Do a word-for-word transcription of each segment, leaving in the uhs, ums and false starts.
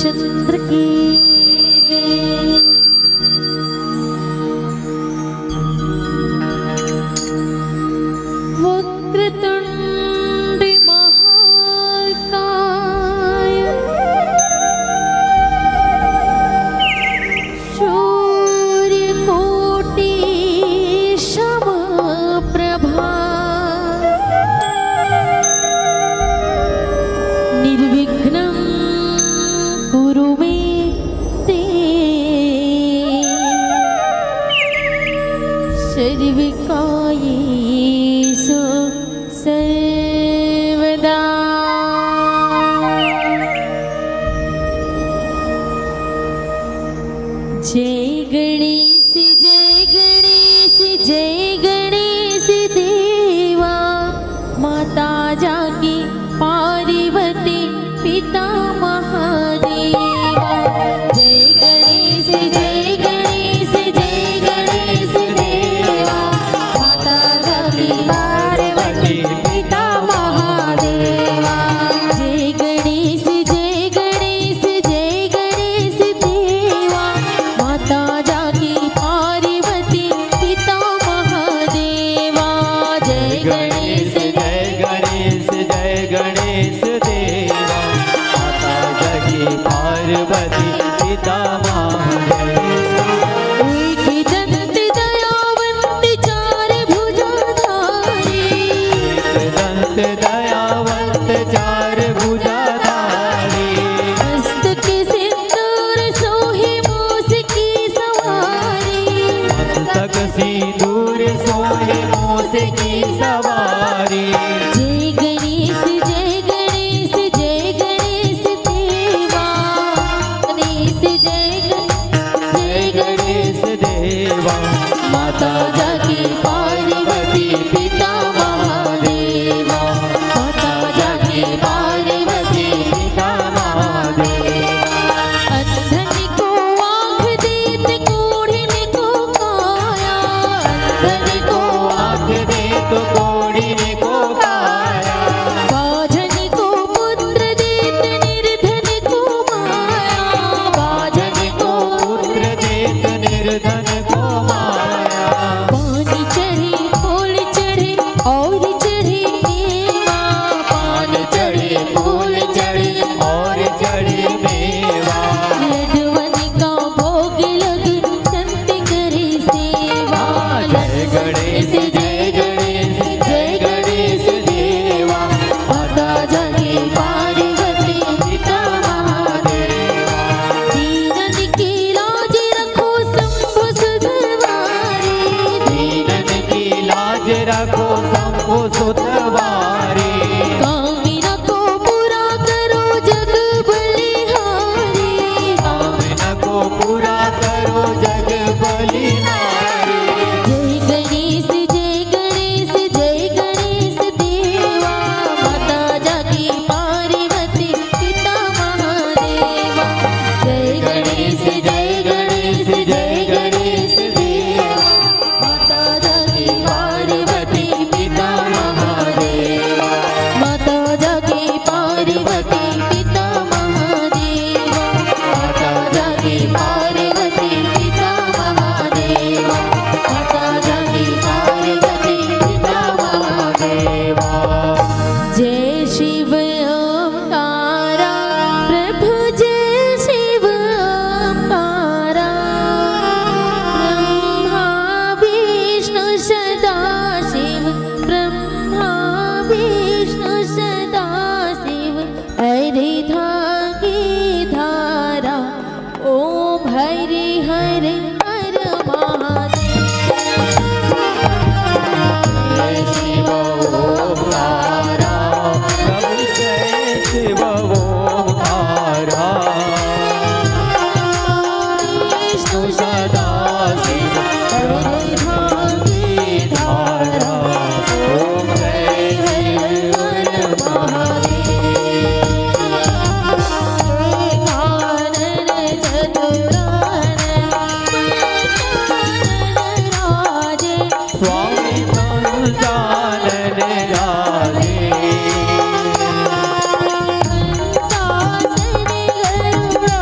चंद्र की जय। वक्रतुंड महाकाय, सूर्यकोटि समप्रभा। निर्विघ्नं कुरु मे देव सर्वकार्येषु सर्वदा। जय गणेश, जय गणेश, जय गणेश देवा। माता जाकी पार्वती, पिता महादेवा। जय गणेश, जय गणेश, जय गणेश देवा। माता जाकी पार्वती, पिता महादेवा। जय गणेश, जय गणेश, जय गणेश देवा। माता जाकी पार्वती, पिता महादेवा। जय गणेश, जय गणेश, जय गणेश देवा। माता जाकी पार्वती, पिता महादेवा। एक दंत दयावंत चार भुजाधारी। एक दंत दयावंत चार भुजाधारी। मस्तक सिंदूर सोहे मूस की सवारी। मस्तक सिंदूर सोहे मूस की सवारी। जय गणेश, जय गणेश, जय गणेश देवा। गणेश, जय गणेश, जय गणेश देवा। माता जाकी पार्वती, पिता महादेवा। माता जाकी पार्वती, पिता महादेवा। अंधन को आँख देत, कोढ़िन को काया। अंधन को आँख देत, कोढ़िन को काया। बाझन को पुत्र देत, निर्धन को माया। बाझन को पुत्र देत, निर्धन को माया। पानी चढ़े, फूल चढ़े और चढ़े मेवा। पानी चढ़े, फूल चढ़े और चढ़े मेवा। लड्डुवन का भोग लगे, संत करे सेवा। जय गणेश, जय गणेश, जय गणेश देवा। माता जाकी पार्वती, पिता महादेवा। दीनन की लाज रखो शंभु सुतवारी। दीनन की लाज रखो शंभु सुतवारी। कामना को पूरा करो जग बलिहारी। कामना को पूरा करो जग बलिहारी। जय गणेश, जय गणेश, जय गणेश देवा। माता जाकी पार्वती, पिता महादेवा। जय गणेश, जय गणेश, जय गणेश देवा। माता जाकी पार्वती, पिता महादेवा। माता जाकी पार्वती, पिता महादेवा। माता जाकी पार्वती, पिता महादेवा। माता जाकी पार्वती, पिता महादेवा। जय शिव ओंकारा, प्रभु जय शिव ओंकारा। ब्रह्मा विष्णु सदा शिव, ब्रह्मा विष्णु सदा शिव। हरि धागी धारा, ओम हरि हरि हर महादेव। जय शिव ओंकारा, जय शिव ओंकारा। विष्णु सदा शिव, हरि धागी धारा। ओम जय हर हर महादेव। कानन चतुरानन राजे। स्वामी पंचानन राजे। कंसासन गरुड़ा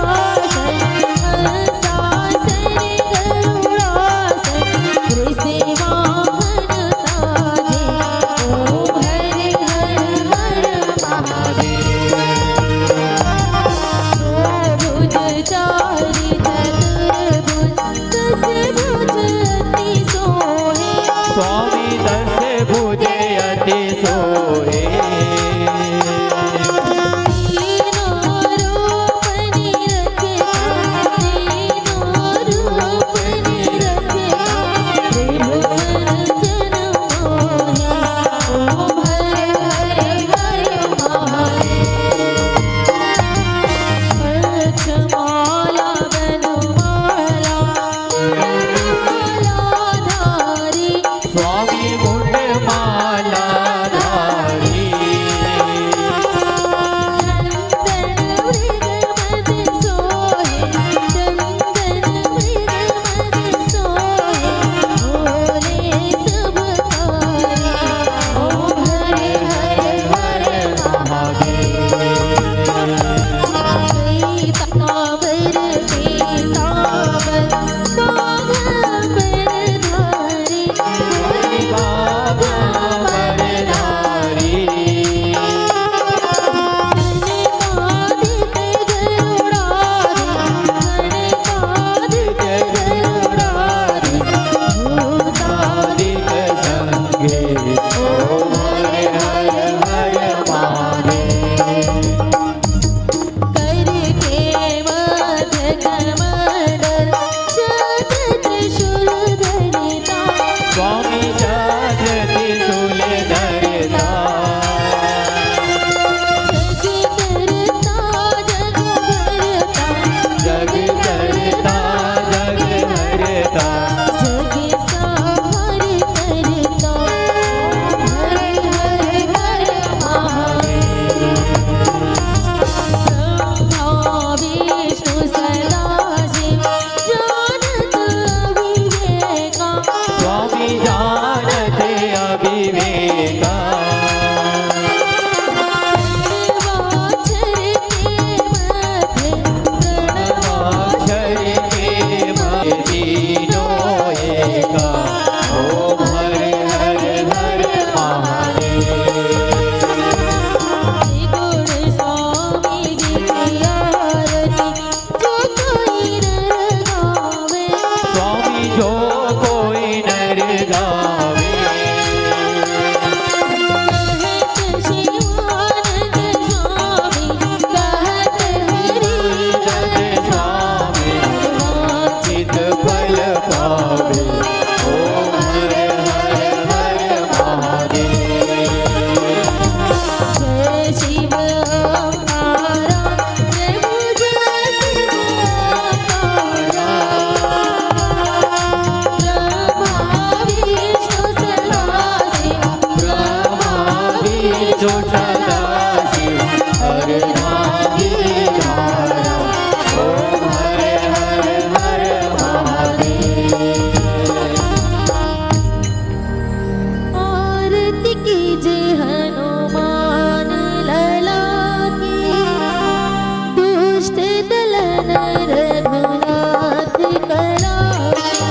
रघुनाथ कला की।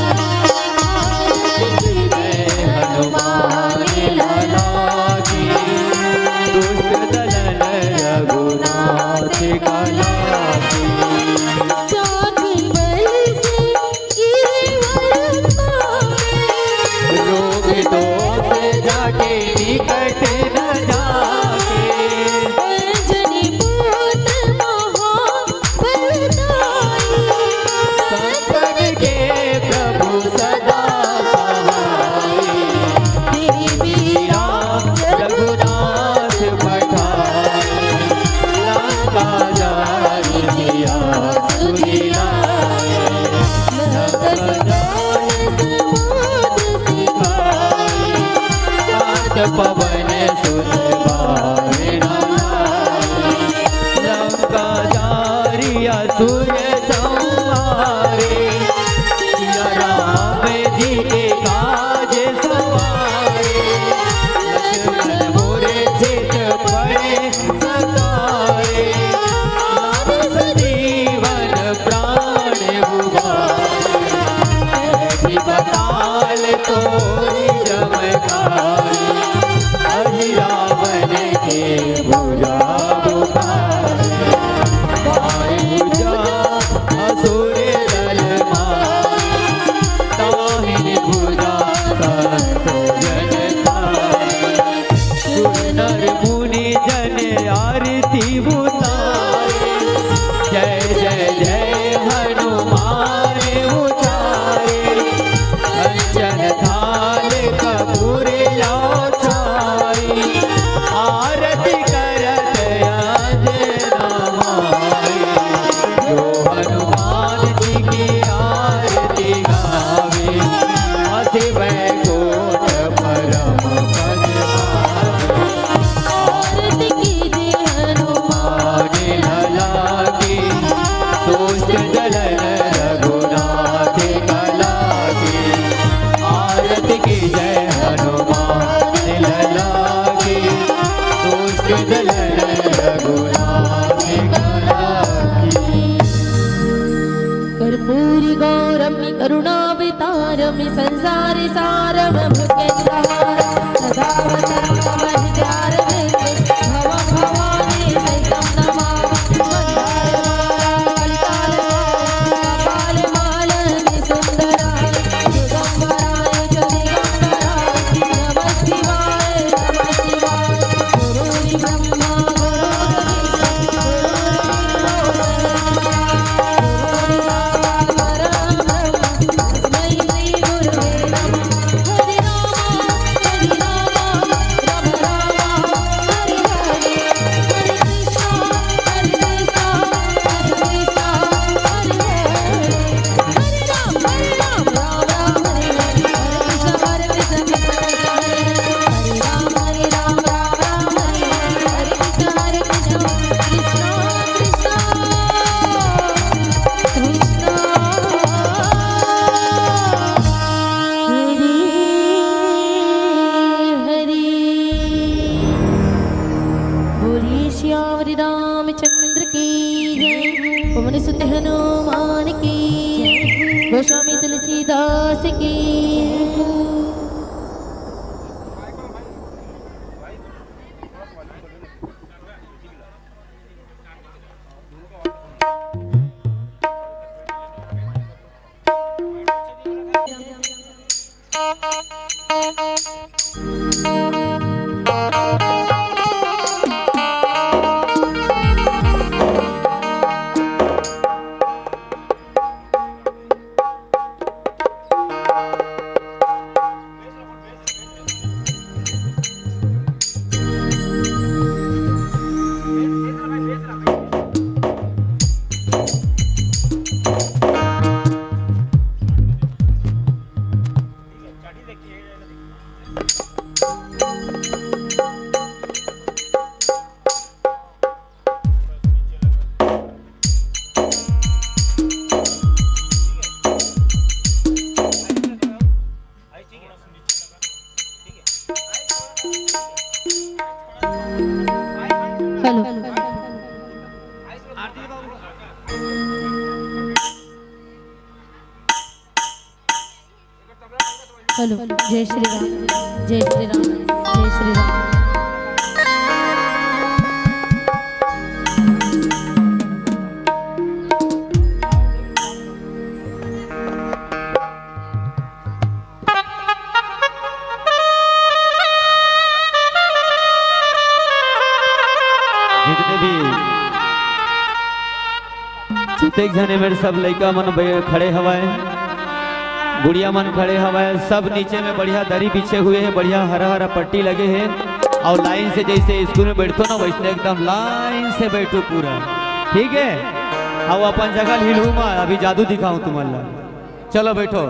हनुमान लला की। दुष्ट दलन रघुनाथ कला की। जाके बल से गिरवर पावे। रोग दोष जाके निकट न जाके। अंजनी पुत्र महाबलदाई। संतन के प्रभु सदा सहाय। देवी राम रघुनाथ पठाए। लंका जारी किया सुधिलाए। लंका जान समुद्र सिखाए। जात पवन सुत बारना लाए। लंका जारी असुर संहारे। सिया राम जी के काज सवारे। लक्ष्मण मूर्छित पड़े सताए। मानस जीवन प्राण उबारे। ऐसी बताल तोरी चमत्कार। अहि रावण के भुजा उभारे। बाई भुजा असुर दल मारे। ताहि भुजा संत जन तारे। सुर नर मुनि जन आरती उतारे। जय जय जय हनुमान उचारे। कंचन थाल कपूर लाचारी। आरती करत अंजना माई। जो हनुमान जी की आरती गावे। अति वैकुंठ परम पद पावे। आरती कीजे हनुमान लला की। दुष्ट दलन रघुनाथ कला की। आरती कीजे हनुमान लला की। दुष्ट दलन रघुनाथ कला की। कर्पूरी गौरम करुणावतारम संसार सारम भुजगेंद्रहारम सदा वसंतम हृदयारविंदे भवम भवानी सहितं नमामि। मंदारमाला कलितालवाय कपालमालनि सुंदराय दिगंबराय च दिगंबराय नमः शिवाय नमः शिवाय। गुरुर्ब्रह्मा गुरुर्विष्णु गुरुर्देवो महेश्वरा। गुरुर्साक्षात् परं ब्रह्म तस्मै श्री गुरुवे नमः। हरे राम हरे राम राम राम हरे हरे। हरे कृष्णा हरे कृष्णा कृष्णा कृष्णा हरे हरे। हरे राम हरे राम राम राम हरे हरे। हरे कृष्णा हरे कृष्णा कृष्णा कृष्णा हरे हरे। हरे राम हरे राम राम राम हरे हरे। हरे कृष्णा हरे कृष्णा कृष्णा कृष्णा कृष्णा हरे हरे। बोलिए सियावर रामचंद्र की जय। पवन सुत हनुमान की जय। गोस्वामी तुलसीदास की जय। हेलो, जय श्री राम, जय श्री राम, जय श्री राम। जितने भी, जितेक झने मेर सब लइका मन बे-, खड़े हवय, गुड़िया मन खड़े हवय, सब नीचे में बढ़िया दरी बिछे हुए हे, बढ़िया हरा हरा पट्टी लगे हे, अउ लाइन से जइसे स्कूल में बइठथो ना, वइसने एकदम लाइन से बइठो पूरा, ठीक हे? अउ अपन जगह हिलहू मत, अभी जादू दिखाहूं तुमन ला। चलो बइठो,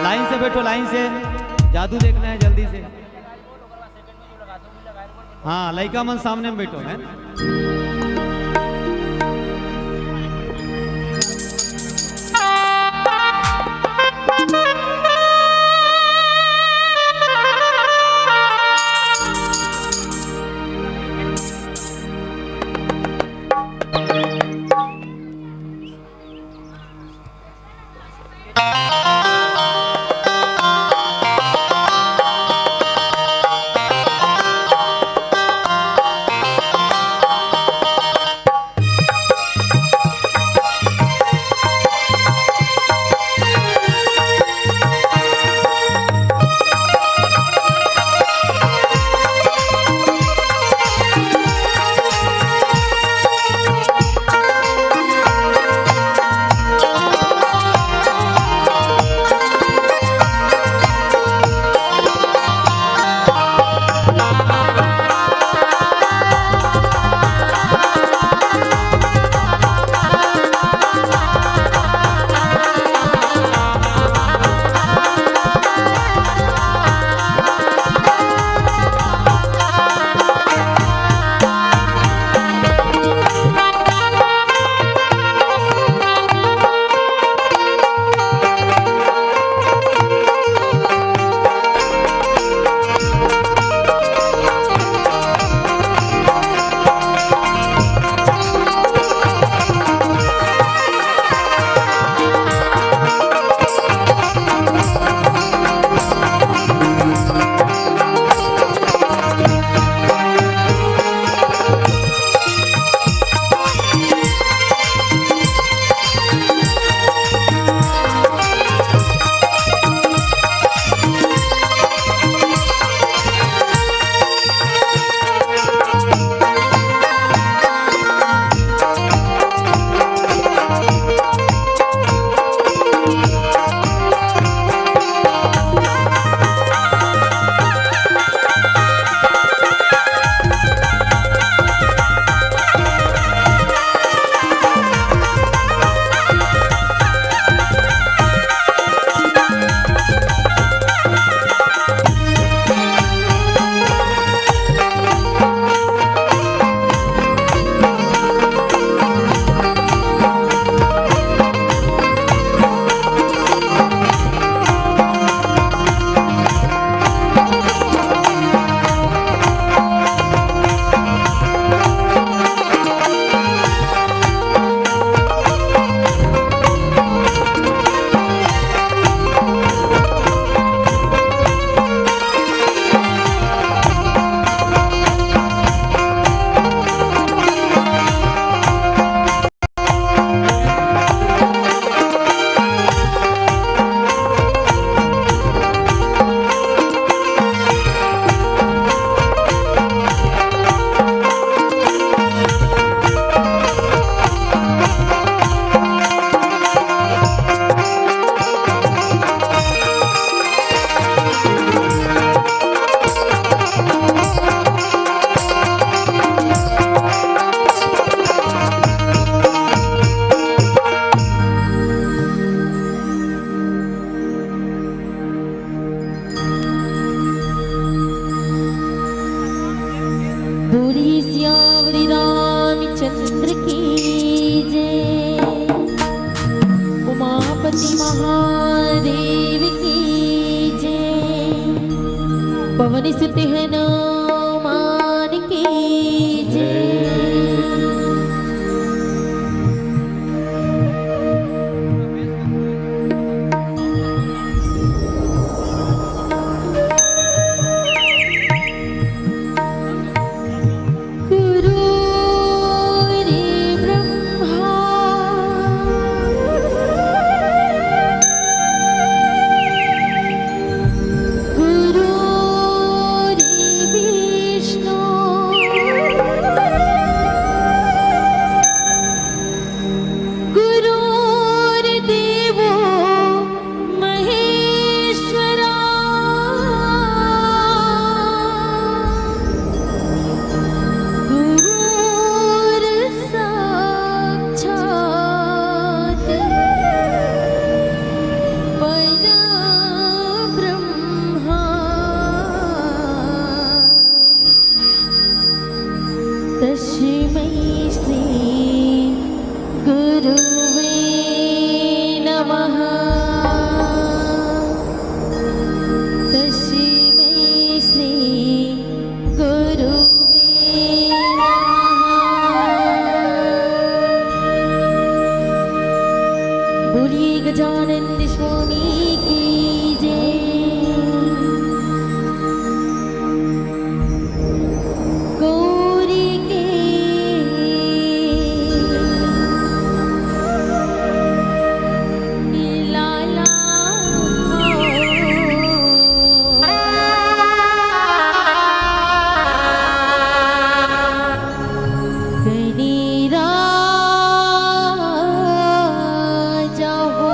लाइन से बइठो, लाइन से, जादू देखना हे जल्दी से। हाँ, लइका मन सामने में बइठो, हैं? बोलिए सियावरी रामचंद्र की जय, उमापति महादेव की जय, पवन सुत हनुमान की जय। गजानंद स्वामी की जय। गौरी के लाला हो। कनी राजा हो।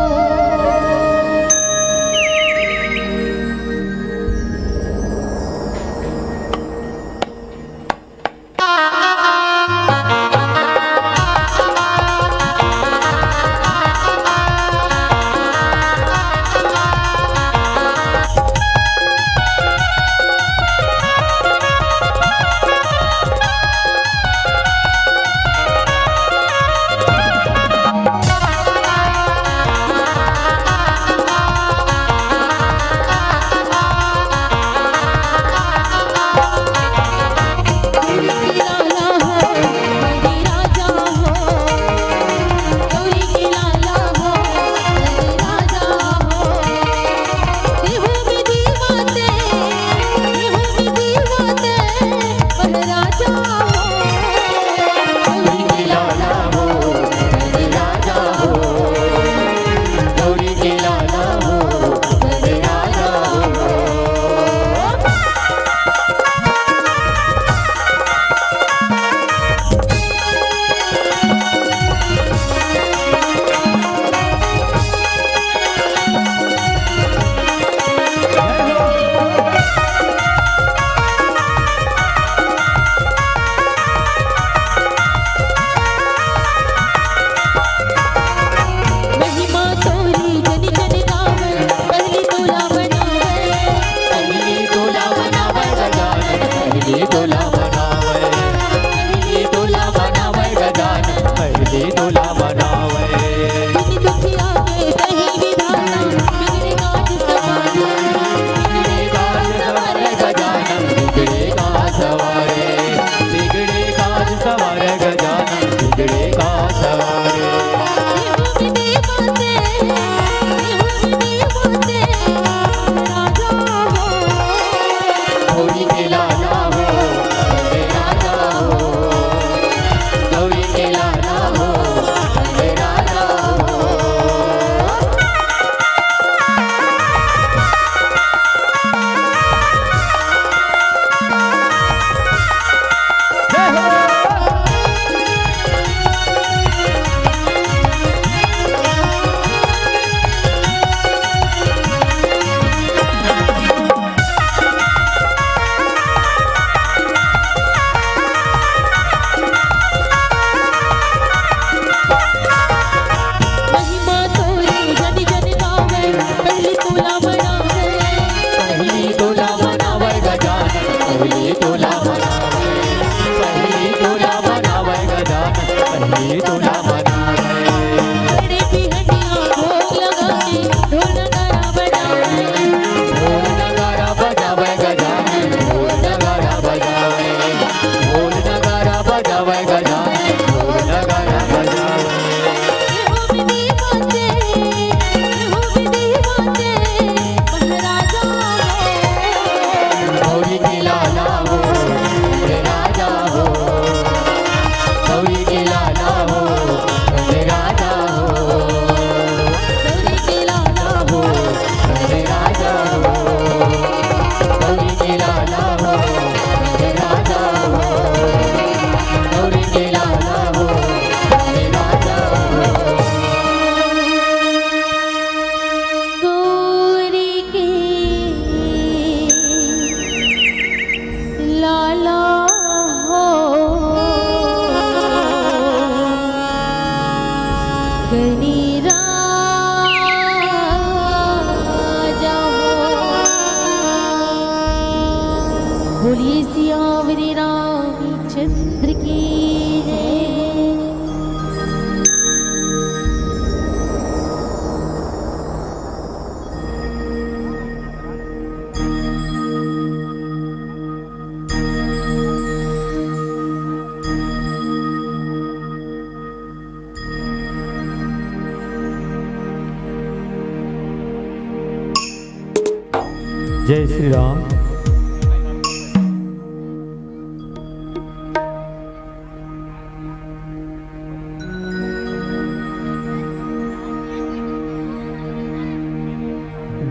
जय श्री राम।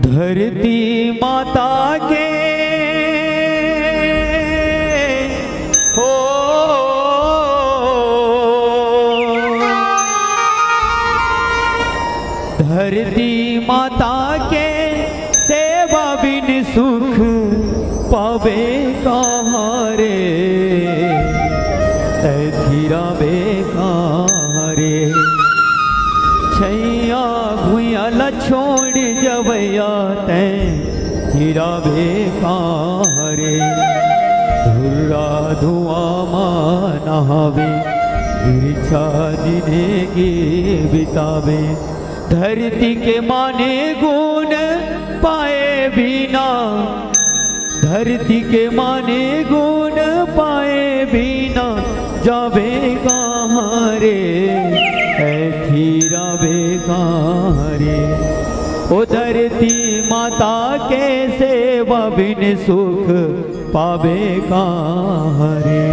धरती माता के हो, धरती माता के सेवा बिन सुख पावे कहाँ रे, तै थिरावे कहाँ रे। छैया भुइयां ल छोड़ जवैया तै थिरावे कहाँ रे। धुर्रा धुआं मा नहावे, बिरछा जिनगी बितावे। धरती के माने गुण पाए बिना, धरती के माने गुण पाए बिना जावे कहाँ रे, ऐ थिरावे कहाँ रे। ओ धरती माता के सेवा बिन सुख पावे कहाँ रे।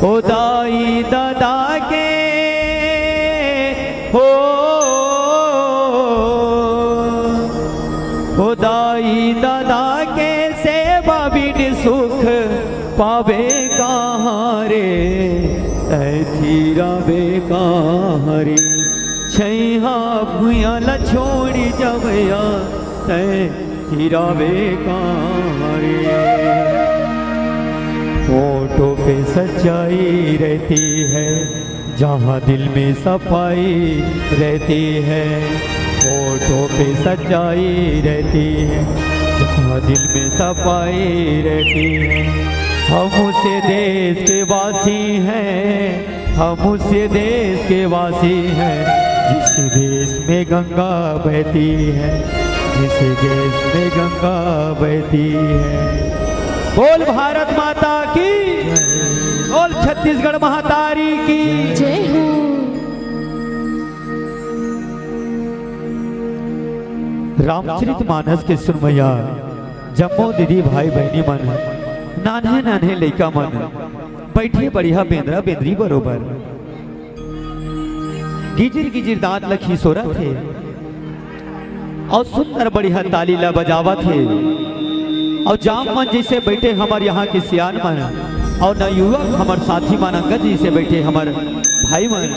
ओ दाई ददा के हो, ओ दाई ददा के सेवा बिन सुख पावे कहाँ रे, ऐ थिरावे कहाँ रे। छैया भुइयां ल छोड़ जवैया तै थिरावे कहाँ रे। होठों पे सच्चाई रहती है, जहाँ दिल में सफाई रहती है। होठों पे सच्चाई रहती है, जहाँ दिल में सफाई रहती है। हम उस देश के वासी हैं, हम उस देश के वासी हैं, जिस देश में गंगा बहती है, जिस देश में गंगा बहती है। बोल भारत माता की, बोल छत्तीसगढ़ महतारी की। जय हो। रामचरित मानस के सुनवैया जम्मो दीदी भाई बहिनी मन, नान्हे नान्हे लइका मन, बइठे बढ़िया बेंदरा बेंदरी बरोबर। गिजिर गिजिर दांत ल खिसोरत हे अउ सुंदर बढ़िया ताली ल बजावत हे। अउ जाम मन जइसे बइठे हमर यहाँ के सियान मन, अउ नवयुवक हमर साथी मन अंगद जइसे बइठे हमर भाई मन।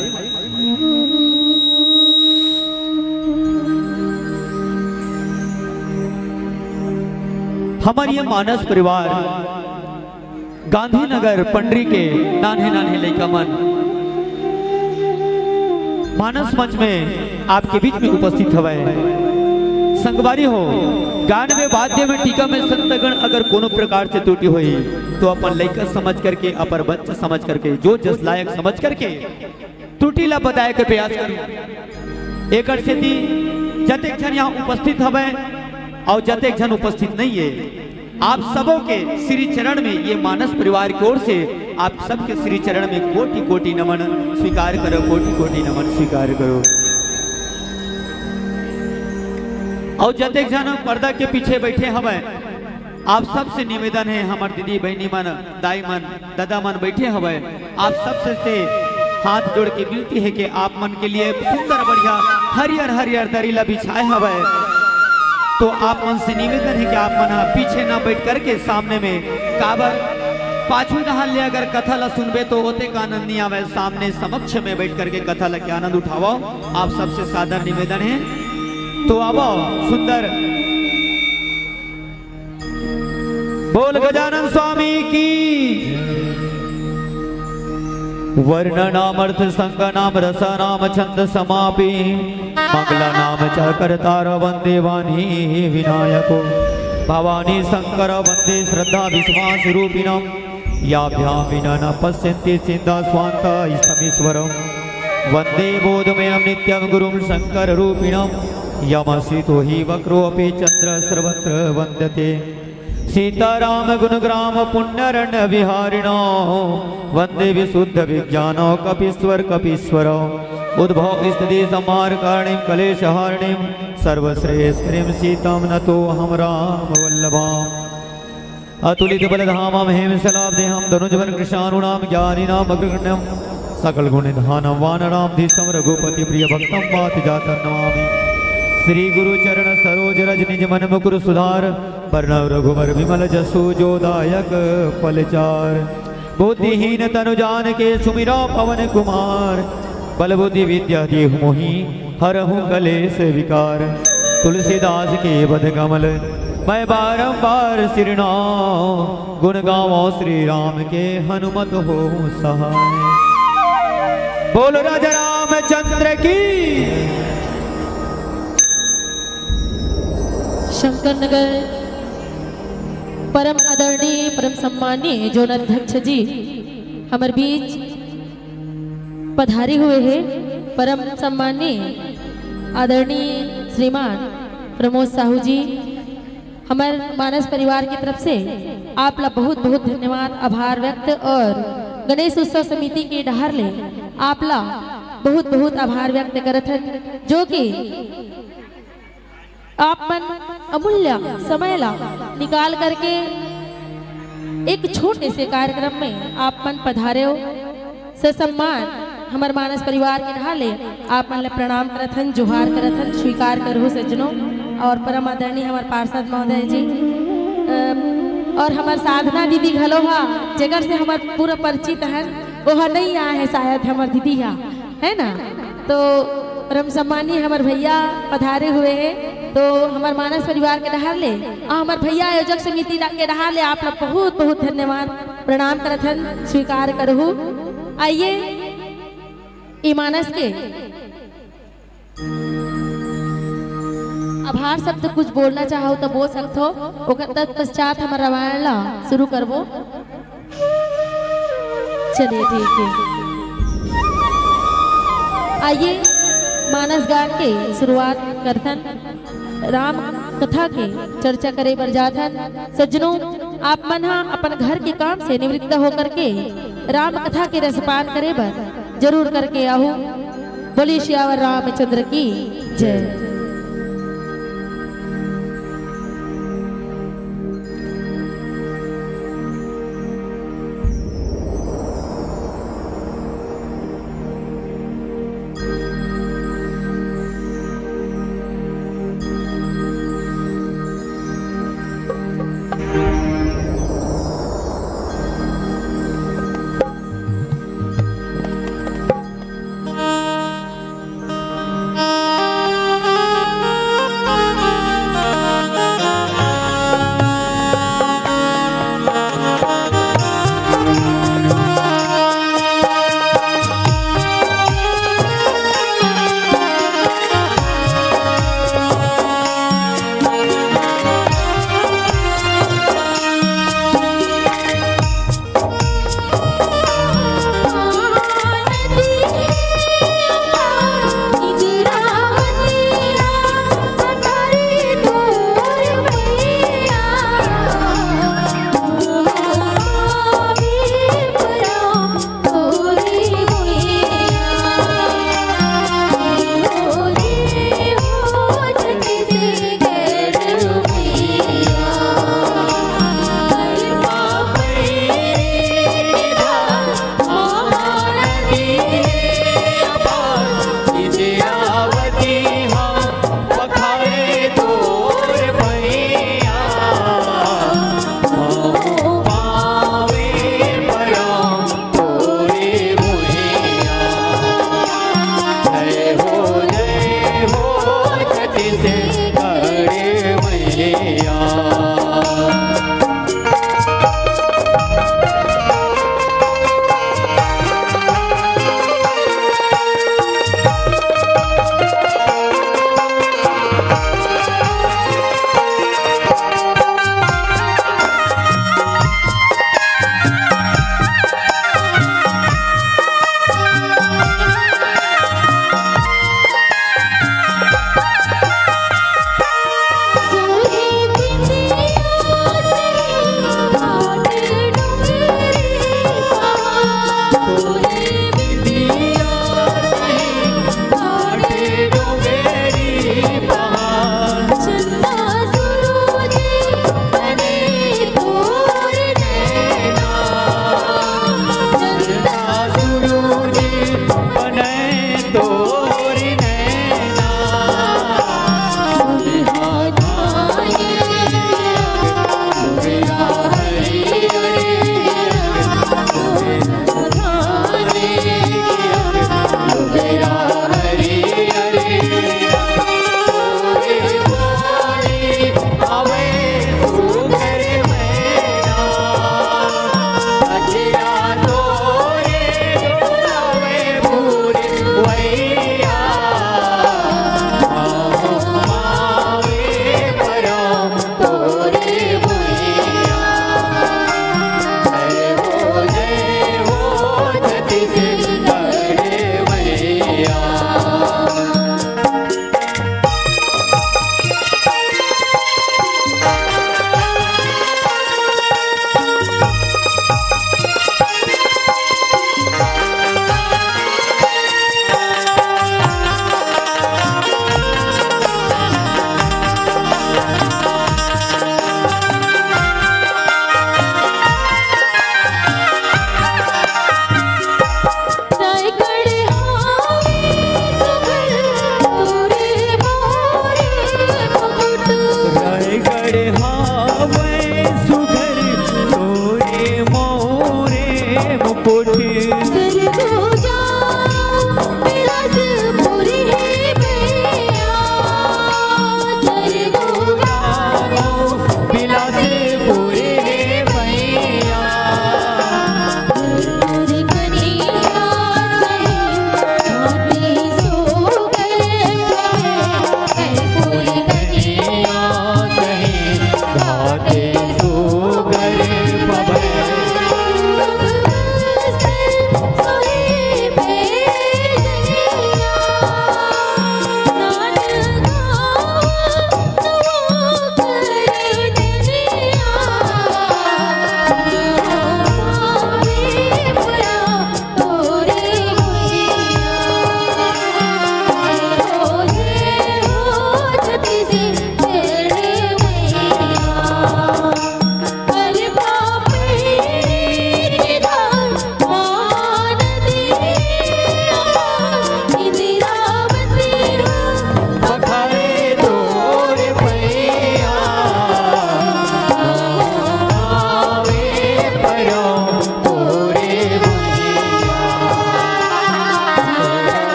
हमर ये मानस परिवार गांधीनगर पंडरी के नान्हे नान्हे लइका मन मानस मंच में आपके बीच में उपस्थित हवय। संगवारी हो, गान में वाद्य में टीका में संतगण अगर कोनो प्रकार से त्रुटि होही तो अपन लइका समझ करके, अपर बच्चा समझ करके, जो जस लायक समझ करके त्रुटि ला बताए के प्रयास करूं। एकर सेती जतेक झन यहाँ उपस्थित हवय अउ जतेक झन उपस्थित नहीं है, आप सबों के श्री चरण में ये मानस परिवार की ओर से आप सबके श्री चरण में कोटि कोटि नमन स्वीकार करो, कोटि कोटि नमन स्वीकार करो। अउ जतेक झन पर्दा के पीछे बइठे हवय, आप सबसे निवेदन हे, हमर दीदी बहिनी मन, दाई मन, ददा मन बइठे हवय, आप सबसे से हाथ जोड़ के विनती हे कि आप मन के लिए सुंदर बढ़िया हरियर हरियर दरी ला बिछाए हवय। तो आप मन से निवेदन हे कि आप मन ह पीछे ना बइठ करके सामने में, काबर पाछू डहार ले अगर कथा ला सुनबे तो ओतेक आनंद नहीं आवय। सामने समक्ष में बइठ करके कथा ला के आनंद उठावव। आप सबसे सादर निवेदन हे, तो आवव सुंदर बोल गजानन स्वामी की। वर्णनामर्थसङ्गनां रसानां छन्दसमापि मङ्गलानां च कर्तारवं देवानि विनायको। भवानी शङ्कर वन्दे श्रद्धाविश्वासरूपिणं याभ्यां विना न पश्यन्ति सिद्धा स्वान्ता इष्टमीश्वरम्। वन्दे बोधमयं नित्यं गुरुं शङ्कररूपिणं यमश्रितो हि वक्रोऽपि चन्द्रः सर्वत्र वन्द्यते। सीताराम गुणग्राम पुण्यरण्य विहारिणो वन्दे विशुद्ध विज्ञान कपीश्वर कपीश्वरो। उद्भव स्थिति संहार कारिणीं कलेश हारिणीं सर्वश्रेयस्करीं सीतां नतोऽहं राम वल्लभाम्। अतुलित बल धामां हेम शलाभ देहं धनुज बल कृशानुनाम ज्ञानीनाम अग्रगण्यं सकल गुण निधानं वानराम धीशं रघुपति प्रिय भक्तं वात जातं नमामि। श्री गुरु चरण सरोज रज निज मन मुकुर सुधार बरनउँ रघुबर बिमल जसु जो दायक फल चार। बुद्धिहीन तनु जानिके सुमिरौं पवन कुमार बल बुद्धि विद्या देहु मोहि हरहु कलेश विकार। तुलसीदास के पद कमल मैं बारंबार सिरनाओं गुण गावों श्री राम के हनुमत होहु सहाय। बोलो राजा रामचंद्र की। शंकर नगर परम आदरणीय परम सम्माननीय जोन अध्यक्ष जी हमर बीच पधारे हुए हैं। परम सम्माननीय आदरणीय श्रीमान प्रमोद साहू जी हमर मानस परिवार की तरफ से आप ला बहुत बहुत धन्यवाद आभार व्यक्त और गणेश उत्सव समिति के डहार ले आप ला बहुत बहुत आभार व्यक्त करत हन जो कि आप मन अमूल्य समय ला निकाल करके एक छोटे से कार्यक्रम में आप मन पधारे हो। ससम्मान हमर मानस परिवार के ढाले आप मन ले प्रणाम करत हन, जोहार करत हन, स्वीकार करहु सज्जनों। और परम आदरणीय हमर पार्षद महोदय जी अ, और हमर साधना दीदी घलो हा जेकर से हमर पूरा परिचित हन, वो हा नहीं आए है शायद हमर दीदी हा, है ना? तो परम सम्मानी हमर भैया पधारे हुए हैं, तो हमर मानस परिवार के डहार ले और हमर भैया आयोजक समिति के डहार ले आप लोग बहुत बहुत धन्यवाद प्रणाम करत हन, स्वीकार करहु। आइए ई मानस के आभार शब्द कुछ बोलना चाहो तो बोल सकथो, ओकर तत्पश्चात हमर रामायण ला शुरू करबो। चलिए ठीक है, आइए मानस गान के शुरुआत करथन, राम कथा के चर्चा करे बर जाथन। सज्जनों, आप मन हा अपन घर के काम से निवृत्त होकर के राम कथा के रसपान करे बर जरूर करके आहू। बोलिए सियावर रामचंद्र की जय।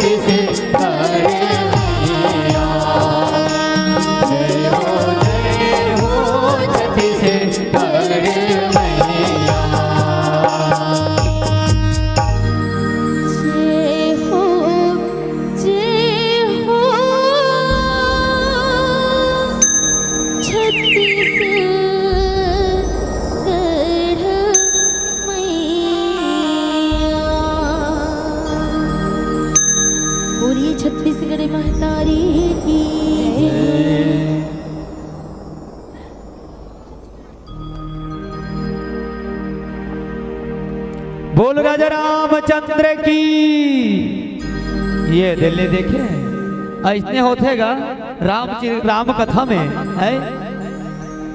छत्तीसगढ़ मैया। जय हो, जय हो छत्तीसगढ़ मैया। जय हो, जय हो छत्तीसगढ़ मैया। बोलिए छत्तीसगढ़ महतारी की। बोल राजा रामचंद्र की। ये दिल्ली देखे, ऐसने होथे गा राम चि-, राम कथा में, है।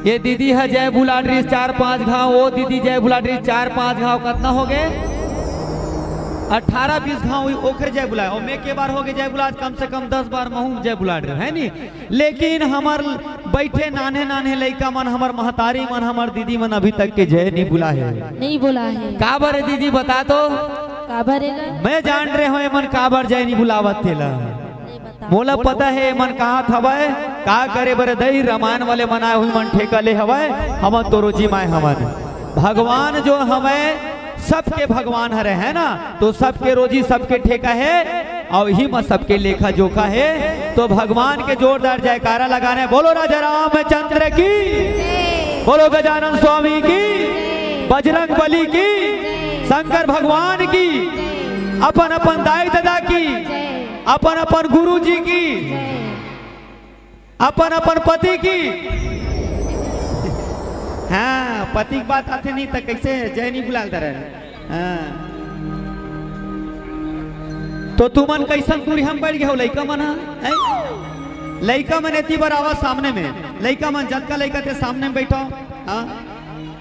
ये दीदी ह जय बुला डरिस चार पांच घाव, वो दीदी जय बुला डरिस चार पांच घाव, कतना हो गए? अठारह बीस घाव हुई ओखर जय बुलाए, और मैं के बार हो गए जय बुला, कम से कम दस बार महूं जय बुला डरे, है नी? लेकिन हमर बैठे नान्हे नान्हे लइका मन, हमर महतारी मन, हमर दीदी मन अभी तक के जय नहीं बुला है। नहीं बुला है। काबर है दीदी, बता तो। काबर है ना? मैं जान रहे हो एमन काबर जय नहीं बुलावत तेला। नहीं बता। मोला पता है एमन कहात हवय, का करे बर दई, रामायण वाले मन आए हुई मन ठेका ले हवय, हमन तो रोजी माय हमन। भगवान जो हवय सबके भगवान हरे, है ना? तो सबके रोजी सबके ठेका है, अउ इही म सबके लेखा जोखा हे। तो भगवान के जोरदार जयकारा लगाना है। बोलो राजा रामचंद्र की, बोलो गजानन स्वामी की, बजरंग बली की, शंकर भगवान की, अपन अपन दाई ददा की, अपन अपन गुरु जी की। अपन अपन पति की, हाँ, पति के बात आथे नहीं त कैसे जय नहीं बुलाल दरन। हाँ। तो तुमन कैसन दूरी हम बैठ गए हो लइका मन, हैं? लइका मन एती बर आवा सामने में, लइका मन जतका लइका थे सामने में बैठो। हाँ,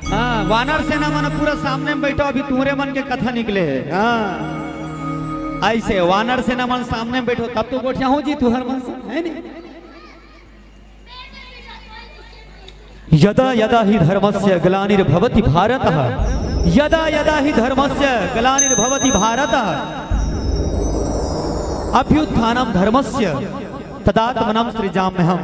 हाँ, वानर सेना मन पूरा सामने में बैठो, अभी तुहरे मन के कथा निकले है। हाँ, ऐसे वानर सेना मन सामने में बैठो, तब तो गोठिया हो जी तुहर मन से, है नहीं? यदा यदा हि धर्मस्य ग्लानिर्भवति भारत, यदा यदा हि धर्मस्य ग्लानिर्भवति भारत, अभ्युत्थानम धर्मस्य तदात्मनम सृजाम्यहम।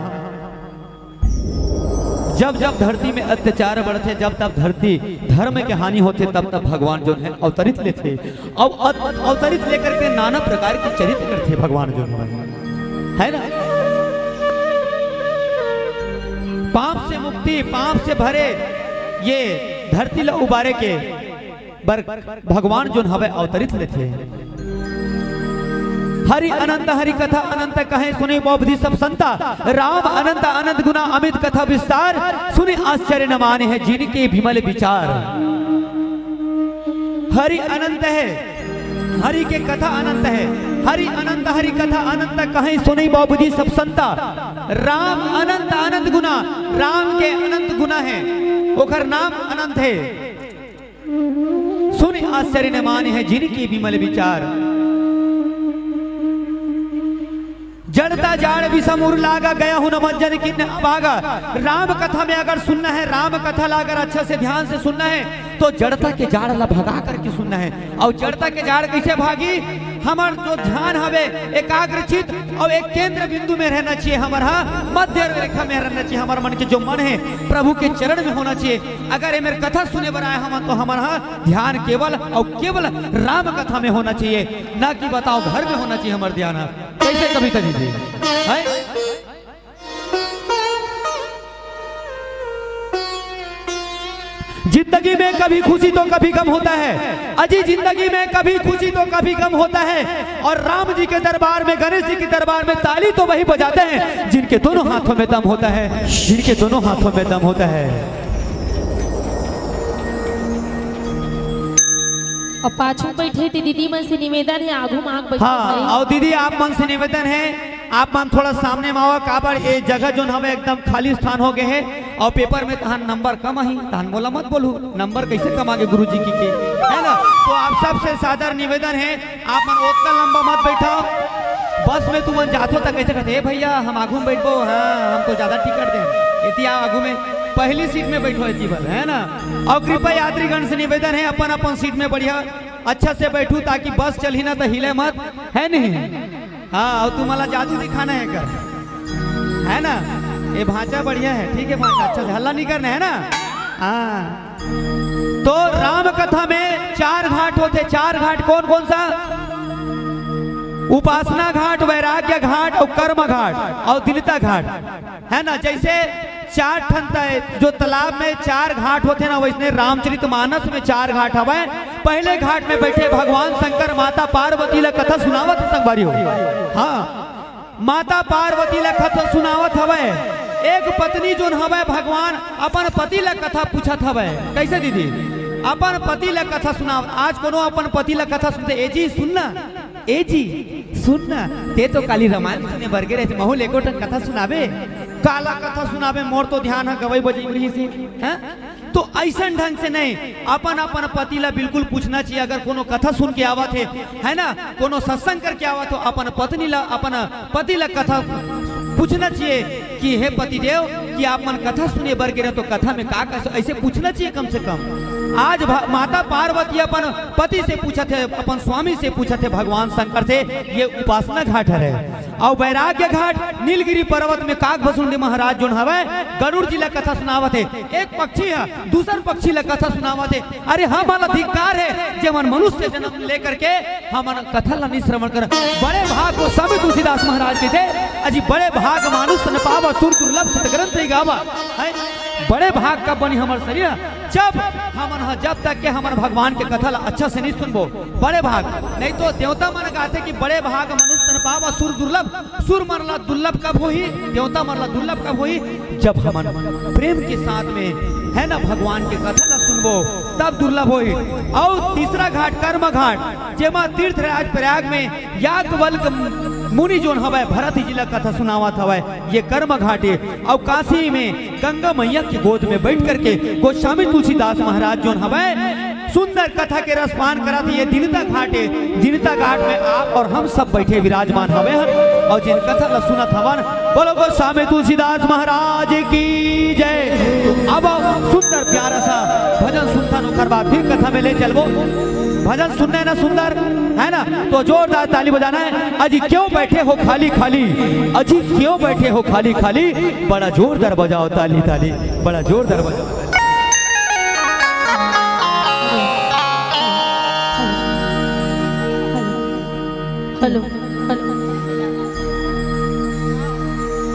जब जब धरती में अत्याचार बढ़थे, जब तब धरती धर्म के हानि होथे, तब तब भगवान जो है अवतरित लेथे। अब अत-, अवतरित लेकर के नाना प्रकार के चरित्र करथे भगवान जो है, है ना? पाप से मुक्ति, पाप से भरे ये धरती ला उबारे के बर भगवान जोन हवे अवतरित लेथे। हरि अनंत हरि कथा अनंत कहे सुने बहुविधि सब संता। राम अनंत अनंत गुना अमित कथा विस्तार। सुने आश्चर्य न माने है जिनके विमल विचार। हरि अनंत है, हरि के कथा अनंत है। हरि अनंत हरि कथा अनंत कहे सुने बहुविधि सब संता। राम अनंत अनंत गुना, राम के अनंत गुना है, ओकर नाम अनंत है। सुन आश्चर्य न माने है जिनके विमल विचार। जड़ता जाड़ विषम उर लागा, गया हूं न मज्जन किन्न अभागा। राम कथा में अगर सुनना है, राम कथा ला अगर अच्छा से ध्यान से सुनना है, तो जड़ता के जाड़ ला भगा करके सुनना है। और जड़ता के जाड़ कैसे भागी? हमर जो ध्यान हवे एकाग्रचित और एक केंद्र बिंदु में रहना चाहिए, हमर हा मध्य रेखा में रहना चाहिए। हमर मन के जो मन है प्रभु के चरण में होना चाहिए। अगर ये मेरे कथा सुने बर आए हमन तो हमर हा ध्यान केवल और केवल राम कथा में होना चाहिए, ना कि बताओ घर में होना चाहिए हमर ध्यान। कैसे कभी कभी जी, हैं? जिंदगी में कभी खुशी तो कभी गम होता है अजी, जिंदगी में कभी खुशी तो कभी गम होता है। और राम जी के दरबार में, गणेश जी के दरबार में ताली तो वही बजाते हैं जिनके दोनों हाथों में दम होता है, जिनके दोनों हाथों में दम होता है। अब पाछू बैठे थे दीदी मन से निवेदन है, आगू में आग बैठे हाँ, भाई। और दीदी आप मन से निवेदन है, आप मन थोड़ा सामने में आवा, काबर ये जगह जोन हवे एकदम खाली स्थान हो गए है और पेपर में तहान नंबर कम आही, तहान मोला मत बोलू, नंबर कैसे कम आगे गुरुजी की के, है ना? तो आप सबसे सादर निवेदन है, आप मन ओतना लंबा मत बैठा। बस में तुमन जाथो त कैसे कहते, "ए भैया, हम आगू में बैठबो, हाँ, हमको ज्यादा टिकट दे, एती आओ आगू में, पहली सीट में बैठो एती बस, है ना?" और कृपया यात्रीगण से निवेदन है, अपन अपन सीट में बढ़िया अच्छा से बैठू, ताकि बस चलही ना त हिले मत, है नहीं? हाँ, अउ तुमन ला जादू दिखाना हे का, है ना? ये भांचा बढ़िया है, ठीक है भांचा, अच्छा से हल्ला नहीं करना है ना? हाँ। तो राम कथा में चार घाट होथे। चार घाट कौन कौन सा? उपासना घाट, वैराग्य घाट अउ कर्म घाट अउ दीनता घाट, है ना? जैसे चार ठन त-, जो तालाब में चार घाट होथे ना, वैसने रामचरित मानस में चार घाट हवय। पहले घाट में बैठे भगवान शंकर माता पार्वती ला कथा सुनावत हे संगवारी हो। हाँ, माता पार्वती ला कथा सुनावत हवय। एक पत्नी जोन हवय, भगवान अपन पति ला कथा पूछत हवय। कैसे दीदी? अपन पति ला कथा सुनावत। आज कोनो अपन पति ला कथा सुनथे, "ए जी सुन ना, ए जी सुन ना, ते तो काली रामायण सुने बर गे रहे, महू ले एको ठन कथा सुनाबे।" काला कथा सुनाबे, मोर तो ध्यान ह गवई बजई में रहिस हे, हैं? तो अइसन ढंग से नहीं, अपन अपन पति ला बिल्कुल पूछना चाहिए। अगर कोनो कथा सुन के आवत हे, है ना, कोनो सत्संग करके आवत हो, अपन पत्नी ला, अपन पति ला कथा पूछना चाहिए कि "हे पति देव, कि आप मन कथा सुने बर गे रहे, तो कथा में का का", ऐसे पूछना चाहिए कम से कम। आज भा-, माता पार्वती अपन पति से पूछत हे, अपन स्वामी से पूछत हे, भगवान शंकर से, ये उपासना घाट हरे। अउ वैराग्य घाट, नीलगिरी पर्वत में काकभसुंडी महाराज जोन हवय, गरुड़ जी ला कथा सुनावत हे। एक पक्षी ह दूसर पक्षी ला कथा सुनावत हे। अरे, हमन ला धिक्कार हे, जेमन मनुष्य जन्म लेकर के हमन कथा ला नि श्रवण कर। बड़े भाग गोस्वामी तुलसीदास महाराज के थे, "अजी बड़े भाग मानुष तन पावा, सुर दुर्लभ सत ग्रंथ ही गावा।" हैं? बड़े भाग कब बनी हमर शरीर, जब हमन ह, जब तक के हमन भगवान के कथा ला अच्छा से नहीं सुनबो, बड़े भाग। नहीं तो देवता मन गाथे कि "बड़े भाग मनुष्य तन पावा, सुर दुर्लभ।" सुर मन ला दुर्लभ कब होही, देवता मन ला दुर्लभ कब होही? जब हमन प्रेम के साथ में, है ना, भगवान के कथा ला सुनबो, तब दुर्लभ होही। अउ तीसरा घाट, कर्म घाट, जेमा तीर्थराज प्रयाग में याज्ञवल्क मुनि जोन हवय, भरत जी ला कथा सुनावत हवय, ये कर्म घाट हे। अउ काशी में गंगा मैया के गोद में बैठ करके गोस्वामी तुलसीदास महाराज जोन हवय, सुंदर कथा के रसपान करत हे। ये दीनता घाट हे, दीनता घाट में आप और हम सब बैठे विराजमान हवे हन, और जिन कथा ला सुनत हवन, बोलो गोस्वामी तुलसीदास महाराज की जय। अब सुंदर प्यारा सा भजन सुनथन, ओकर बाद फिर कथा में ले चलबो। भजन सुनना है ना सुंदर, है ना? तो जोरदार ताली बजाना है। अजी क्यों बैठे हो खाली खाली, अजी क्यों बैठे हो खाली खाली, बड़ा जोरदार बजाओ ताली ताली, बड़ा जोरदार बजाओ। Hello, hello,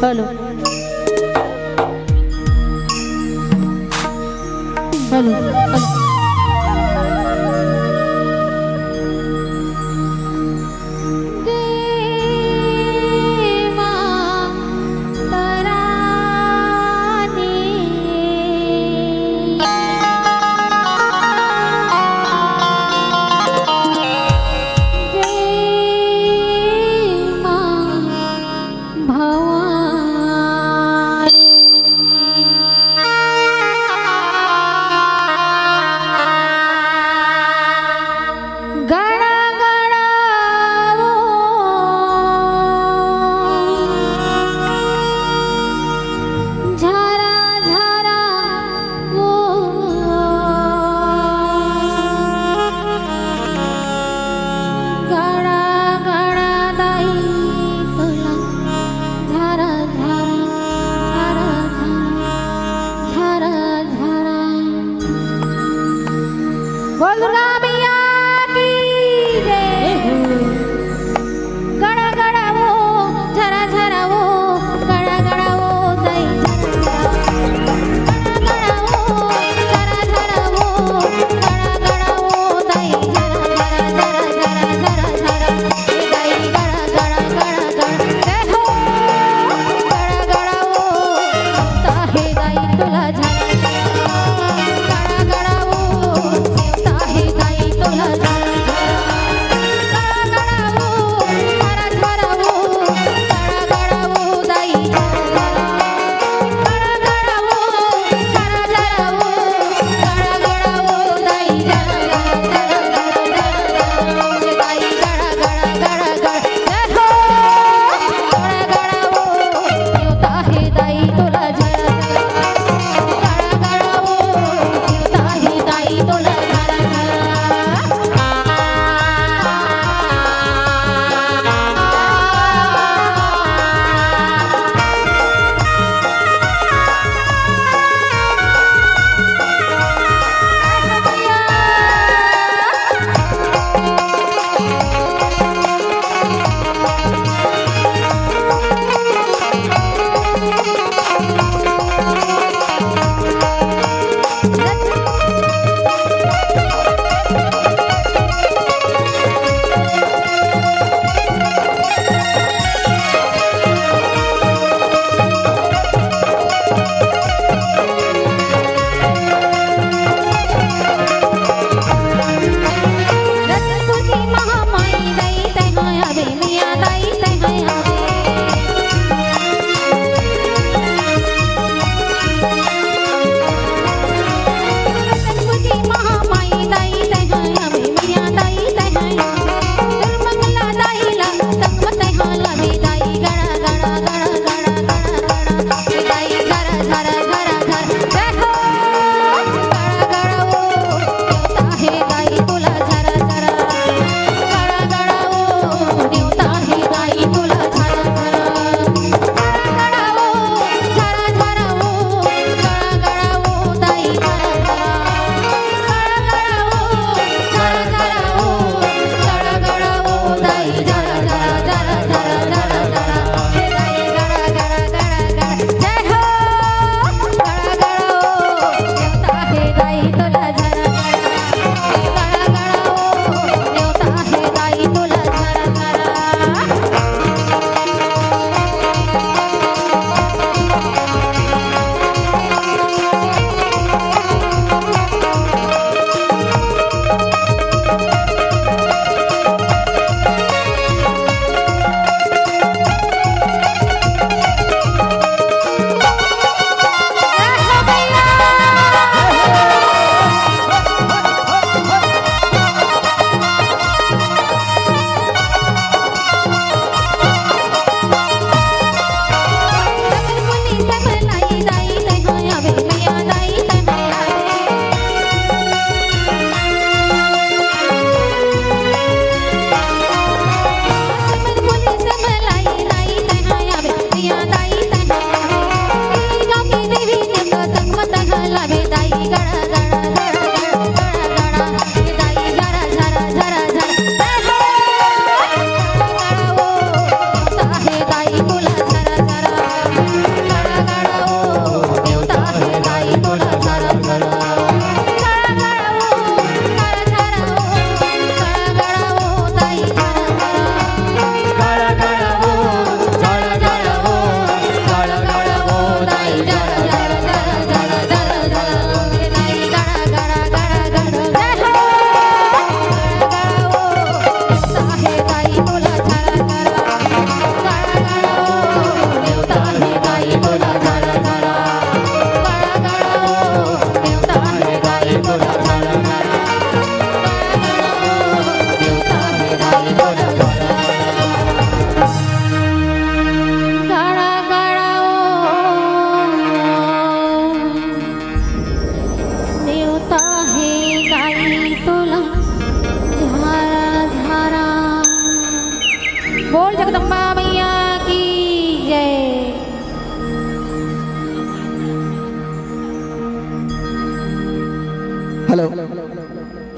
hello, hello, hello.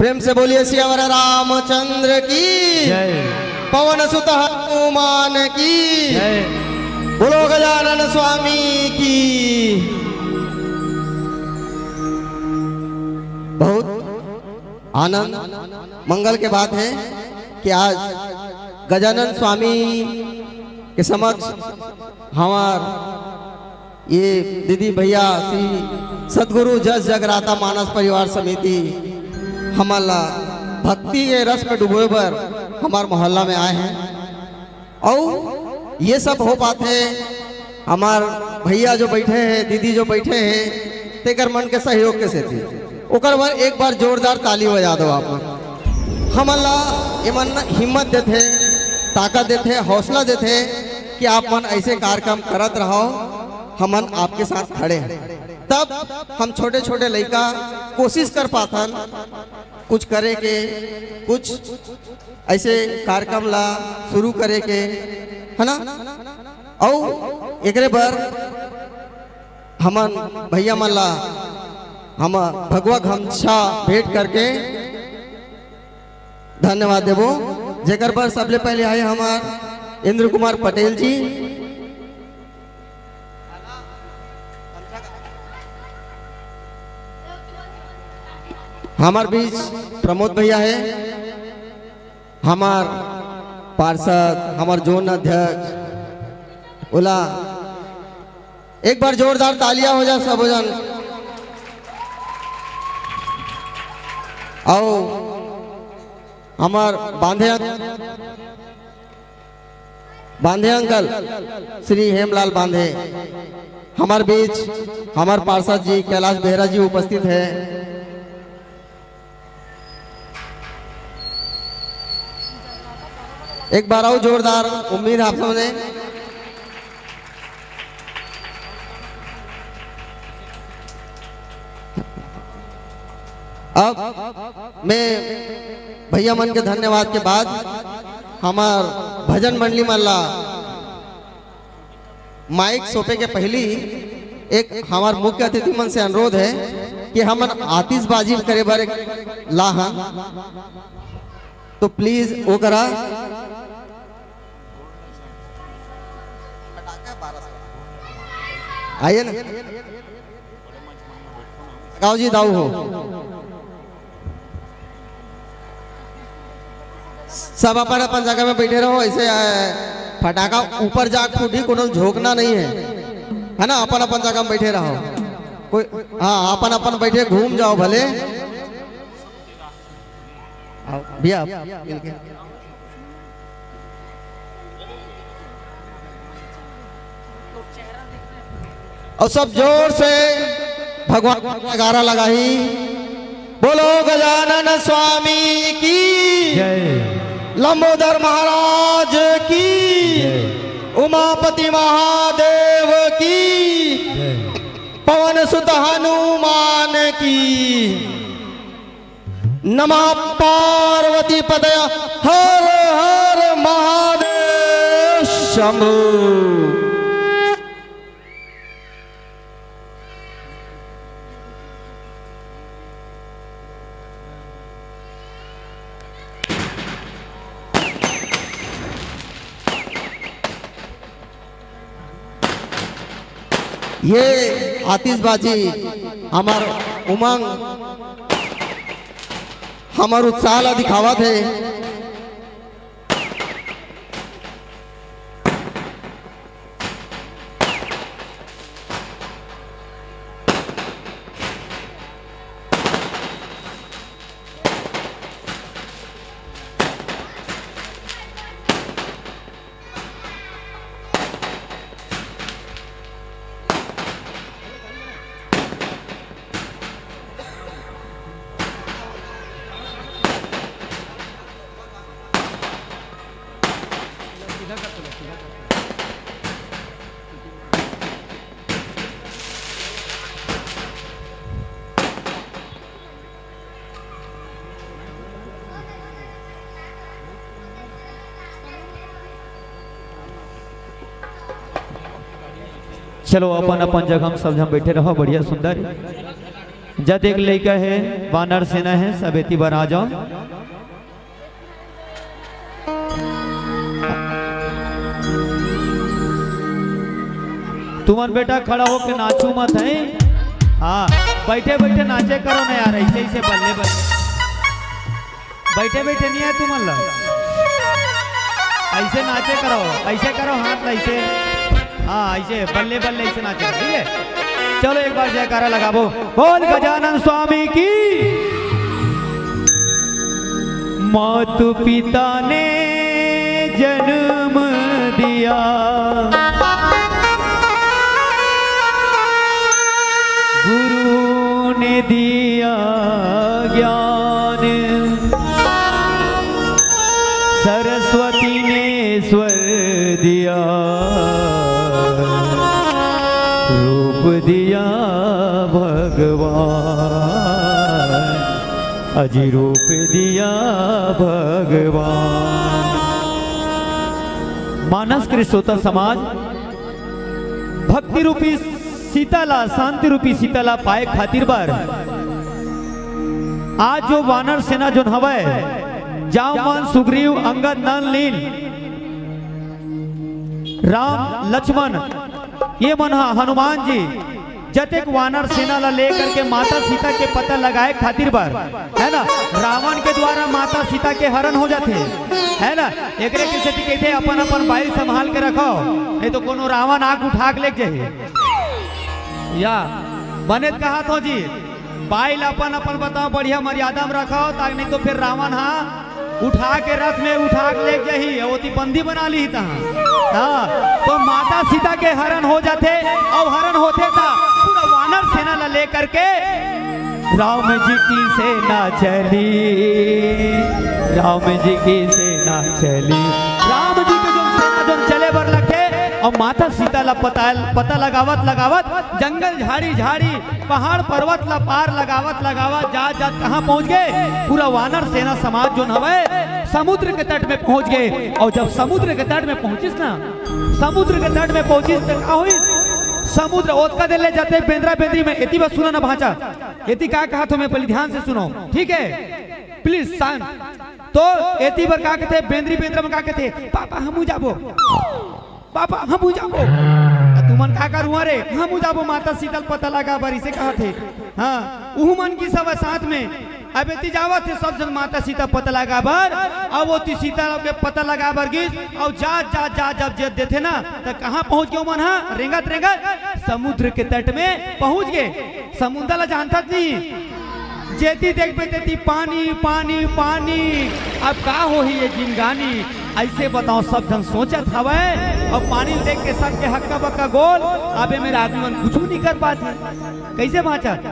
प्रेम से बोलिए सियावर रामचंद्र की, जय। पवन सुत हनुमान की, जय। बोलो गजानन स्वामी की। बहुत आनंद मंगल के बात है कि आज गजानन स्वामी के समक्ष हमार ये दीदी भैया श्री सतगुरु जस जगराता मानस परिवार समिति हमन ला भक्ति के रस में डुबोए बर हमार मोहल्ला में आए हैं। अउ ये सब हो पाथे, हमार भैया जो बैठे हैं, दीदी जो बैठे हैं, तेकर मन के सहयोग के सेती ओकर बर एक बार जोरदार ताली बजा दो आप मन। हमन ला एमन हिम्मत देथे, ताकत देथे, हौसला देथे कि आप मन ऐसे कार्यक्रम करत रहो, हमन आपके साथ खड़े हैं। तब हम छोटे-छोटे लइका कोशिश कर पाथन कुछ करे के, कुछ ऐसे कार्यक्रम ला शुरू करे के, है ना? अउ एकरे बर हमन भैया मन ला हम भगवा गमछा भेंट करके धन्यवाद देबो, जेकर बर सबले पहले आए हमार इंद्र कुमार पटेल जी, हमार बीच प्रमोद भैया है, हमार पार्षद, हमार जोन अध्यक्ष, ओला एक बार जोरदार तालियां हो जा सबो जन। अउ हमार बांधे, बांधे अंकल श्री हेमलाल बांधे, हमार बीच हमार पार्षद जी कैलाश बेहरा जी उपस्थित है। एक बार अउ जोरदार उम्मीद आप सबने। अब मैं भैया मन के धन्यवाद के बाद हमार भजन मंडली मन ला माइक सौंपे के पहली एक हमार मुख्य अतिथि मन से अनुरोध है कि हमन आतिशबाजी करे बर एक लाहन, तो प्लीज वो करा। आइए ना। गाओ जी, दाऊ हो। सब अपन अपन जगह में बैठे रहो। ऐसे, अ, फटाका ऊपर जाके फूटी, कोनो झोंकना नहीं है, है ना? अपन अपन जगह में बैठे रहो। कोई, हाँ, अपन अपन बैठे, घूम जाओ भले। आओ भैया, आप मिलके। अउ सब जोर से भगवान के जयकारा लगाही। बोलो गजानन स्वामी की, जय। लंबोदर महाराज की, जय। उमापति महादेव की, जय। पवन सुत हनुमान की। नमः पार्वती पतये, हर हर महादेव शंभू। ये आतिशबाजी हमार उमंग, हमार उत्साह ला दिखावत हे। चलो, अपन अपन जगह में सब झन बैठे रहो, बढ़िया सुंदर। जतेक लइका हे, वानर सेना हे, सब एती बर आ जाओ। तुमन बेटा खड़ा होके नाचू मत है। हाँ, बैठे बैठे नाचे करो ना यार, ऐसे ऐसे बल्ले बल्ले। बैठे बैठे नहीं है तुमन ला, ऐसे नाचे करो, ऐसे करो हाथ ला ऐसे। हाँ, ऐसे बल्ले बल्ले ऐसे नाचे करो, ठीक है? चलो एक बार जयकारा लगाबो, बोल गजानन स्वामी की। मातु पिता ने जन्म दिया, गुरु ने दिया ज्ञान, सरस्वती ने स्वर दिया, रूप दिया भगवान, अजी रूप दिया भगवान। मानस के श्रोता समाज, भक्ति रूपी सीता ला, शांति रूपी सीता ला पाए खातिर बर आज जो वानर सेना जोन हवय, जामवंत, सुग्रीव, अंगद, नल, नील, राम, लक्ष्मण, ये मन ह हनुमान जी जतेक वानर सेना ला लेकर के माता सीता के पता लगाए खातिर बर, है ना, रावण के द्वारा माता सीता के हरण हो जाथे, है ना। एकरे के सेती कहिथे, अपन अपन बाइल संभाल के रखो, नहीं तो कोनो रावण आग उठा के लेके जाही। या बने त कहा थो जी, बाइल अपन अपन बताओ, बढ़िया मर्यादा में रखो, ताकि नहीं तो फिर रावण हा उठा के रथ में उठा के लेके जाही, ओती बंदी बना ली तहाँ। हाँ, तो माता सीता के हरण हो जाथे, अउ हरण होथे त पूरा वानर सेना ला लेकर के राम जी की सेना चली, राम जी की सेना चली। राम जी के जो सेना जो चले बर लगथे, अउ माता सीता ला पता, पता लगावत लगावत जंगल, झाड़ी झाड़ी, पहाड़ पर्वत ला पार लगावत लगावत जात जात कहाँ पहुँच गे? पूरा वानर सेना समाज जोन हवय, समुद्र के तट में पहुँच गे। अउ जब समुद्र के तट में पहुँचिस ना, समुद्र के तट में पहुँचिस त का होइस? समुद्र ओतका देर ले जाते बेंदरा बेंदरी में, एती बर सुना ना भांचा, एती का कहा थो मैं, पहले ध्यान से सुनो, ठीक है? प्लीज शांत। तो एती बर का कहते, बेंदरी बेंदरा में का कहते, पापा हमू जाबो, पापा हमू जाबो। आ तुमन का करू रे, हमू जाबो माता सीता ल पता लगा बर, इसे कहा थे। हाँ, उहू मन की सब साथ में अब एती जावत हे सब झन माता सीता पता लगा बर। अब ओती सीता के पता लगा बर गिस, अउ जात जात जात जब जेत देथे ना, त कहाँ पहुँच गे मन हा? रेंगत रेंगत समुद्र के तट में पहुँच गे। समुद्र ला जानथस नहीं, जेती देखबे तेती पानी, पानी, पानी। अब का होही ये जिनगानी? ऐसे बताओ, सब झन सोचत हवय, अउ पानी ल देख के सबके हक्का बक्का गोल। अब ए मेर आदमी मन कुछू नहीं कर पात हे। कैसे बाँचत?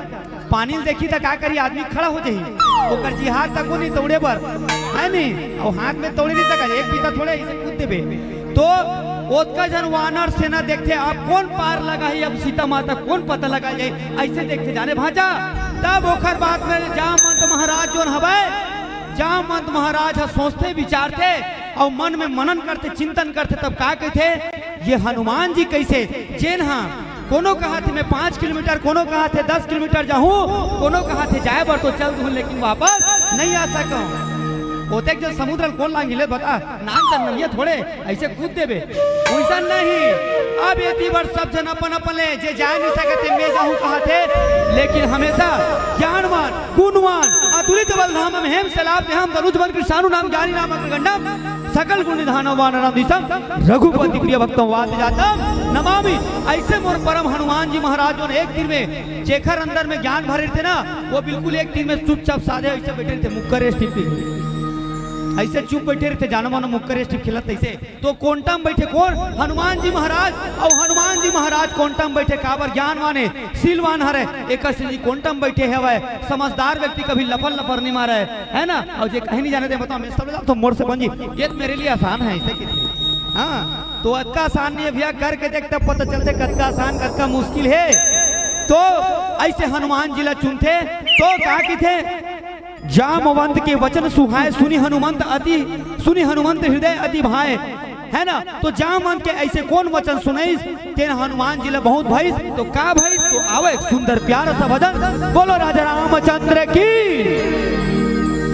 पानी ल देखी त का करी, आदमी खड़ा हो जाही, ओकर जिहार तको नहीं तोड़े बर, है नहीं? अउ हाथ में तोड़े नहीं सका, एक पीता थोड़े ऐसे कूद देबे। तो ओतका झन वानर सेना देखथे, अब कोन पार लगाही, अब सीता माता कोन पता लगा जाए, ऐसे देखथे जाने भांचा। तब ओकर बाद में जामवंत महाराज जोन हवय, जामवंत महाराज ह सोचथे विचारथे अउ मन में मनन करथे, चिंतन करथे, तब का कहिथे, ये हनुमान जी कैसे, जेन हा कोनो कहाथे मैं पाँच किलोमीटर, कोनो कहाथे दस किलोमीटर जाहूँ, कोनो कहाथे जाए बर तो चल दूँ, लेकिन वापस नहीं आ सकूँ। ओतेक जन समुद्र ल कोन लांघी ले बता, नान चन नंगिया थोड़े ऐसे कूद देबे, वैसा नहीं। अब एती बर सब झन अपन अपन ले, जे जाए नहीं सकते, मैं जाहूँ कहाथे, लेकिन हमेशा ज्ञानवान, गुणवान, अतुलित बल धामम हेम शैलाभ देहम तनुज बल कृष्णानु नाम ज्ञानी नाम अग्रगण्यम सकल गुण निधानम वानराणाम धीशम रघुपति प्रिय भक्तम वात जातम नमामि। ऐसे मोर परम हनुमान जी महाराज जोन एक तीर में जेखर अंदर में ज्ञान भरे रहिथे ना, वो बिल्कुल एक तीर में चुपचाप साधे ऐसे बैठे रहिथे, मुक्कर टिप के ऐसे चुप बैठे रहिथे, जानो मानो मुक्कर टिप खेलत ऐसे। तो कोंटा म बैठे कोन? हनुमान जी महाराज। अउ हनुमान जी महाराज कोंटा म बैठे काबर? ज्ञानवान हे, शीलवान हरे, एकर से जी कोंटा म बैठे हवय। समझदार व्यक्ति कभी लफर लफर नहीं मारे, है ना? अउ जे कहीं नहीं जाने दे, बताओ, मैं सब तो मोर से बन जी, ये तो मेरे लिए आसान है, ऐसे कहते हैं। हाँ, तो अतका आसान नहीं है भैया, करके देख, तब पता चलथे कतका आसान, कतका मुश्किल है। तो ऐसे हनुमान जी ला चुनथे, तो का कहिथे? जामवंत के वचन सुहाए, सुनि हनुमंत अति, सुनि हनुमंत हृदय अति भाए। है ना? तो जामवंत के ऐसे कोन वचन सुनइस, तेन हनुमान जी ला बहुत भइस। तो का भइस? तो आवो एक सुंदर प्यारा सा भजन। बोलो राजा रामचंद्र की,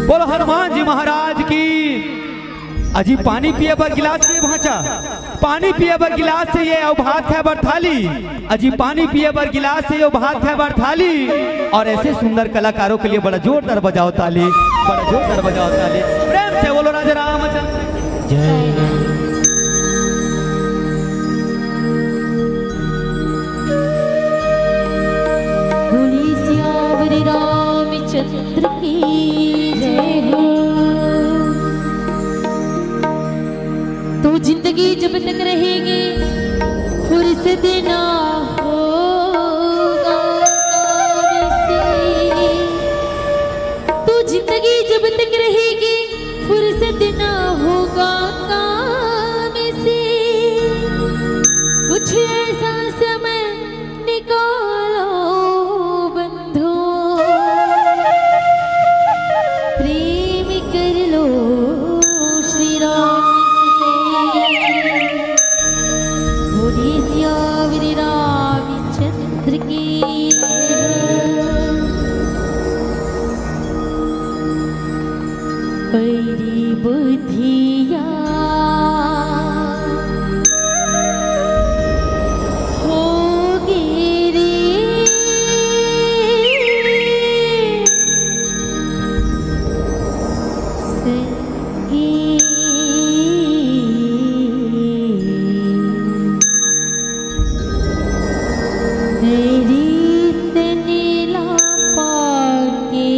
बोलो हनुमान जी महाराज की। अजी पानी पिए बर गिलास चाहिए भांचा, पानी पिए बर गिलास चाहिए अउ भात खाए बर थाली। अजी पानी पिए बर गिलास चाहिए अउ भात खाए बर थाली। और ऐसे सुंदर कलाकारों के लिए बड़ा जोरदार बजाओ ताली, बड़ा जोरदार बजाओ ताली। प्रेम से बोलो राजा रामचंद्र की जय। बोलिए सियावर रामचंद्र की जय हो। तो जिंदगी जब तक रहेगी, फुर्सत ना होगा काम से। तो जिंदगी जब तक रहेगी, फुर्सत ना होगा काम से। कुछ ऐसा समय निकालो बंधु, प्रेम कर लो श्री राम से। बोलिए सियावर रामचंद्र की। पैरी बुधिया हो गिरी संगी। रीत नीला पाके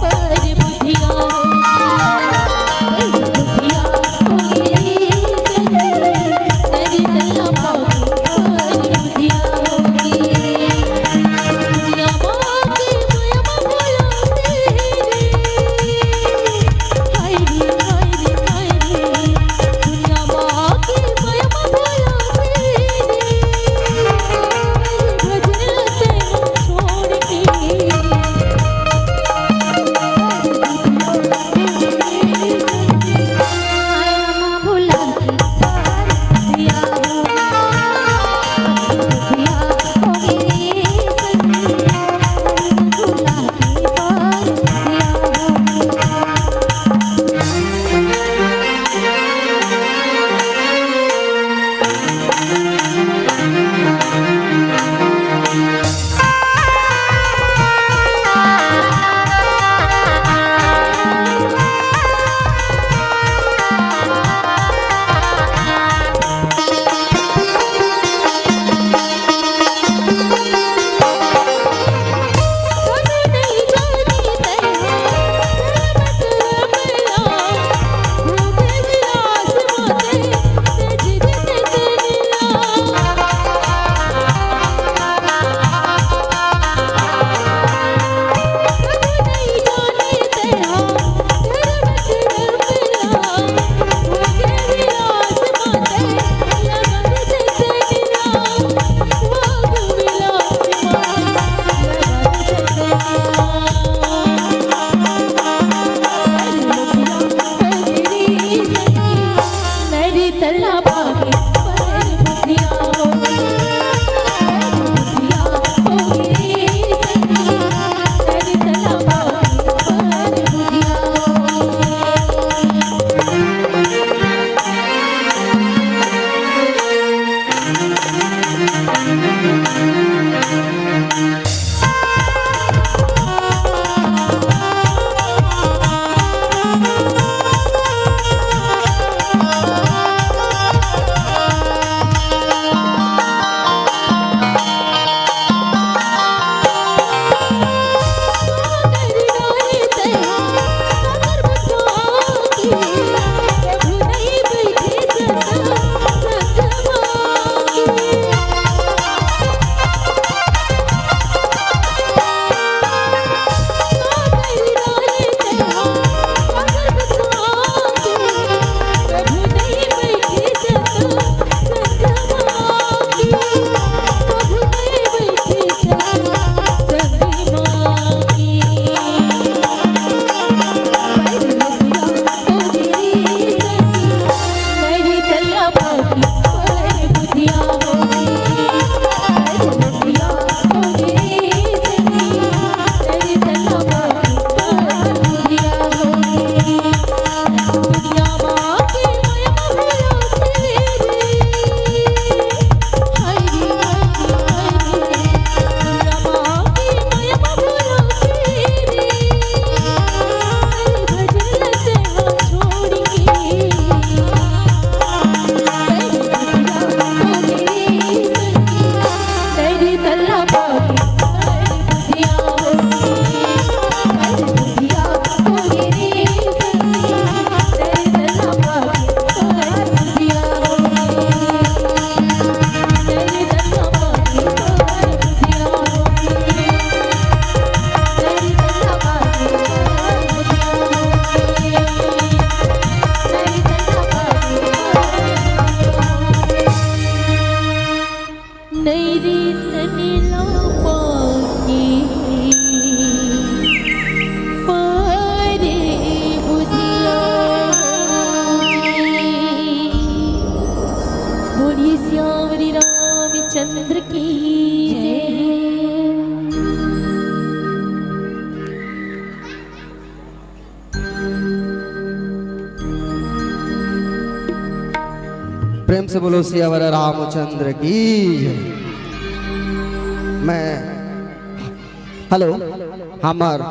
परे बुधिया होगे। बोलिए सियावरी रामचंद्र की जय। प्रेम से बोलो सियावर रामचंद्र की जय। मैं, हेलो, हमर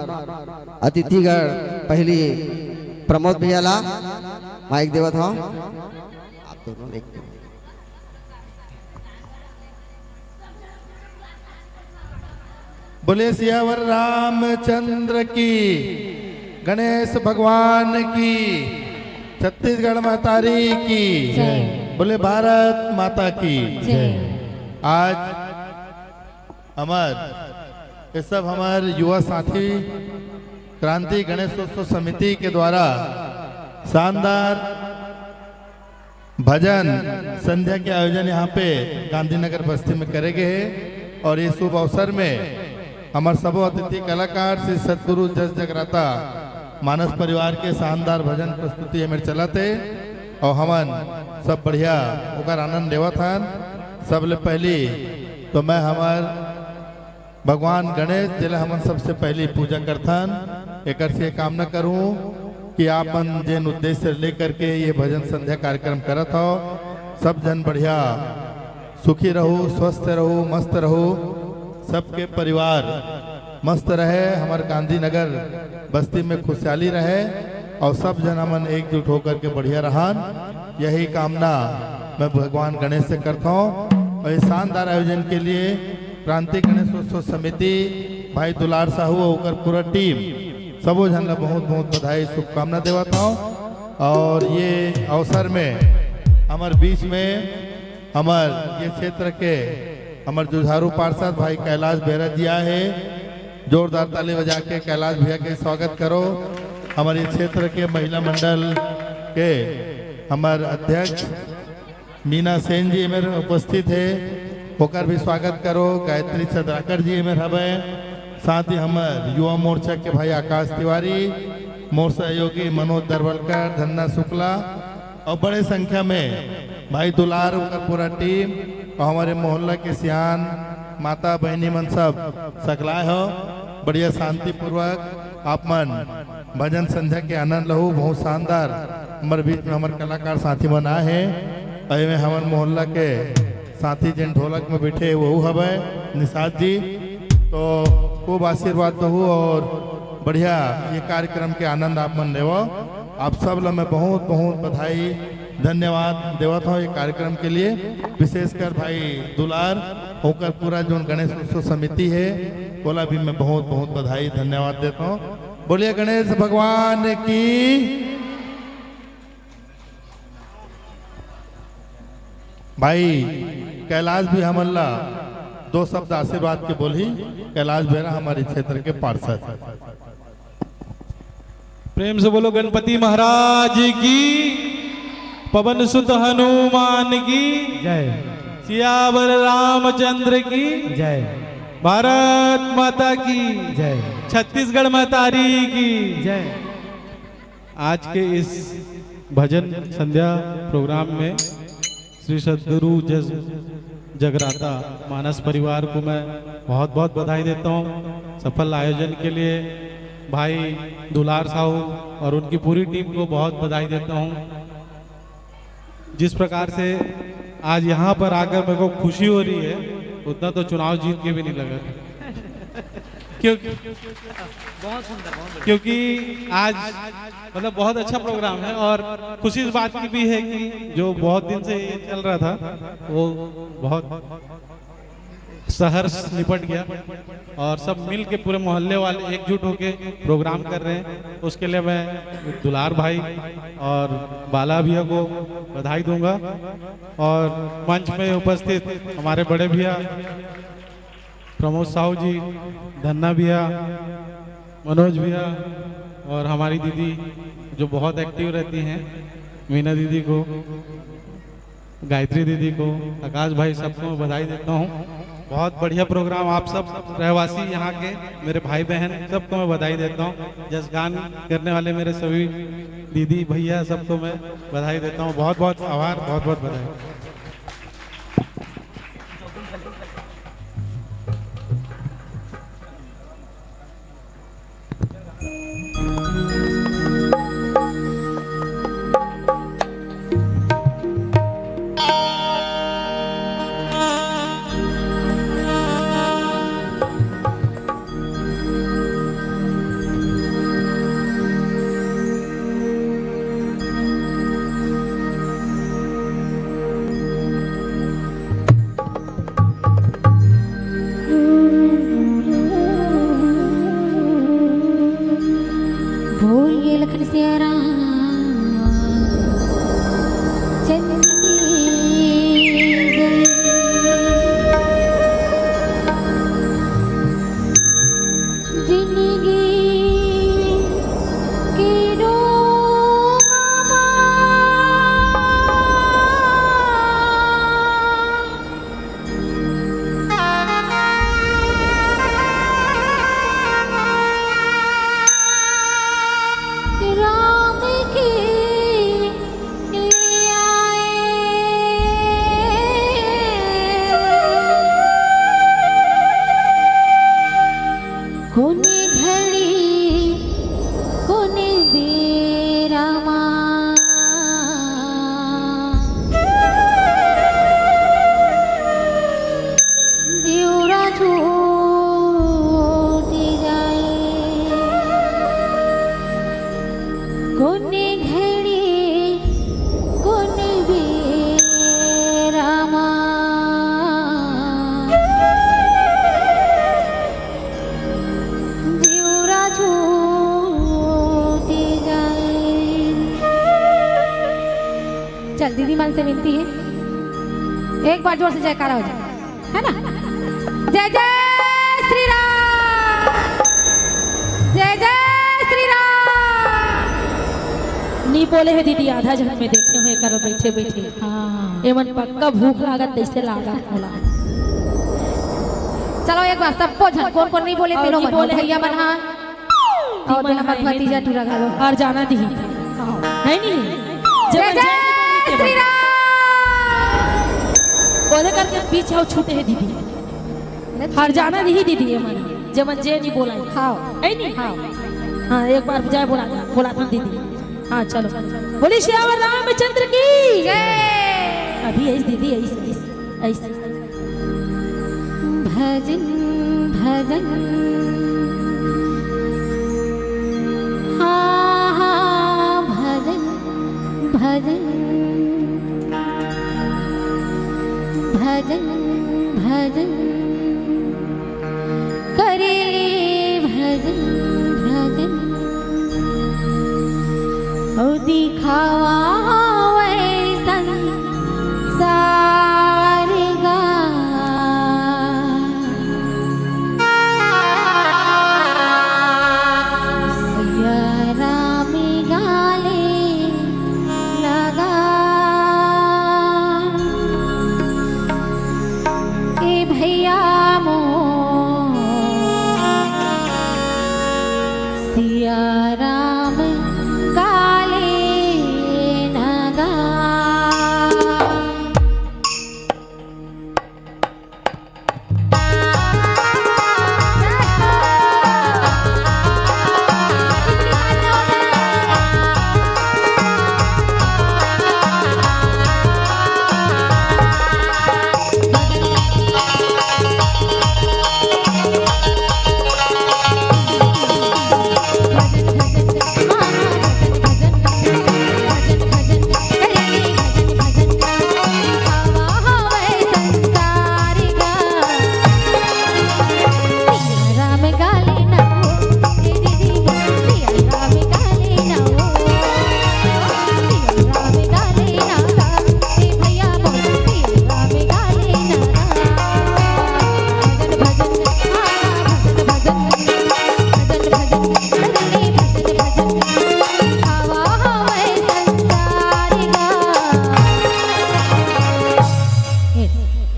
अतिथिगण पहली प्रमोद भैया ला माइक देवत हव। आप दोनों एक बोले सियावर रामचंद्र की, गणेश भगवान की, छत्तीसगढ़ महतारी की, जय। बोले भारत माता की। जय। आज हमर ये सब हमर युवा साथी क्रांति गणेशोत्सव समिति के द्वारा शानदार भजन संध्या के आयोजन यहाँ पे गांधीनगर बस्ती में करे गए हे और ये शुभ अवसर में हमर सबो अतिथि कलाकार श्री सतगुरु जस जगराता मानस परिवार के शानदार भजन प्रस्तुति हमर चलत हे और हमन सब बढ़िया ओकर आनंद लेवत हन। सबले पहली तो मैं हमर भगवान गणेश, जेला हमन सबसे पहली पूजा करथन, एकर से कामना करूं कि आप मन जेन उद्देश्य लेकर के ये भजन संध्या कार्यक्रम करत हो, सब जन बढ़िया सुखी रहो, स्वस्थ रहो, मस्त रहो, सबके परिवार मस्त रहे, हमर गांधीनगर बस्ती में खुशहाली रहे और सब जन हमन एकजुट होकर के बढ़िया रहन, यही कामना मैं भगवान गणेश से करता हूँ। और इस शानदार आयोजन के लिए क्रांति गणेशोत्सव समिति, भाई दुलार साहू और ओकर पूरा टीम, सबो झन ला बहुत बहुत बधाई, शुभकामना देवत हूँ। और ये अवसर में हमर बीच में हमर ये क्षेत्र के हमर जुझारू पार्षद भाई कैलाश बेरा जी आए हे। जोरदार ताली बजा के कैलाश भैया के स्वागत करो। हमर ये क्षेत्र के महिला मंडल के हमर अध्यक्ष मीना सेन जी एमेर उपस्थित हे, ओकर भी स्वागत करो। गायत्री चंद्राकर जी एमेर हवय, साथ ही हमर युवा मोर्चा के भाई आकाश तिवारी, मोर सहयोगी मनोज दरवलकर, धन्ना शुक्ला और बड़े संख्या में भाई दुलार, ओकर पूरा टीम और हमर मोहल्ला के सियान माता बहिनी मन सब सकलाए हो। बढ़िया शांतिपूर्वक आप मन भजन संध्या के आनंद लहू। बहुत शानदार हमर बीच में हमर कलाकार साथी मन आए हे। अउ एमे हमर मोहल्ला के साथी जेन ढोलक में बैठे हे, वहू हवय निषाद जी। तो खूब आशीर्वाद दहू और बढ़िया ये कार्यक्रम के आनंद आप मन लेवो। आप सब ला मैं बहुत बहुत बधाई, धन्यवाद देवत हूँ ये कार्यक्रम के लिए। विशेषकर भाई दुलार, ओकर पूरा जोन गणेश उत्सव समिति हे, ओला भी मैं बहुत बहुत बधाई, धन्यवाद देता हूँ। बोलिए गणेश भगवान की। भाई कैलाश भी हमन ला दो शब्द आशीर्वाद के बोलही। कैलाश बेरा हमर क्षेत्र के पार्षद। प्रेम से बोलो गणपति महाराज की, पवन सुत हनुमान की, जय। सियावर रामचंद्र की, जय। भारत माता की, जय। छत्तीसगढ़ महतारी की। जय। आज के इस भजन संध्या प्रोग्राम में श्री सद्गुरु जस जगराता मानस परिवार को मैं बहुत बहुत बधाई देता हूँ। सफल आयोजन के लिए भाई दुलार साहू और उनकी पूरी टीम को बहुत बधाई देता हूँ। जिस प्रकार से आज यहाँ पर आकर मेरे को खुशी हो रही है, उतना तो चुनाव जीत के भी नहीं लगा। क्योंकि बहुत सुंदर, बहुत बढ़िया। क्योंकि आज मतलब बहुत अच्छा प्रोग्राम है और खुशी इस बात की भी है कि जो बहुत दिन से ये चल रहा था, वो बहुत सहर्ष निपट गया और सब मिल के पूरे मोहल्ले वाले एकजुट होके प्रोग्राम कर रहे हैं। उसके लिए मैं दुलार भाई और बाला भैया को बधाई दूंगा और मंच में उपस्थित हमारे बड़े भैया प्रमोद साहू जी, धन्ना भैया, मनोज भैया और हमारी दीदी जो बहुत एक्टिव रहती हैं, मीना दीदी को, गायत्री दीदी को, आकाश भाई, सबको मैं बधाई देता हूँ। बहुत बढ़िया प्रोग्राम। आप सब रहवासी यहाँ के, मेरे भाई बहन, सबको मैं बधाई देता हूँ। जसगान करने वाले मेरे सभी दीदी भैया, सबको मैं बधाई देता हूँ। बहुत बहुत आभार, बहुत बहुत बधाई। से विनती हे, एक बार जोर से जयकारा हो जाए, है ना? जय जय श्री राम, जय जय श्री राम। नी बोले हे दीदी, आधा झन में देखे हों एकर बइठे बइठे। हाँ। एमन पक्का भूख लागत तइसे लागत मोला। चलो एक बार सबो झन, कोन कोन नी बोले, अउ तीनों नी मन, बोले भैया मन, हाँ। अउ तीन मन हमर भतीजा टूरा घलो। अउ जाना दिही। हाँ। है नी? जय जय श्री राम। बोले करके बीच अउ छूटे हे दीदी। अउ जाना दिही दीदी, एमन जेमन जे नी बोला। हाँ। है नी? हाँ। हाँ, एक बार जय बोला, बोलाथन दीदी। हाँ, चलो। बोलिए सियावर रामचंद्र की। जय। अभी अइस दीदी, अइस, अइस, अइस। भजन, भजन, हाँ, हाँ, भजन, भजन, भजन, भजन, करे ले भजन, भजन। अउ दिखावा वइसन सारगा। सिया राम गाले लगा। ए भैया मोर सिया राम काले नगा।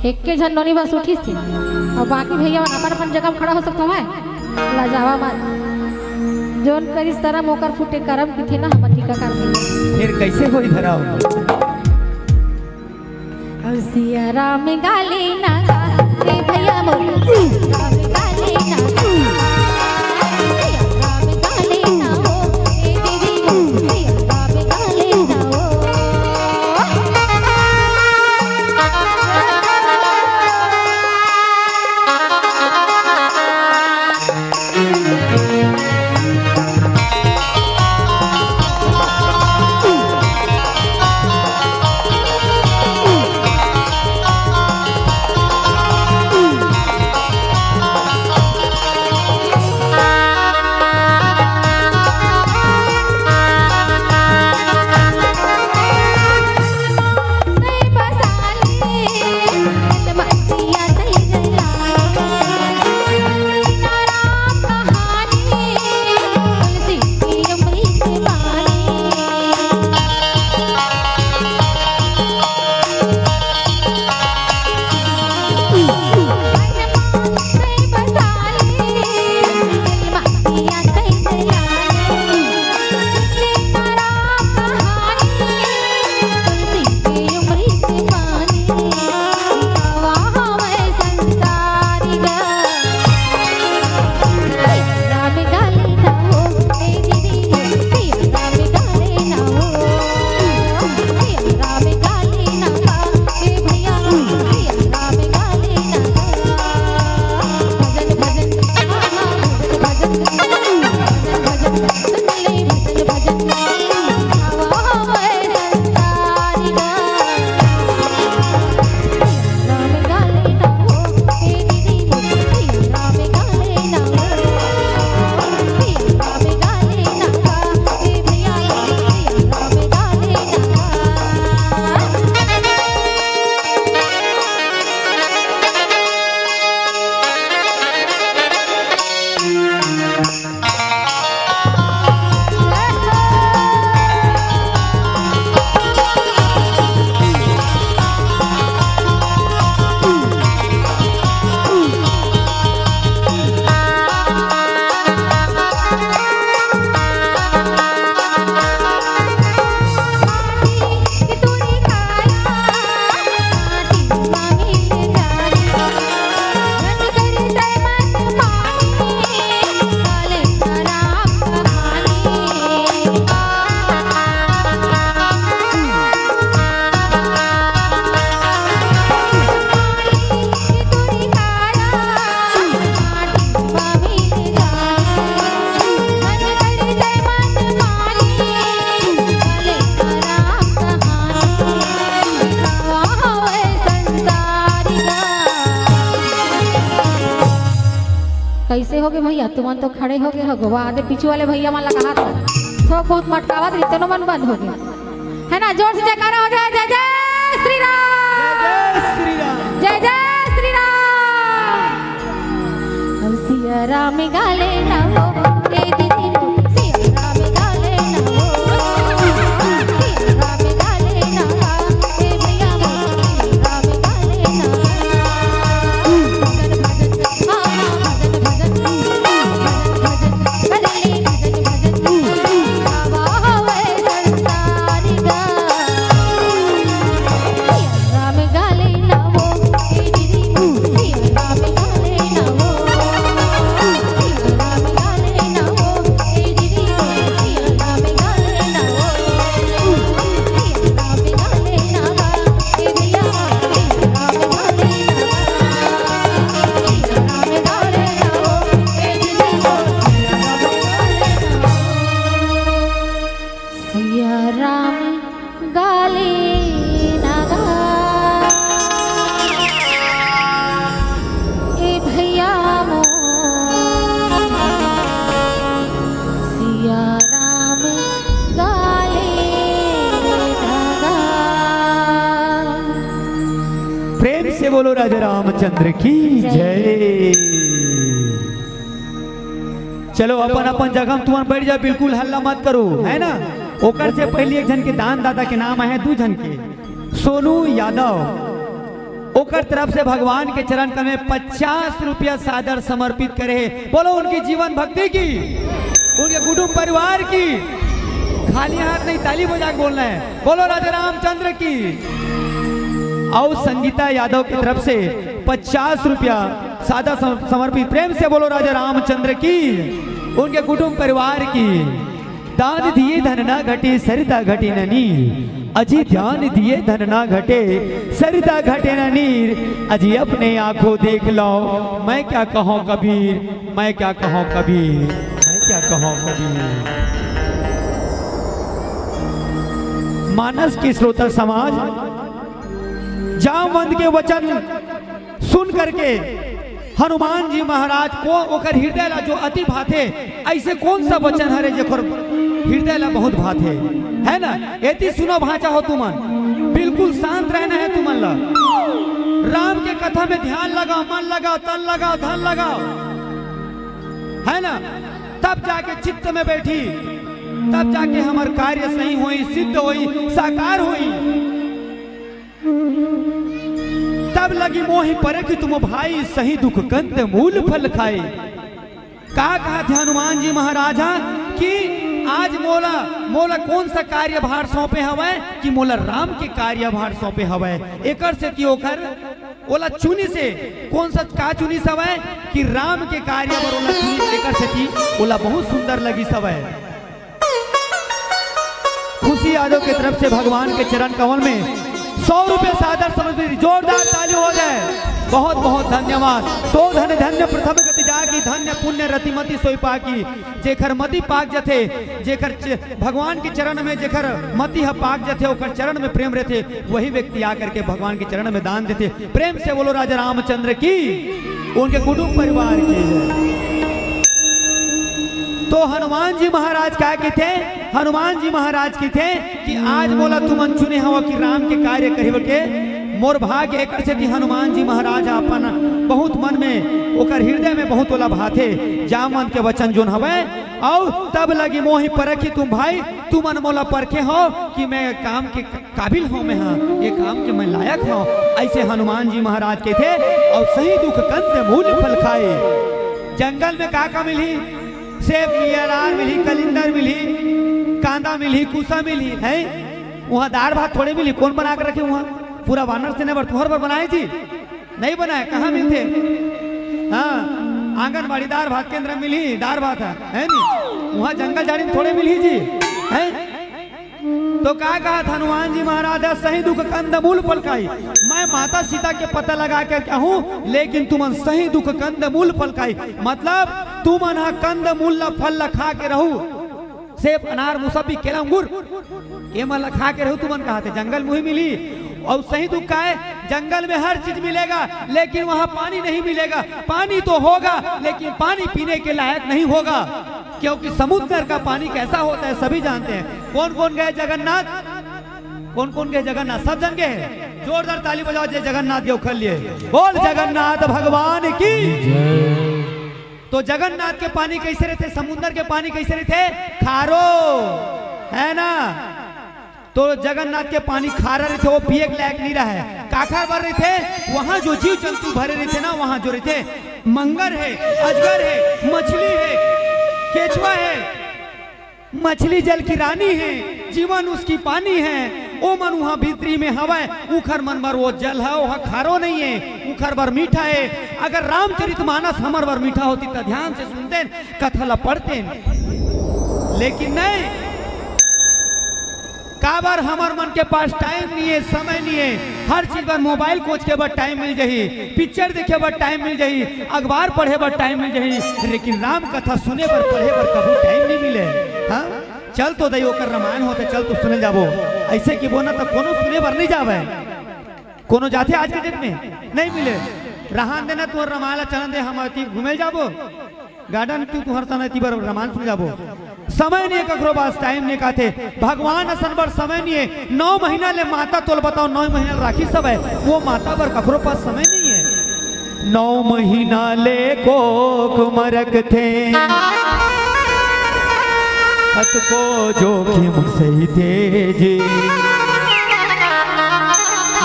एके झन नोनी बस उठिस हे, अउ बाकी भैया मन अपन अपन जगह में खड़ा हो सकत हवय। लजावा मत। जोन करिस धरम ओकर फूटे करम, किथे ना हमर टीकाकार भैया। फेर कइसे होही धरम? सिया राम गाले ना गा, ए भैया मोर, सिया राम गाले ना गा, सिया राम गाले ना हो, ए दीदी मोर, सिया राम गाले ना हो। कैसे होगे भैया, तुमन तो खड़े होगे होगो, वाह दे पीछू वाले भैया मन लगा हाथ थोक बहुत मटकावत रही, तेनो मन बंद होगे, है ना? जोर से जयकारा हो जाए, जय जय श्री राम, जय जय श्री राम। जय जय श्री राम। सिया राम गाले ना वो, ए दीदी, सिया राम गाले ना वो, सिया राम गाले ना, ए भैया, सिया राम गाले ना। भजन, भजन, हाँ, हाँ, भजन, भजन, भजन, भजन, भजन, भजन, भजन, भजन, गावा हवे संसारी गा। राम गाले ना वो, ए दीदी, राम गाले ना वो, राम गाले ना वो, ए दीदी, राम गाले ना वो, राम गाले ना गा, ए भैया, राम गाले ना गा, राम गाले ना वो, ए दीदी, राम गाले ना वो। सिया राम गाले ना गा, ए भैया मोर, सिया राम गाले ना गा। प्रेम से बोलो राजा रामचंद्र की जय। जय। चलो, अपन अपन जगह में तुमन बैठ जाओ, बिल्कुल हल्ला मत करो, है ना? ओकर से पहले एक झन के दान दाता के नाम आहे, दू झन के, सोनू यादव, ओकर तरफ से भगवान के चरण कमल में पचास रुपया सादर समर्पित करे हे। बोलो उनकी जीवन भक्ति की, उनके कुटुंब परिवार की। खाली हाथ नहीं, ताली बजा के बोलना है। बोलो राजा रामचंद्र की। और संगीता यादव की तरफ से पचास रुपया सादर सम-, समर्पित। प्रेम से बोलो राजा रामचंद्र की, उनके कुटुंब परिवार की। दान दिए धन ना घटे, सरदा घटे न नीर। अजी दान दिए धन ना घटे, सरदा घटे न नीर। अजी अपने आंखों देख लो, मैं क्या कहूँ कबीर, मैं क्या कहूँ कबीर, मैं क्या कहूँ कबीर। मानस के श्रोता समाज, जामवंत के वचन सुन करके हनुमान जी महाराज को ओकर हृदय ला जो अति भाथे, ऐसे कौन सा वचन हरे जेकर हृदय ला बहुत भाथे, है ना? एती सुनो भांचा हो तुमन, बिल्कुल शांत रहना है तुमन ला। राम के कथा में ध्यान लगाओ, मन लगाओ, तन लगाओ, धन लगाओ, है ना? तब जाके चित्त में बैठी, तब जाके हमर कार्य सही होई, सिद्ध होई, साकार होई। तब लगी मोहि परखि तुम भाई, सही दुख कंद मूल फल खाए। का कहा थे हनुमान जी महाराजा कि आज मोला, मोला कौन सा कार्यभार सौंपे हवय कि मोला राम के कार्यभार सौंपे हवय। एकर सेती ओकर ओला चुनिस हे, कौन सा का चुनिस हवय कि राम के कार्य बर ओला चुनिस, एकर सेती ओला बहुत सुंदर लगिस हवय। खुशी यादव के तरफ से भगवान के चरण कमल में सौ रुपए सादर समर्पित, जोरदार ताली हो जाए। बहुत बहुत धन्यवाद। तो धन धन्य प्रथम गति जाकी, धन्य पुण्य रतिमति सोई पाकी। जेकर मति पाक जथे, जेकर च-, भगवान के चरण में जेकर मति ह पाक जथे, ओकर चरण में प्रेम रहथे, वही व्यक्ति आकर के भगवान के चरण में दान देथे। प्रेम से बोलो राजा रामचंद्र की, उनके कुटुंब परिवार की जय। तो हनुमान जी महाराज का कहते हैं, हनुमान जी महाराज कहते हैं कि आज मोला तुमन चुने हव कि राम के कार्य करिब के मोर भाग्य। एकर सेती हनुमान जी महाराज अपन बहुत मन में, ओकर हृदय में बहुत ओला भाथे जामवंत के वचन जोन हवय। अउ तब लगी मोहि परखी तुम भाई, तुमन मोला परखे हो कि मैं काम के काबिल हो, मैं हाँ ये काम के मैं लायक हो। ऐसे हनुमान जी महाराज के थे। और सही दुख कंद मूल फल खाए। जंगल में का का मिलही? सेब मिलही, अनार मिलही, कलिंदर मिलही, कांदा मिलही, कुसा मिलही, है? वहाँ दार भात थोड़े मिलही, कौन बना के रखे वहाँ? पूरा वानर सेना बर, तुम्हार बर बनाए जी? नहीं बनाए, कहाँ मिलथे? हाँ, आंगनबाड़ी दार भात केंद्र मिलही, दार भात है, है नी? वहाँ जंगल झाड़ी में थोड़े मिलही जी, है? तो का कहा था हनुमान जी महाराज, "सही दुख कंद मूल फल खाई।" मैं माता सीता के पता लगा के क्या हूँ, लेकिन तुमन सही दुख कंद मूल फल खाई, मतलब तुमन हा कंद मूल ला, फल ला खा के रहू। सेब, अनार, मुसब्बी, केला, अंगूर, ये मन ला खा के रहू तुमन, कहा थे जंगल मुही मिली। और सही दुख का है, जंगल में हर चीज मिलेगा, लेकिन वहाँ पानी नहीं मिलेगा। पानी तो होगा, लेकिन पानी पीने के लायक नहीं होगा, क्योंकि समुद्र का पानी कैसा होता है, सभी जानते हैं। कौन कौन गए जगन्नाथ? कौन कौन गए जगन्नाथ? सब जन गए हैं? जोरदार ताली बजाओ, जे जगन्नाथ के उखल लिए। बोल जगन्नाथ भगवान की। तो जगन्नाथ के पानी कैसे रहते, समुद्र के पानी कैसे रहते? खारो, है ना? तो जगन्नाथ के पानी खारा रहिथे, वो पिए के लायक नहीं रहे। काखर बर रहिथे? वहां जो जीव जंतु भरे रहिथे ना, वहां जो रहिथे, मंगर है, अजगर है, मछली है, केचवा है, मछली जल की रानी है, जीवन उसकी पानी है। ओ मन वहां भीतरी में हवय, उखर मन बर वो जल है, वो खारो नहीं है, उखर बर मीठा है। अगर रामचरित मानस हमर बर मीठा होती, त ध्यान से सुनते, कथा ला पढ़ते, लेकिन नहीं। काबर हमर मन के पास टाइम नहीं है, समय नहीं है। हर चीज बर मोबाइल कोच के बर टाइम मिल जाही, पिक्चर देखे बर टाइम मिल जाही, अखबार पढ़े बर टाइम मिल जाही, लेकिन राम कथा सुने बर, पढ़े बर कभी टाइम नहीं मिले। हाँ, चल तो दई ओकर रामायण होते, चल तो सुने जाबो। ऐसे कि बोना तो कोनो सुने बर नहीं जावे, कोनो जाथे आज के डेट में नहीं मिले। रहान देना तोर रामायण ला, चलन दे, हम अति घूमे जाबो। गार्डन तू तुहर सना ती बर रामायण सुन जाबो। समय नहीं है ककरो पास, टाइम नहीं काथे। भगवान असन बर समय नहीं है। नौ महीना ले माता तोल बताओ, नौ महीना ले राखी सब है, वो माता बर ककरो पास समय नहीं है। नौ महीना ले कोख म रखथे, अतको जोखिम सहिथे जी।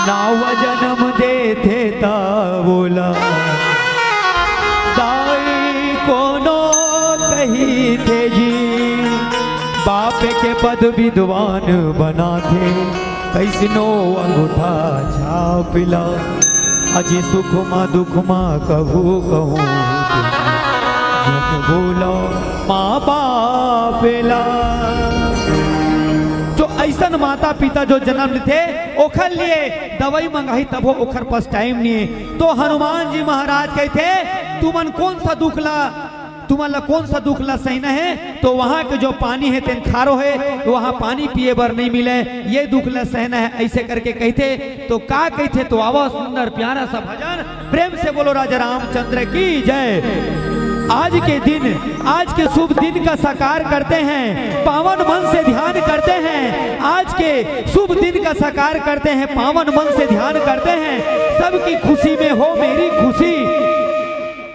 नावा जन्म देथे त बोला दाई कोनो कहिथे जी। बाप के पद विद्वान बनाथे, कैसनो अंगूठा छाप ला। अजी सुख मा दुख मा कभू कहूँ, बोलो माँ बाप ला। जो ऐसन माता पिता जो जन्म लेथे, ओखर लिए दवाई मंगाही तभो ओखर पास टाइम नहीं है। तो हनुमान जी महाराज कहथे, तुमन कौन सा दुख ला, तुमन ला कौन सा दुख ला सहना है? तो वहाँ के जो पानी है तेन खारो है, तो वहाँ पानी पिए बर नहीं मिले, ये दुख ला सहना है, ऐसे करके कहथे। तो का कहथे? तो आवा सुंदर प्यारा सा भजन, प्रेम से बोलो राजा रामचंद्र की जय। आज के दिन, आज के शुभ दिन का साकार करते हैं, पावन मन से ध्यान करते हैं। आज के शुभ दिन का साकार करते हैं, पावन मन से ध्यान करते हैं। सबकी खुशी में हो मेरी खुशी।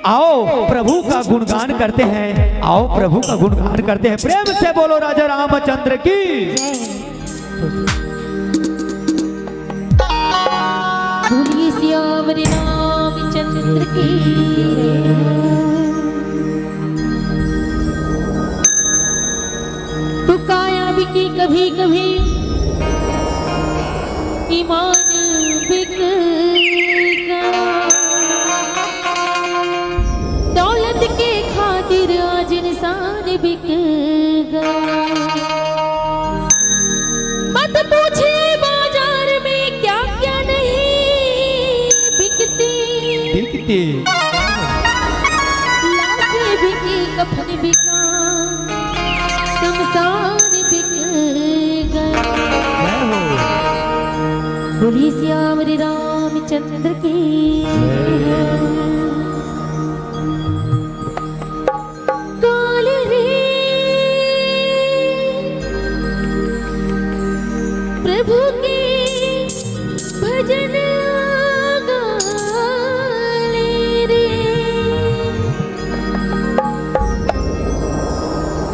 आओ प्रभु का गुणगान करते हैं, आओ प्रभु का गुणगान करते हैं। प्रेम से बोलो राजा रामचंद्र की। बोलिए सियावर रामचंद्र की। तो काया बिकी कभी कभी, ईमान बिक गया। दौलत के खातिर आज इंसान बिक गया। मत पूछे बाजार में क्या क्या नहीं बिकती। बिकती। लाशें बिकी, कफन बिका, शमशान बिक गया। जय हो। बोलिए सियावर रामचंद्र की। काल रे प्रभु के भजन गाले रे,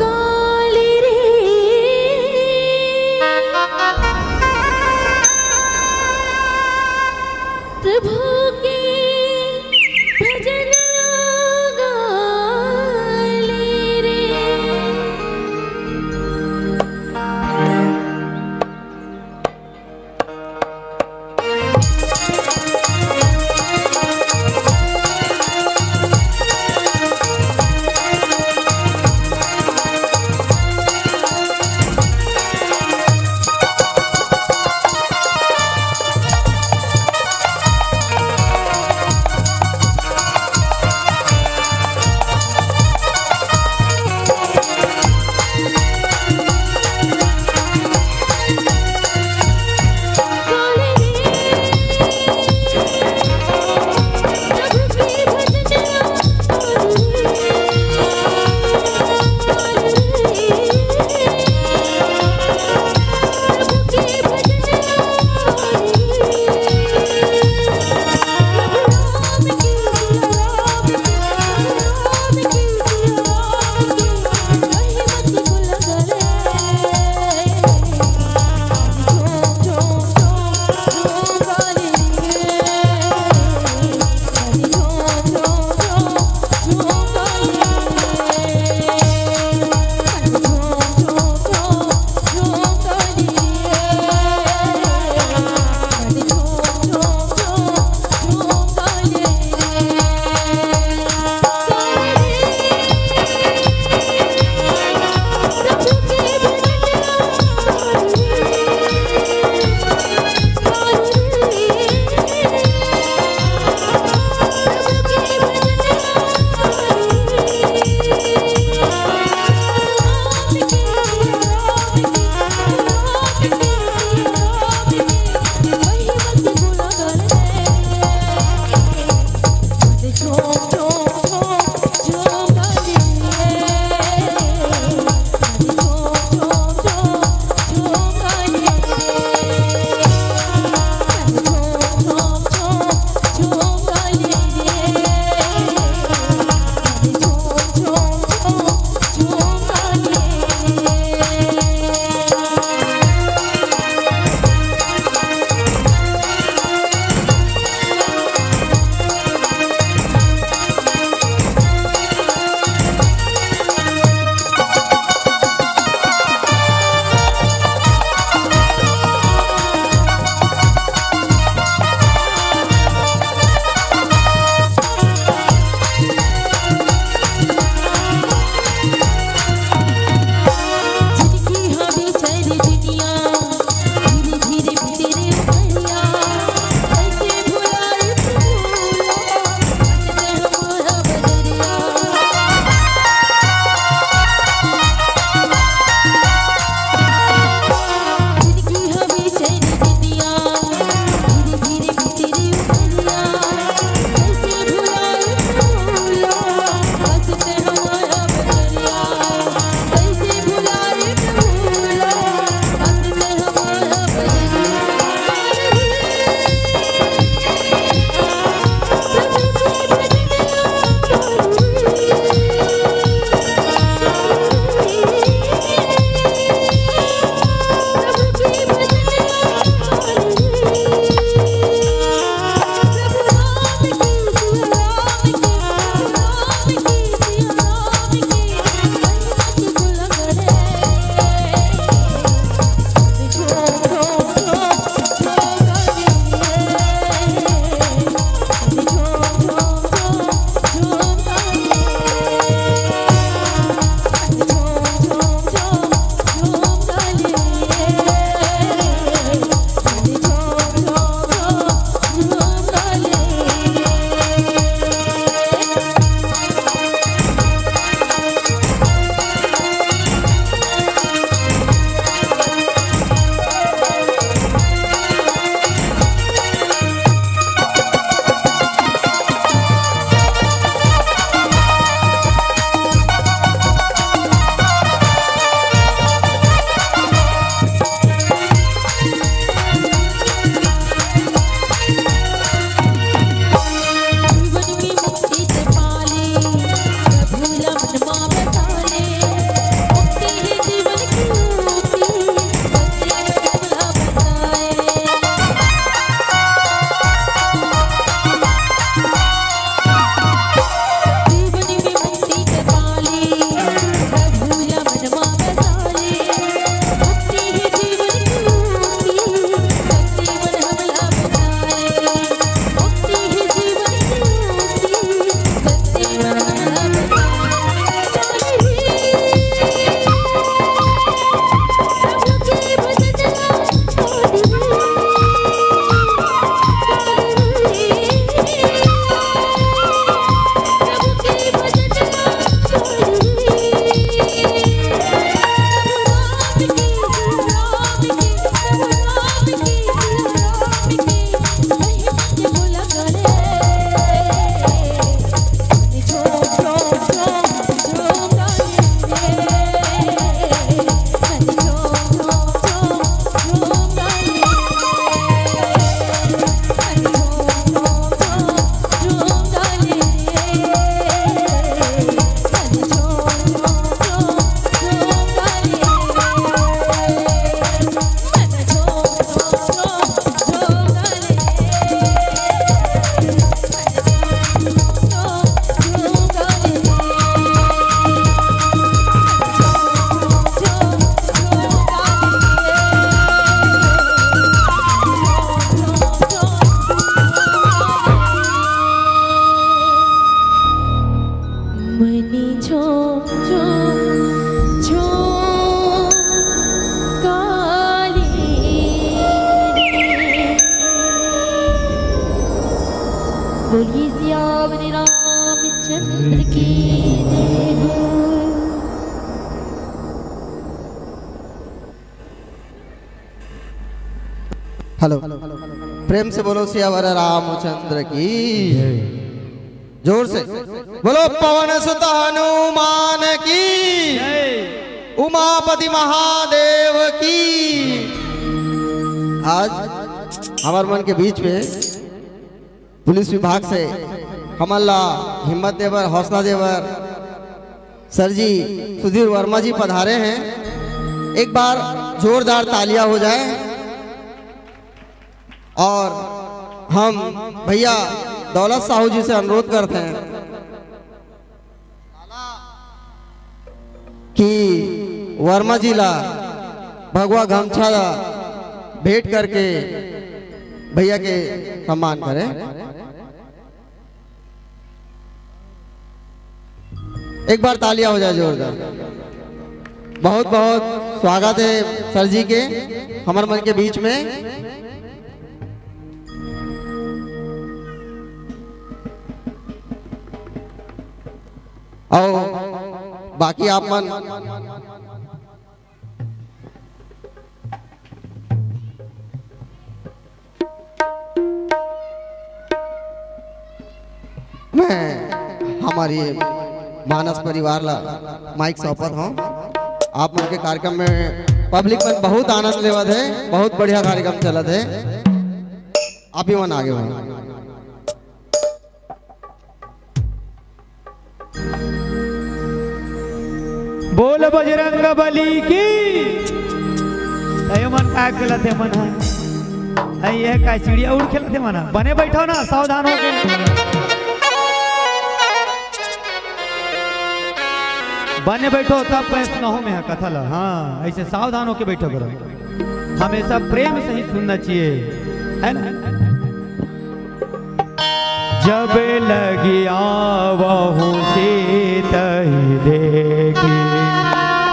गाले रे। प्रभु के भजन गाले रे। बोलिए सियावर रामचंद्र की जय हो। हेलो, प्रेम से बोलो सियावर रामचंद्र की। जोर से बोलो पवन सुत हनुमान की, उमापति महादेव की। आज हमर मन के बीच में पुलिस विभाग से हमन ला हिम्मत देबर, हौसला देबर सर जी सुधीर वर्मा जी पधारे हैं। एक बार जोरदार तालियां हो जाए। और हम भैया दौलत साहू जी से अनुरोध करते हैं कि वर्मा जी ला भगवा गमछा ला भेंट करके भैया के सम्मान करें। एक बार तालियां हो जाए जोरदार। बहुत बहुत स्वागत है सर जी के हमर मन के बीच में। अउ बाकी आप मन मैं हमर मानस परिवार ला माइक सौंपत हूँ। आप मन के कार्यक्रम में पब्लिक मन बहुत आनंद लेवत है, बहुत बढ़िया कार्यक्रम चलत है। आप ही मन आगे बढ़ो। बोल बजरंग बली की। अरे मन का खेलत हे मन ह? अरे ये का चिड़िया उड़ खेलत हे मन ह? बने बैठो ना, सावधान होके। बने बैठो तब मैं सुनाहूं मैं ह कथा ला। हाँ, ऐसे सावधान होके बैठो करो। हमेशा प्रेम से ही सुनना चाहिए, है ना? जब लगी आवहु सीतहि देखि,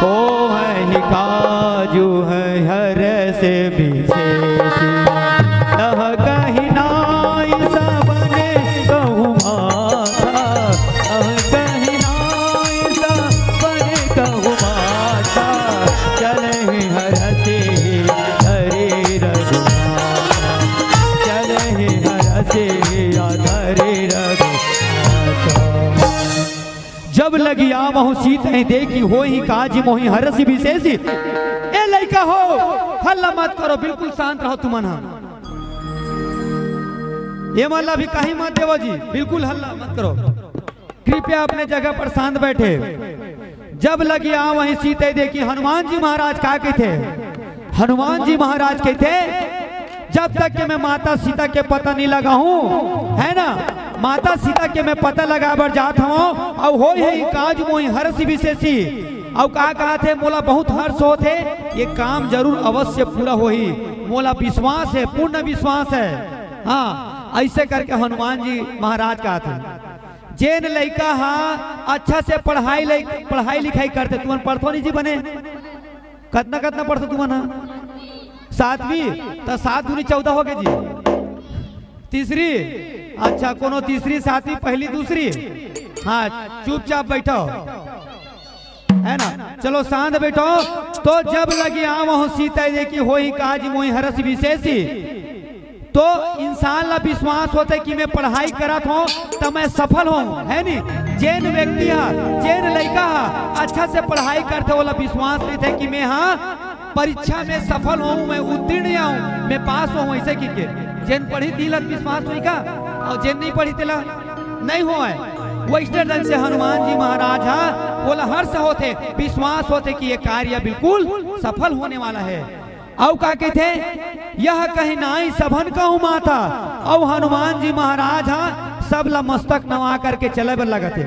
होहहि काजु हरषि बिसेसि। तह कहि नाइ सबन कहु माथा, तह कहि नाइ सबन कहु माथा। चलहि हरषि धरि रघुनाथा, चलहि हरषि धरि रघुनाथा। जब लगी आवहु सीतहि देखि, होहि काज मोहि हरषि बिसेसि। ए लइका हो, हल्ला मत करो, बिल्कुल शांत रहो तुमन ह। ये मन ला भी कहीं मत देवो जी, बिल्कुल हल्ला मत करो। कृपया अपने जगह पर शांत बैठे। जब लगी आवहु सीतहि देखि, हनुमान जी महाराज का कहिथे? हनुमान जी महाराज कहिथे, जब तक के मैं माता सीता के पता नहीं लगाहूं, है ना, माता सीता के मैं पता लगाए बर जात हूं, अउ होही काज मोहि हरषि बिसेसि। अउ का कहिथे, मोला बहुत हर्ष होथे, ये काम जरूर अवश्य पूरा होही, मोला विश्वास है, पूर्ण विश्वास है। हाँ, ऐसे करके हनुमान जी महाराज कहिथे। जेन लइका हा अच्छा से पढ़ाई लइ-, पढ़ाई लिखाई करथे, तुमन पढ़थो नहीं जी बने? कतना कतना पढ़थो तुमन हा? सातवीं, त सात दूनी चौदह हो गए जी। तीसरी, अच्छा, कोनो तीसरी, सातवीं, पहली, दूसरी। हाँ, चुपचाप बैठो। है ना? चलो शांत बैठो। तो जब लगी आवहु सीतहि देखि, होहि काज मोहि हरषि बिसेसि। तो इंसान ला विश्वास होथे कि मैं पढ़ाई करत हूँ त मैं सफल हूँ, है नी? जेन व्यक्ति हा, जेन लइका हा अच्छा से पढ़ाई करथे, ओला विश्वास रहिथे कि मैं हा परीक्षा में सफल हूँ, मैं उत्तीर्ण हूँ, मैं पास हूँ, ऐसे कहिके। जेन पढ़ही तिला विश्वास होही का? अउ जेन नहीं पढ़ही तेला नहीं होय। वैसने ढंग से हनुमान जी महाराज हा, ओला हर्ष होथे, विश्वास होथे कि ये कार्य बिल्कुल सफल होने वाला है। अउ का कहिथे, यह कहि नाई सभन कहु माथा। अउ हनुमान जी महाराज हा सब ला मस्तक नवा करके चले बर लगत हे।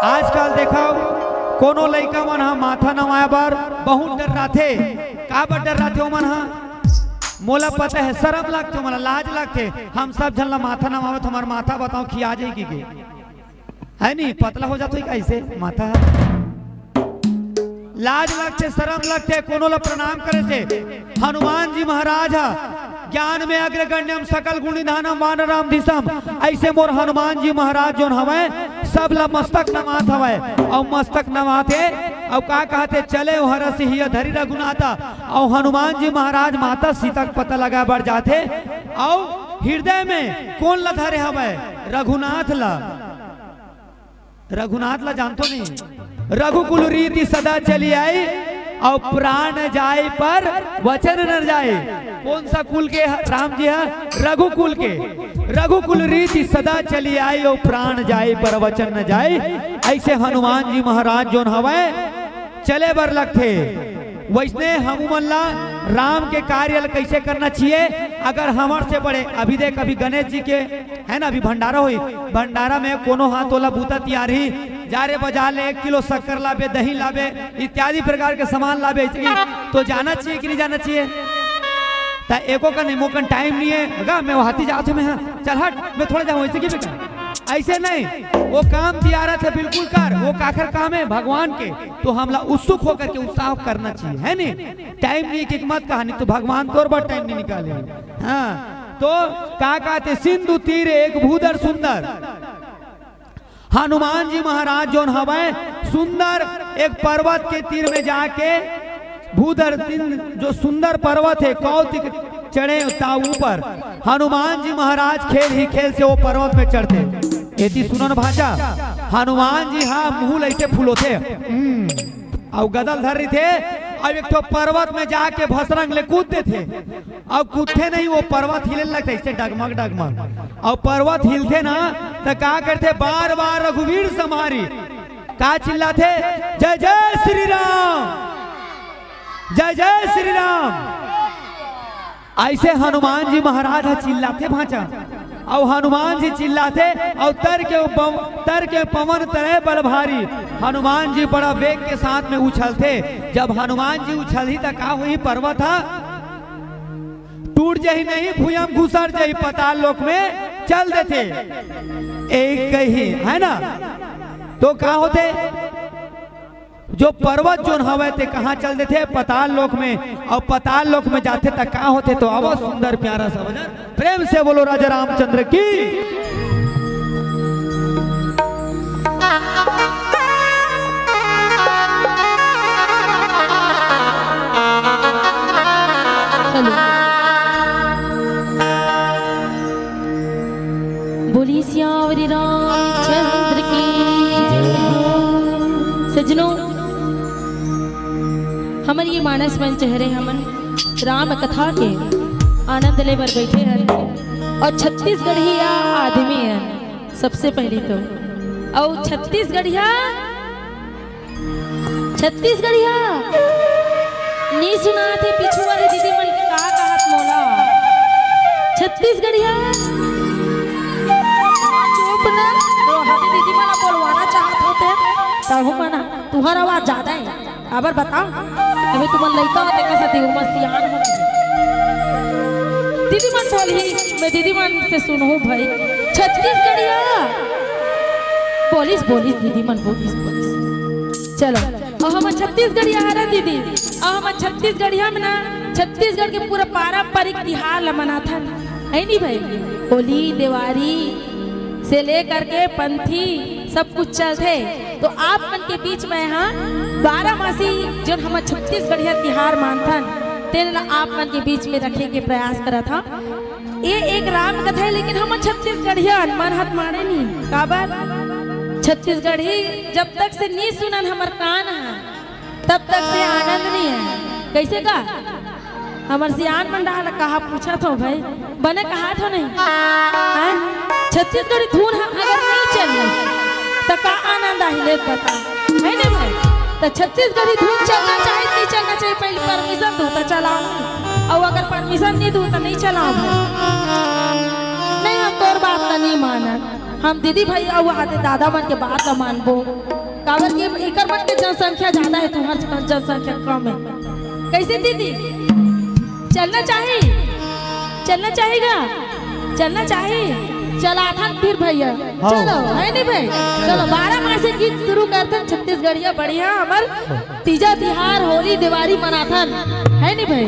आजकल देखव, कोनो लइका मन हा माथा नवाए बर बहुत डर्राथे। काबर डर्राथे ओमन हा? मोला पता है, शरम लगथे, मोला लाज लगथे। हम सब झन ला माथा नवावत, हमर माथा बताओ खिया जाही कहिके। है नी, पतला हो जात होही का ऐसे माथा? लाज लगथे, शरम लगथे, कोनो ला प्रणाम करे से। हनुमान जी महाराज हा ज्ञान में अग्रगण्यम सकल गुण निधानम वानराम दिसम। अइसे मोर हनुमान जी महाराज जोन हवय, सब ला मस्तक नमात हवय, अउ मस्तक नमात हे, अउ का कहत हे, चले ओ हरषि हिय धरि रघुनाथा। अउ हनुमान जी महाराज माता सीता के पता लगा बर जाथे, अउ हृदय में कोन ला धरे हवय? रघुनाथ ला। रघुनाथ ला जानथो नहीं? रघुकुल रीति सदा चली आई, अउ प्राण जाए पर वचन न जाए। कोन सा कुल के ह-, राम जी ह? रघुकुल के। रघुकुल रीति सदा चली आई, अउ प्राण जाए पर वचन न जाए। अइसे हनुमान जी महाराज जोन हवय, चले बर लगथे। वइसने हमू मन ला राम के कार्य ल कइसे करना चाहिए? अगर हमर से बड़े, अभी देख, अभी गणेश जी के, है ना, अभी भंडारा होई, भंडारा में कोनो हा तोला बूता तियारही, जा रे बाजार ले एक किलो शक्कर लाबे, दही लाबे, इत्यादि प्रकार के सामान लाबे, अइसे कि तो जाना चाहिए कि नहीं जाना चाहिए? त एको कन नहीं, मोकन टाइम नहीं है, गा, मैं वहाती जात हूँ, मैं, हाँ, चल हट, मैं थोड़ा जाऊँ, अइसे कि बेटा, अइसे नहीं, वो काम तियारत हे, बिल्कुल कर, वो काखर काम हे? भगवान के। तो हमला उत्सुक होकर के उत्साह करना चाहिए, है नी? टाइम नहीं कि मत कहा, नहीं तो भगवान तोर बर टाइम नहीं निकाले। हाँ, तो का कहते, सिंधु तीर एक भूधर सुंदर। हनुमान जी महाराज जोन हवय, सुंदर एक पर्वत के तीर में जाके, भूधर तीर जो सुंदर पर्वत हे, कौतिक चढ़े ता ऊपर। हनुमान जी महाराज खेल ही खेल से वो पर्वत में चढ़थे। एती सुनो न भांचा, हनुमान जी हा मुंह लइसे फुलोथे। हम्म। अउ गदल धर रहिथे, अउ एक ठो पर्वत में जाके भसरंग ले कूद देथे, अउ कूदथे नहीं, वो पर्वत हिले लगथे अइसे डगमग डगमग, अउ पर्वत हिलथे ना, त का करथे, बार बार रघुवीर संहारी, का चिल्लाथे, जय जय श्री राम, जय जय श्री राम। अइसे हनुमान जी महाराज ह चिल्लाथे भांचा, अउ हनुमान जी चिल्लाथे, अउ तर के पव-, तर के पवन तनय बल भारी। हनुमान जी बड़ा वेग के साथ में उछलथे। जब हनुमान जी उछलही त का होही? पर्वत ह टूट जही नहीं, भुयम घुसर जही, पताल लोक में चल देथे। एक कही, है ना? तो का होथे? जो पर्वत जोन हवय ते कहाँ चल देथे? पताल लोक में। अउ पताल लोक में जाथे त का होथे? तो अब सुंदर प्यारा सा भजन, प्रेम से बोलो राजा रामचंद्र की। हेलो। बोली सियावर रामचंद्र की जय हो। सज्जनों, हमर ये मानस मंच हरे, हमन राम कथा के आनंद ले बर बैठे हन अउ छत्तीसगढ़िया आदमी हन। सबसे पहले तो अउ छत्तीसगढ़िया छत्तीसगढ़िया। नी सुनात हे पीछू वाले दीदी मन के का कहत मोला। छत्तीसगढ़िया। चुप ना। तो हरी दीदी मन बोलवाना चाहत होते। तहु मना। तुहर आवाज ज्यादा है। अबर बताओ। अभी तुमन लइका होते कसा थे, उमर सियान होते। दीदी मन बोलही, मैं दीदी मन से सुनहूँ भाई। छत्तीसगढ़िया। बोलिस, बोलिस, दीदी मन बोलिस, बोलिस। चलो। अउ हमर छत्तीसगढ़िया हरन दीदी, अउ हमर छत्तीसगढ़िया में ना, छत्तीसगढ़ के पूरा पारंपरिक तिहार ल मनाथन, है नी भाई? होली, देवारी से लेकर के पंथी सब कुछ चलथे। तो आप मन के बीच में हाँ बारह मासी जोन हमर छत्तीसगढ़िया तिहार मानथन, तेन ल आप मन के बीच में रखे के प्रयास करत हन। ये एक राम कथा है, लेकिन हमर छत्तीसगढ़िया मन हाथ मारे नी। काबर? छत्तीसगढ़ी जब तक से नी सुनन हमर कान ह, तब तक से आनंद नहीं है। कैसे का? हमर सियान मन डाल कहा पूछत हो भाई, बने कहा थो नहीं? हैं? छत्तीसगढ़ी धुन ह अगर नहीं चली, त का आनंद आही, ले बता, है नहीं भाई? त छत्तीसगढ़ी धुन चलना चाहिए, नहीं चलना चाहिए, पहले परमिशन दो त चलाओ, अउ अगर परमिशन नहीं दो त नहीं चलाओ भाई। नहीं, हम तोर बात ला नहीं मानन। हम दीदी भाई अउ आते दादा मन के बात ला मानबो, काबर कि एकर मन के जनसंख्या ज्यादा है, तुम्हर जनसंख्या कम है। कैसे दीदी, चलना चाही? चलना चाही गा? चलना चाही? चलाथन फिर भैया। हाँ। चलो, है नी भाई? चलो, बारह मासी गीत शुरू करथन, छत्तीसगढ़िया बढ़िया हमर तीजा तिहार, होली, देवारी मनाथन, है नी भाई?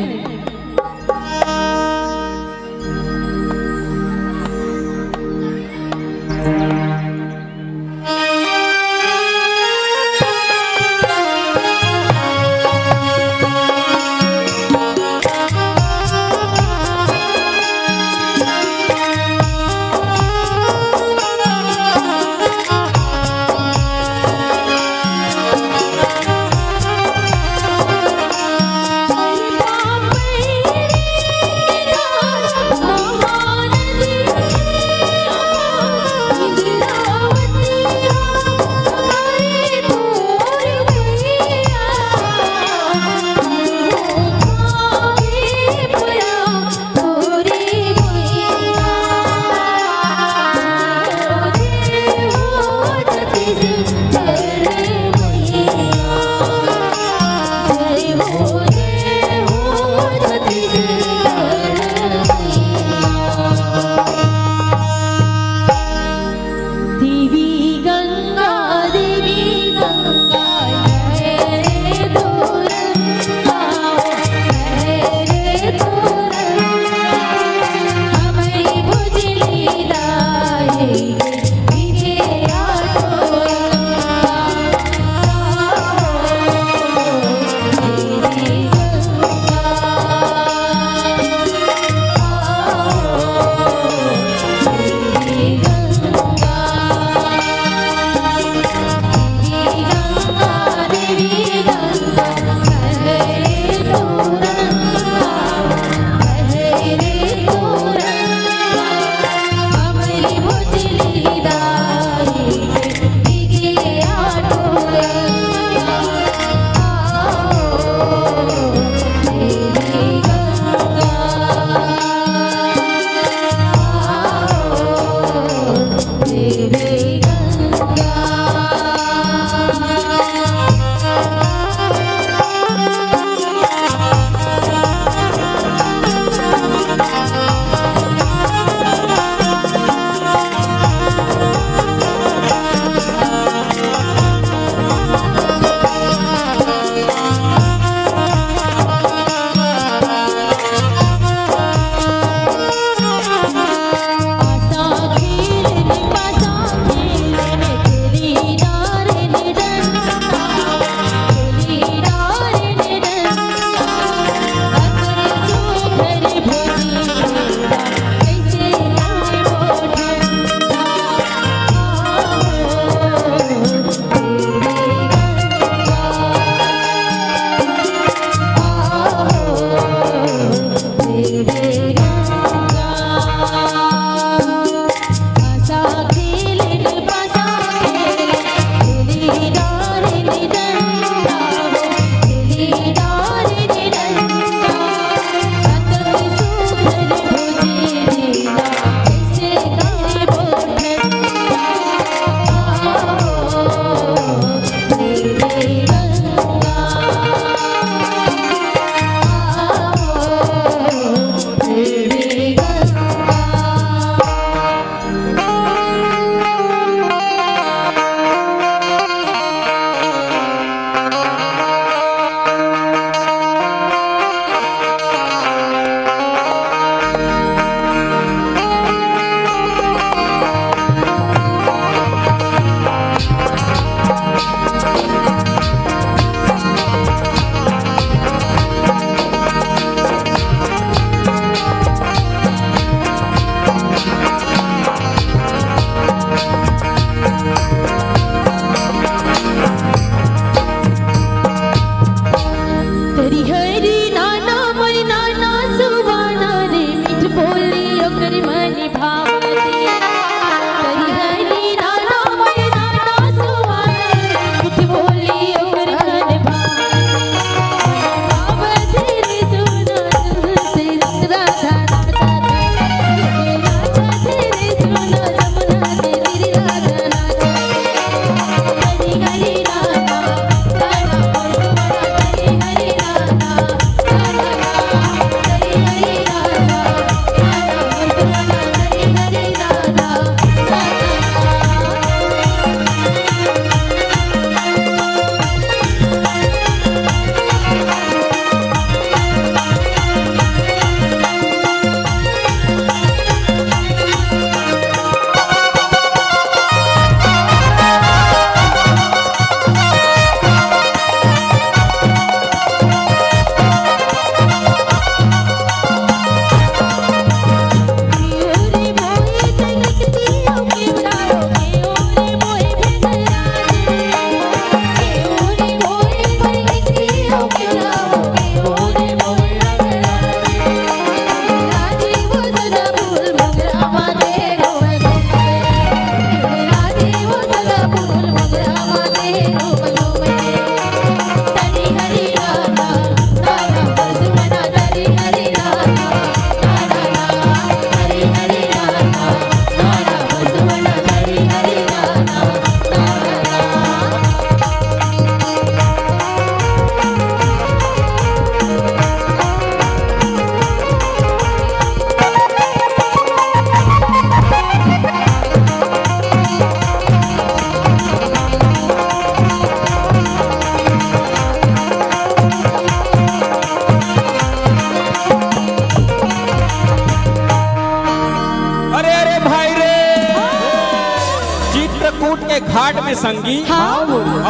कूट के घाट में संगी, हाँ।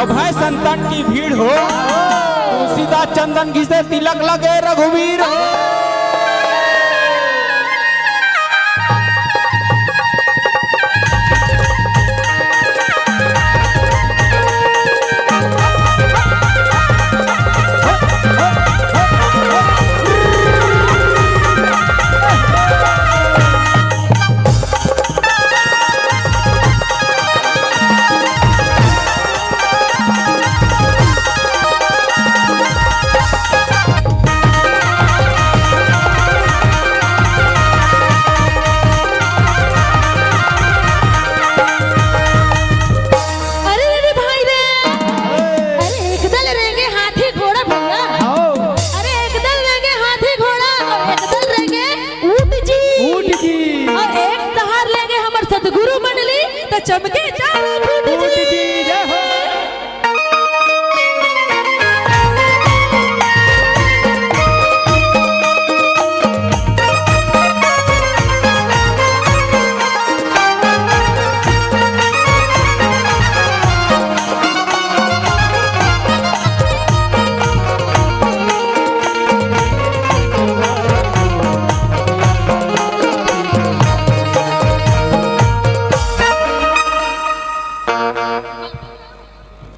अभय संतन की भीड़ हो। तुलसीदास चंदन घिसे तिलक लगे रघुवीर हो। अरे, अरे भाई रे, अरे एक दल रेंगे हाथी घोड़ा भैया। आओ। अरे एक दल रेंगे हाथी घोड़ा अउ एक दल रेंगे ऊंट जी। ऊंट जी। अउ एक डहर रेंगे हमर सतगुरु मंडली, त चमके चारों खूंट जी। खूंट जी, जय हो।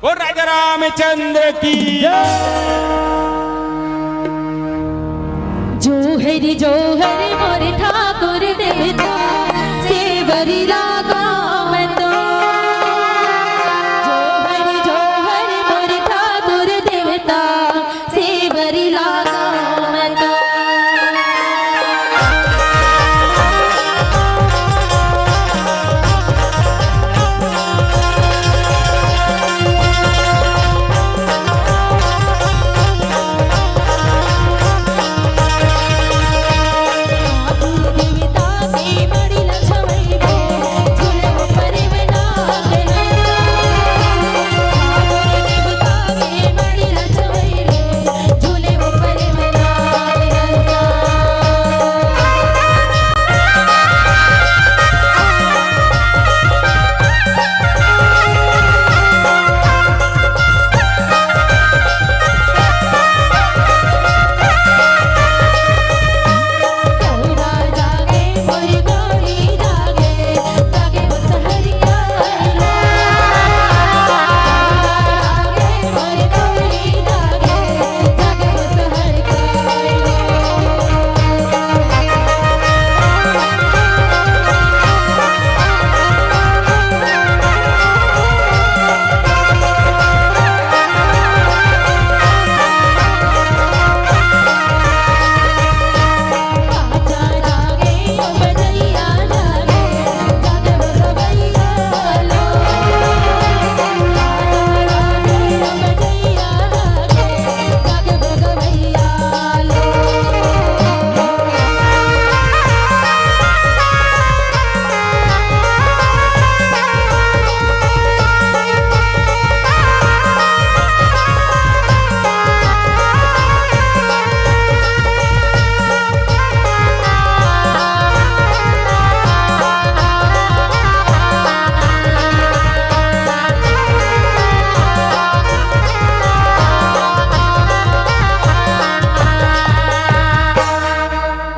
बोल राजा रामचंद्र की। जोहर जोहर मोर ठाकुर देवता, सेवरी लागा मैं तो। जोहर जोहर मोर ठाकुर देवता, सेवरी लागा मैं तो।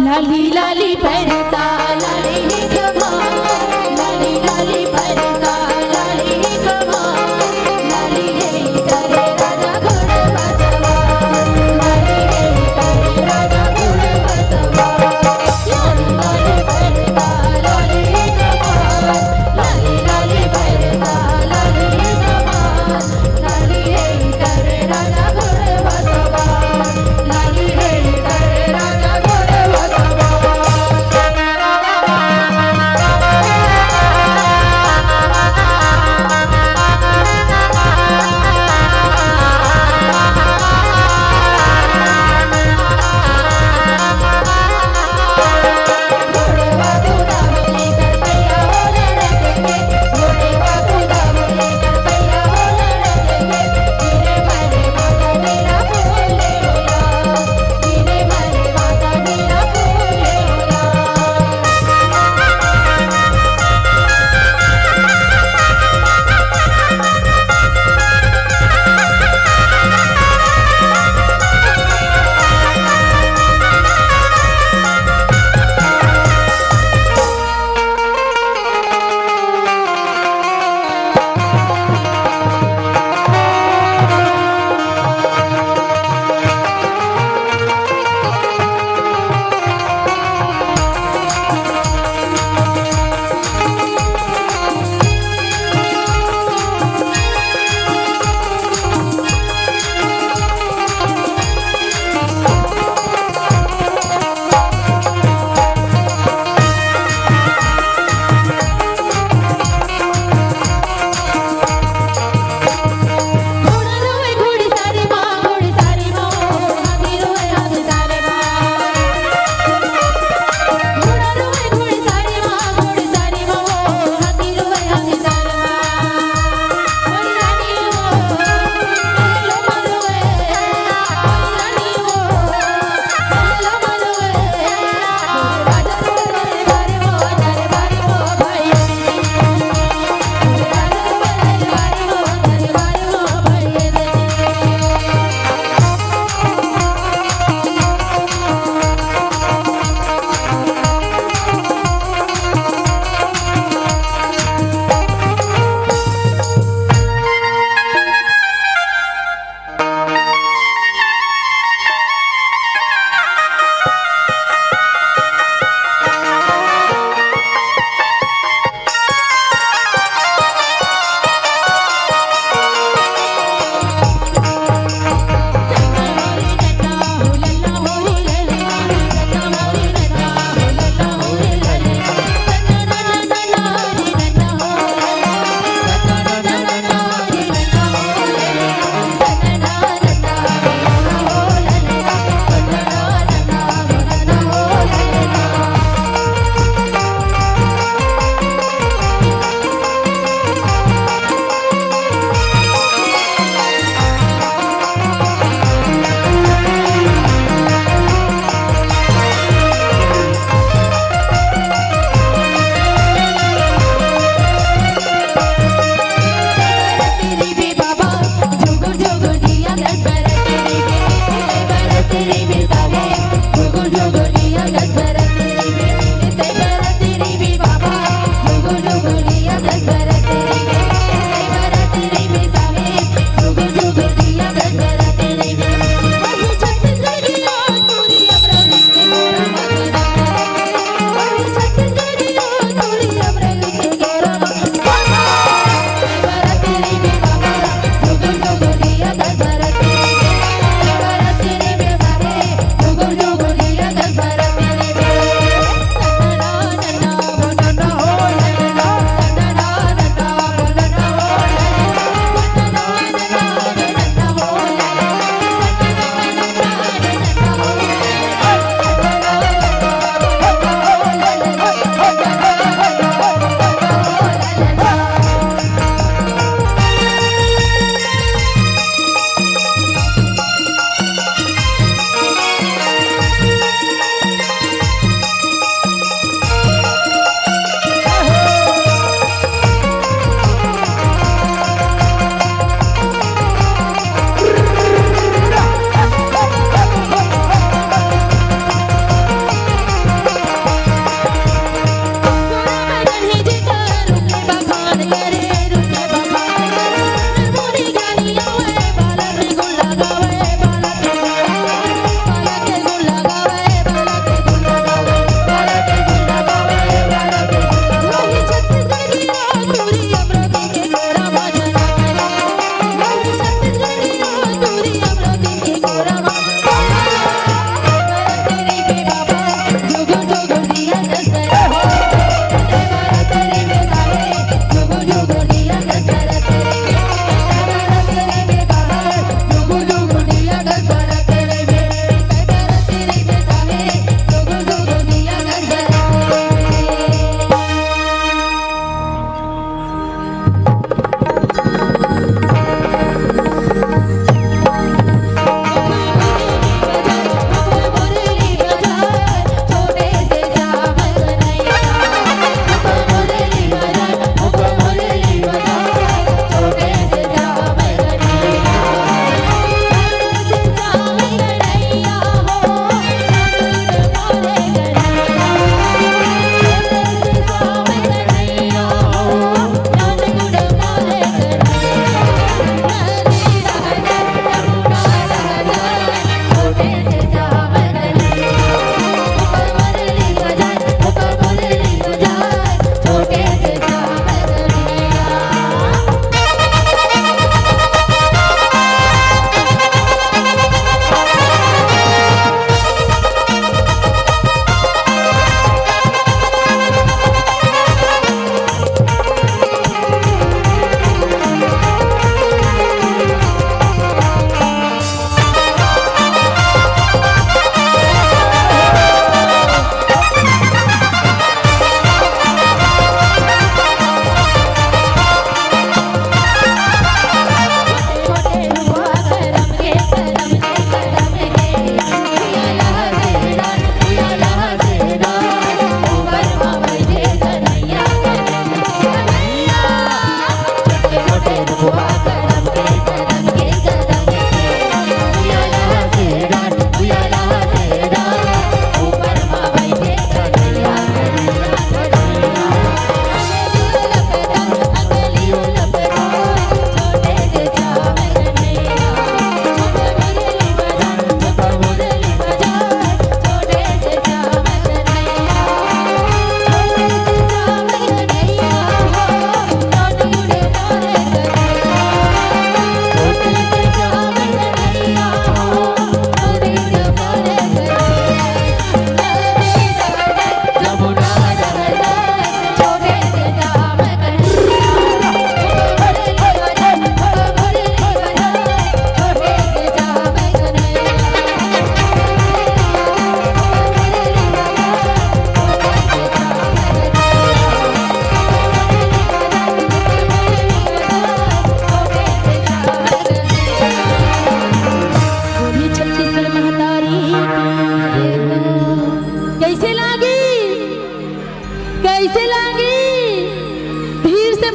लाली लाली परसा लाली हे खमा, लाली लाली परसा लाली हे खमा, लाली हे करे राजा घोड़वा सवार, लाली हे करे राजा घोड़वा सवार, लाली लाली परसा लाली हे खमा, लाली लाली परसा लाली हे खमा।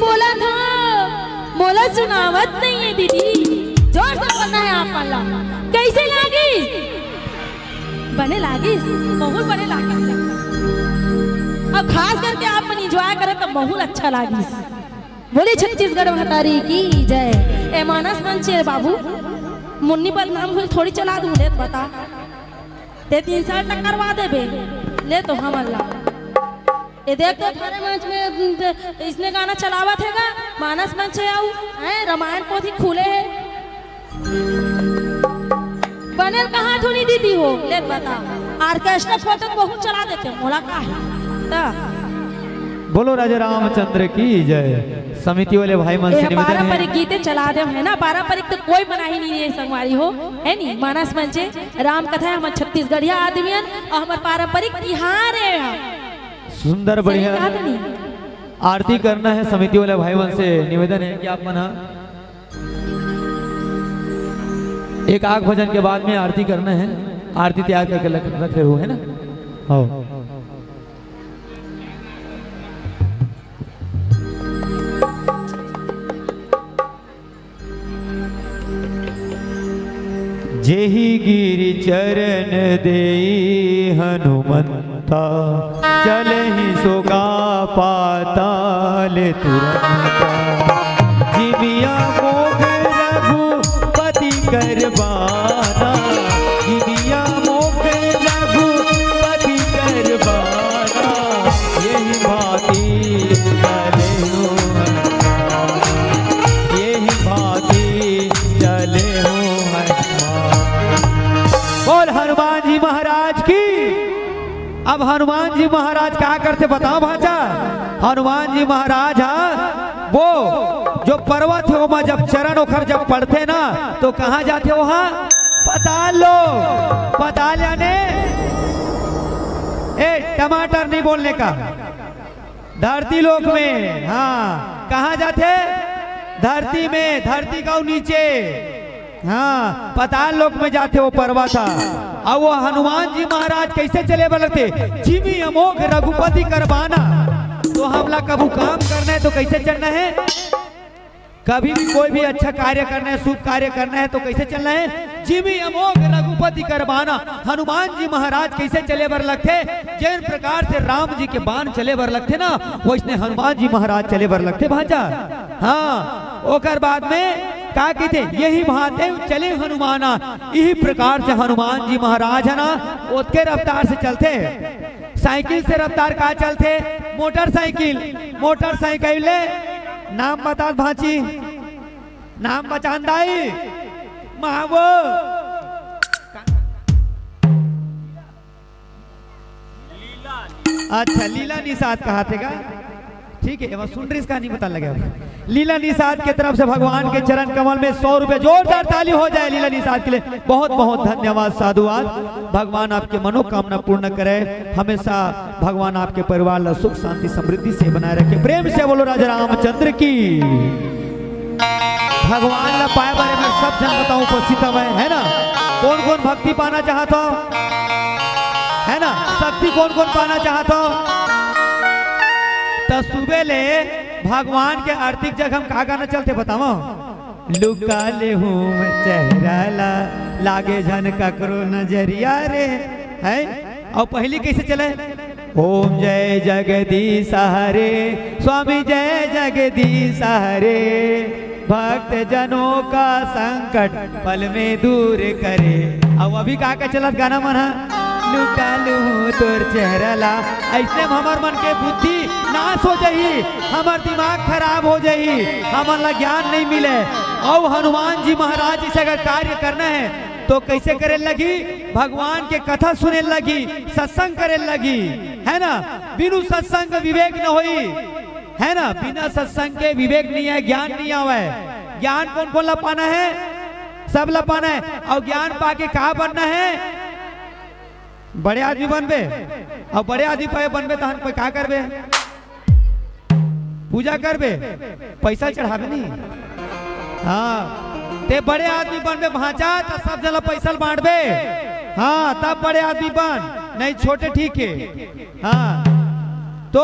बोलत हो, मोला सुनावत नहीं है दीदी, जोर से बोलना है आप मन ला। कैसे लागिस? बने लागिस, बहुत बने लागिस। अब खास करके आप मन एंजॉय करे तो बहुत अच्छा लागिस। बोली छत्तीसगढ़ महतारी की जय। ए मानस मंच रे बाबू, मुन्नी बदनाम होई थोड़ी चला दूं, ले तो बता। ते तीन साल तक करवा देबे, ले तो हमन ला। ये देख तो थारे मंच में इसने गाना चलावत हे गा, मानस मंच हे आऊ, हैं, रामायण पोथी खुले हे। बने कहाँ धुनी दीदी हो, ले बता। ऑर्केस्ट्रा फोटो तो बहुत चला देते, मोला का है? ता। बोलो राजा रामचंद्र की जय। समिति वाले भाई मन से ये निवेदन है। पारंपरिक गीते चला दे है ना, पारंपरिक तो कोई मनाही नहीं है संगवारी हो, है नी? मानस मंच हे, राम कथा हे, हमर छत्तीसगढ़िया आदमी हन और हमर पारंपरिक तिहार हे। सुंदर, सही बढ़िया। कहा तो नहीं? आरती करना है समिति वाले भाई मन से निवेदन है कि आप मन ह एक आख भजन के बाद में आरती करना है, आरती तैयार करके रख, रख रहे हो, है ना? हाँ। जेहि गिरि चरण देई हनुमंता, चलहि सोगा पाताल तुरंता। जिमिया मोग रघुपति कर बाना, जिमिया मोग रघुपति कर बाना। यही भांति चले हो हनुमान, यही भांति चले हो हनुमान। बोल हनुमान जी महाराज की। अब हनुमान जी महाराज का करथे बताओ भांचा। हनुमान जी महाराज हा वो जो पर्वत हे ओमा जब चरण ओखर जब पड़थे ना तो कहाँ जाथे वो हा? पताल लोक। पताल याने ए टमाटर नहीं बोलने का। धरती लोक में, हाँ, कहाँ जाथे? धरती में, धरती का नीचे, हाँ, पताल लोक में जाथे वो पर्वत हा। अउ वो हनुमान जी महाराज कैसे चले बर लगथे? जिमि अमोघ रघुपति कर बाना। तो हमला कभू काम करना है तो कैसे चलना है? कभी भी कोई भी अच्छा कार्य करना है, शुभ कार्य करना है तो कैसे चलना है? जिमि अमोघ रघुपति कर बाना। हनुमान जी महाराज कैसे चले बर लगथे? जेन प्रकार से राम जी के बाण चले बर लगथे ना, वैसने हनुमान जी महाराज चले बर लगथे भांचा। हाँ, ओकर बाद में का कहिथे? यही भांति चले हनुमाना। इही प्रकार से हनुमान जी महाराज है ना, ओतके रफ्तार से चलथे। साइकिल से रफ्तार का चलथे? मोटरसाइकिल। मोटरसाइकिल ले नाम बता भांची। नाम बचान दाई, महावो। अच्छा, लीला निषाद कहाथे का? ठीक है, एमा सुन रहीस का नहीं पता लगे। लीला निषाद के तरफ से भगवान के चरण कमल में सौ रुपए, जोरदार ताली हो जाए लीला निषाद के लिए। बहुत बहुत धन्यवाद, साधुवाद। भगवान आपके मनोकामना पूर्ण करे, हमेशा भगवान आपके परिवार ला सुख शांति समृद्धि से बनाए रखे। प्रेम से बोलो राजा रामचंद्र की। भगवान ला पाए बारे में सब झन बताओ उपस्थित हवय, है ना? कौन कौन भक्ति पाना चाहत हो, है ना? शक्ति कौन कौन पाना चाहत हो? त सुबह ले भगवान के आरती के जगह हम का गाना चलथे बताओ? लुका ले हूँ मैं चेहरा ला, लागे झन ककरो नजरिया रे, है? अउ पहिली कैसे चले? ओम जय जगदीश हरे, स्वामी जय जगदीश हरे, भक्त जनों का संकट पल में दूर करे। अउ अभी का का चलत गाना मन ह? लुका लूं तोर चेहरा ला। अइसने म हमर मन के बुद्धि नाश हो जाही, हमर दिमाग खराब हो जाही, हमन ला ज्ञान नहीं मिले। अउ हनुमान जी महाराज जी से अगर कार्य करना है तो कैसे करे लगी? भगवान के कथा सुने लगी, सत्संग करे लगी, है ना? बिनु सत्संग विवेक न होई, है ना? बिना सत्संग के विवेक नहीं है, ज्ञान नहीं आवे। ज्ञान कौन कौन ला पाना है? सब ला पाना है। अउ ज्ञान पाके का बनना है? बड़े आदमी बनबे। अउ बड़े आदमी पे बनबे तहन कोई का करबे? पूजा करबे, पैसा चढ़ाबे नहीं। हाँ, ते बड़े आदमी बनबे भांचा, त सब जन ला पैसा बांटबे। हाँ, तब बड़े आदमी बन, नहीं छोटे ठीक है। हाँ, तो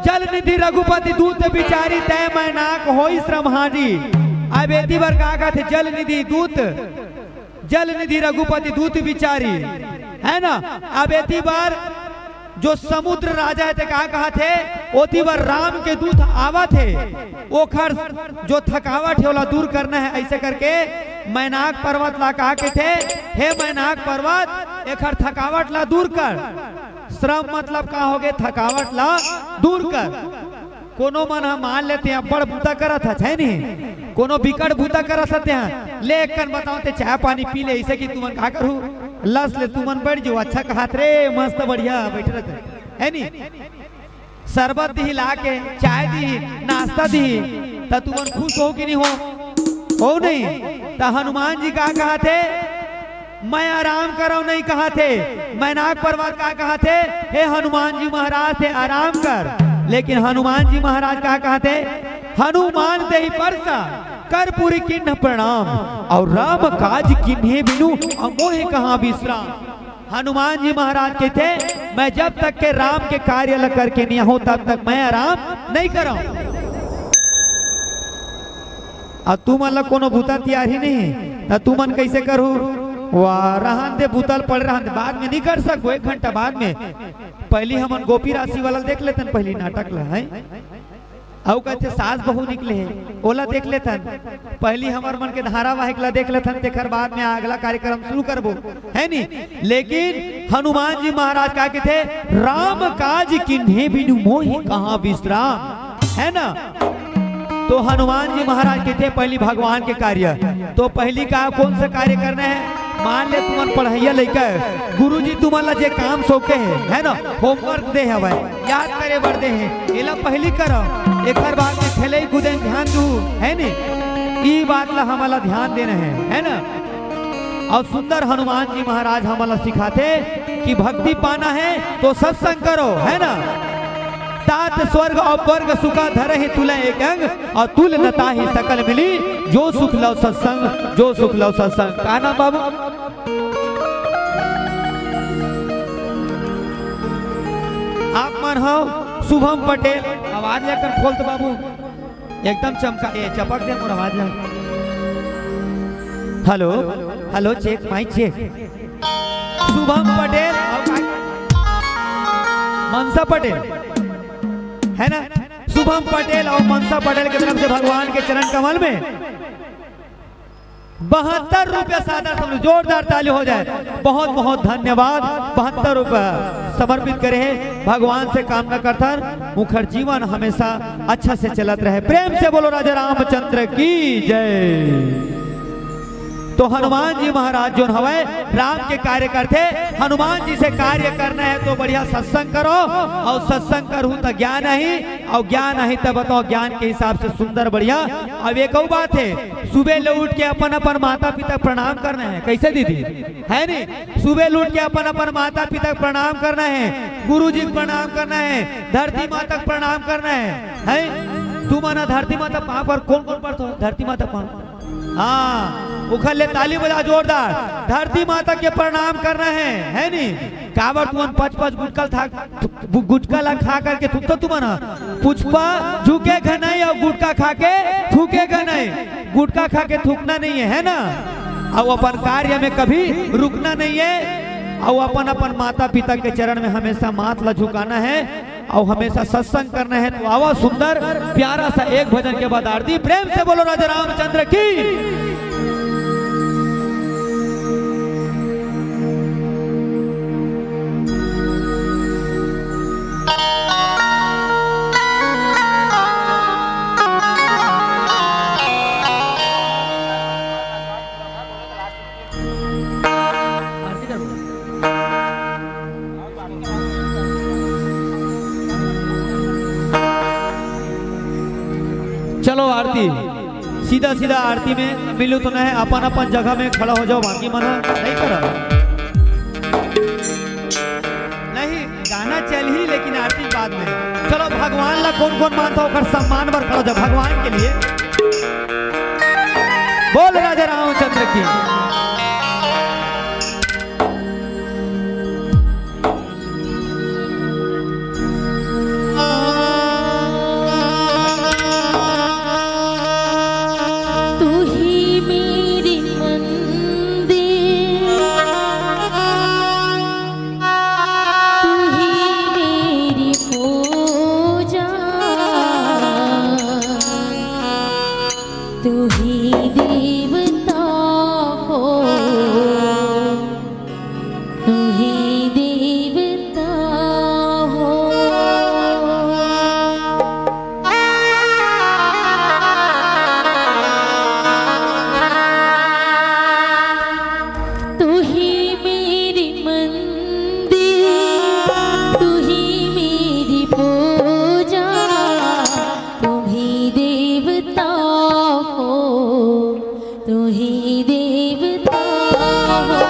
जल निधि रघुपति दूत बिचारी, तय मैनाक होई श्रम हारी। अब एती बर का कहथे, जल निधि दूत, जल निधि रघुपति दूत बिचारी, है ना? अब एती बर जो समुद्र राजा हे ते का कहत हे, ओती बर राम के दूत आवत हे, ओखर जो थकावट हे ओला दूर करना हे। अइसे करके मैनाक पर्वत ला का कहिथे, हे मैनाक पर्वत, एखर थकावट ला दूर कर। श्रम मतलब का होगे? थकावट ला दूर कर। कोनो मन ह मान लेते हैं, बड़ बूता करत हस, है नी? कोनो बिकट बूता करत हस ते ह, ले एक कन बताओ ते चाय पानी पी ले, अइसे कि तुमन का करहू, लस ले तुमन बैठ जाओ, अच्छा कहत रे, मस्त बढ़िया बैठे रहते, है नी? शरबत दिही ला के, चाय दिही, नाश्ता दिही, त तुमन खुश हो कि नहीं हो? हो नहीं? त हनुमान जी का कहत हे, मैं आराम करव नहीं कहत हे। मैनाक पर्वत का कहत हे, हे हनुमान जी महाराज, ते आराम कर। लेकिन हनुमान जी महाराज का कहत हे, हनुमान देहि परसा कर पुरि कीन्ह प्रणाम, अउ राम काज कीन्हे बिनु अमोहि कहाँ विश्राम। हनुमान जी महाराज कहिथे, मैं जब तक के राम के कार्य ल करके नहीं आहूं, तब तक मैं आराम नहीं करव। अब तुमन ला कोनो बूता तियार ही नहीं, त तुमन कइसे करहू? वाह, रहन दे, बूता ल पड़े रहन दे, बाद में नहीं कर सकबो, एक घंटा बाद में। पहिली हमन गोपी राशि वाला देख लेथन, पहिली नाटक ला, हैं? अउ कहिथे सास बहू निकले हे, ओला देख लेथन। पहिली हमर मन के धारावाहिक ला देख लेथन, तेखर बाद में अगला कार्यक्रम शुरू करबो, है नी? लेकिन हनुमान जी महाराज का कहिथे, राम काज कीन्हे बिनु मोहि कहाँ विश्राम, है ना? तो हनुमान जी महाराज कहिथे, पहिली भगवान के कार्य। तो पहिली का, कौन सा कार्य करना हे? मान ले तुमन पढ़इया लइका हे, गुरुजी तुमन ला जे काम सौंपे हे, है ना, homework दे हवय, याद करे बर दे हे, एला पहिली करव, एखर बाद में खेलई कूदे में ध्यान दू, है नी? ई बात ला हमन ला ध्यान देना हे, है ना? अउ सुंदर हनुमान जी महाराज हमन ला सिखाथे कि भक्ति पाना हे तो सत्संग करो, है ना? तात स्वर्ग अउ वर्ग सुखा धरहि तुलय एक अंग, अउ तुल न ताहि सकल मिली, जो सुख लव सत्संग, जो सुख लव सत्संग। का नाम बाबू? आप मन हव शुभम पटेल, आवाज लेकर खोल तो बाबू, एकदम चमका, ए, चपक दे मोर आवाज ला। Hello, hello, check, mic check। Shubham Patel अउ मनसा पटेल, है ना? शुभम पटेल अउ मनसा पटेल के तरफ से भगवान के चरण कमल में बहत्तर रुपया सादर समर्पित, जोरदार ताली हो जाए। बहुत बहुत धन्यवाद। बहत्तर रुपया समर्पित करे हे। भगवान से कामना करथन, उंखर जीवन हमेशा अच्छा से चलत रहे। प्रेम से बोलो राजा रामचंद्र की जय। तो हनुमान जी महाराज जोन हवय, राम के कार्य करथे। हनुमान जी से कार्य करना हे तो बढ़िया सत्संग करो, अउ सत्संग करहू त ज्ञान आही, अउ ज्ञान आही त बताओ, ज्ञान के हिसाब से सुंदर बढ़िया। अब एक अउ बात हे, सुबह ले उठ के अपन अपन माता पिता के प्रणाम करना हे। कइसे दीदी? है नी? सुबह ले उठ के अपन अपन माता पिता के प्रणाम करना हे, गुरु जी के प्रणाम करना हे, धरती माता के प्रणाम करना हे। हैं? तुमन ह धरती माता पाँव पर कोन कोन परथो? धरती माता पाँव। हाँ, उखर ले ताली बजा जोरदार। धरती माता के प्रणाम करना हे, है नी? काबर तुमन पच पच गुटका ल था, गु-, गुटका ला खा करके थूकथो तुमन ह? पुचपा झुकेगा नहीं अउ गुटका खा के थूकेगा नहीं। गुटका खा के थूकना नहीं हे, है ना? अउ अपन कार्य में कभी रुकना नहीं हे, अउ अपन अपन माता पिता के चरण में हमेशा माथ ला झुकाना हे। अउ हमेशा सत्संग करना हे। तो आवा सुंदर प्यारा सा एक भजन के बाद आरती। प्रेम से बोलो राजा रामचंद्र की। चलो आरती, सीधा सीधा आरती में मिलू तो नहीं, अपन अपन जगह में खड़ा हो जाओ, बाकी मन नहीं करा। नहीं, गाना चलही, लेकिन आरती बाद में। चलो, भगवान ला कोन कोन मानता, ओकर सम्मान बर खड़ा हो जाओ, भगवान के लिए। बोल राजा रामचंद्र की। तुही देवता हो, तुही देवता हो। तुही मेरी मंदिर, तुही मेरी पूजा, तुही देवता हो, तुही देवता हो।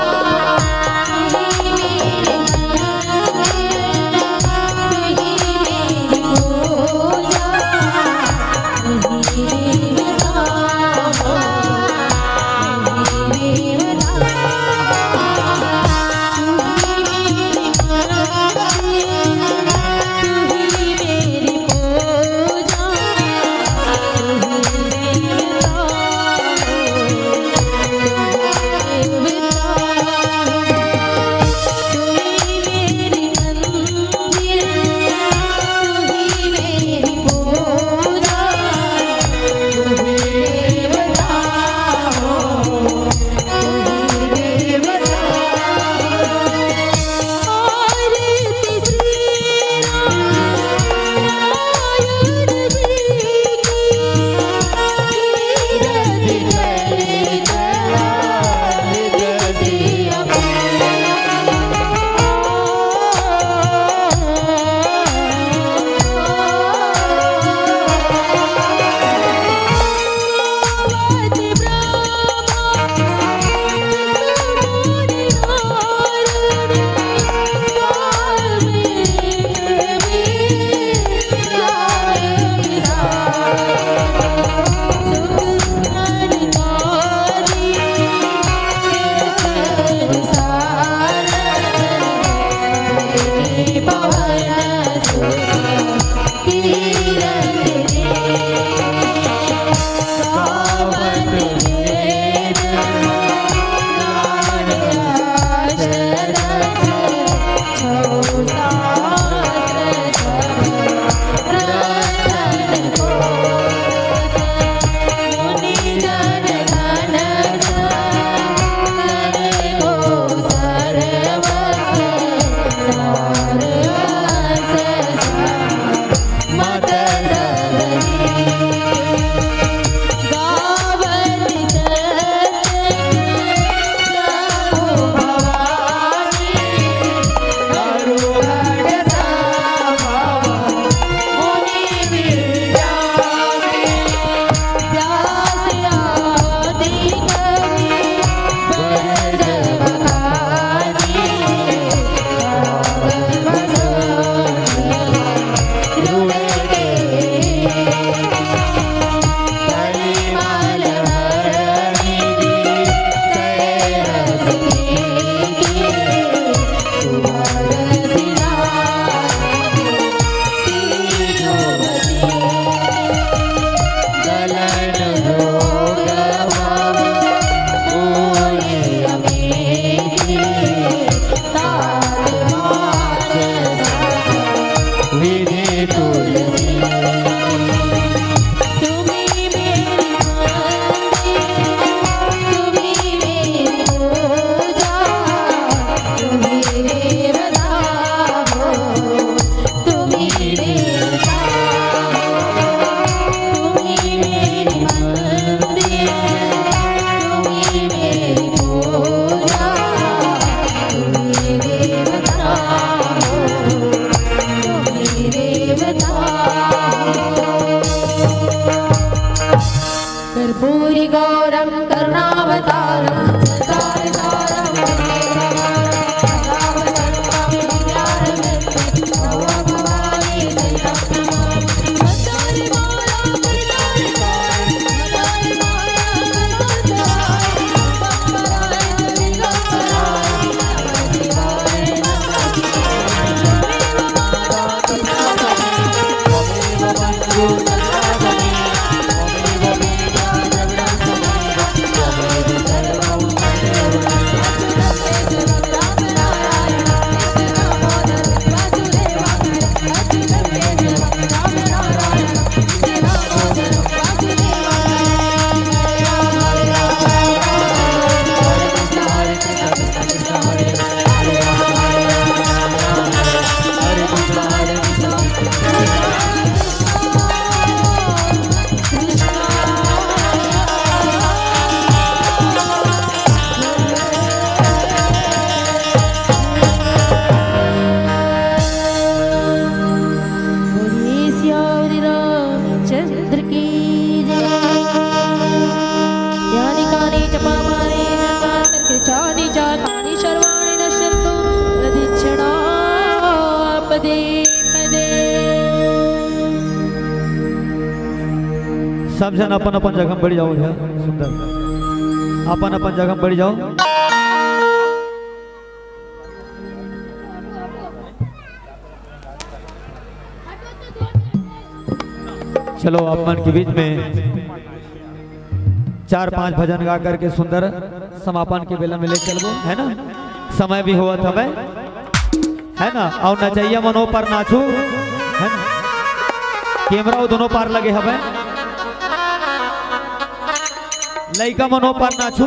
सब झन अपन अपन जगह में बैठ जाओ भैया। सुंदर, अपन अपन जगह में बैठ जाओ। चलो, आप मन के बीच में चार पांच भजन गा करके सुंदर समापन के बेला में ले चलबो, है ना? समय भी होवत हवे, है ना? अउ नचइया मन ओ पार नाचू, है ना? कैमरा ओ दोनों पार लगे हवे, लइका मन ओ पार नाचू।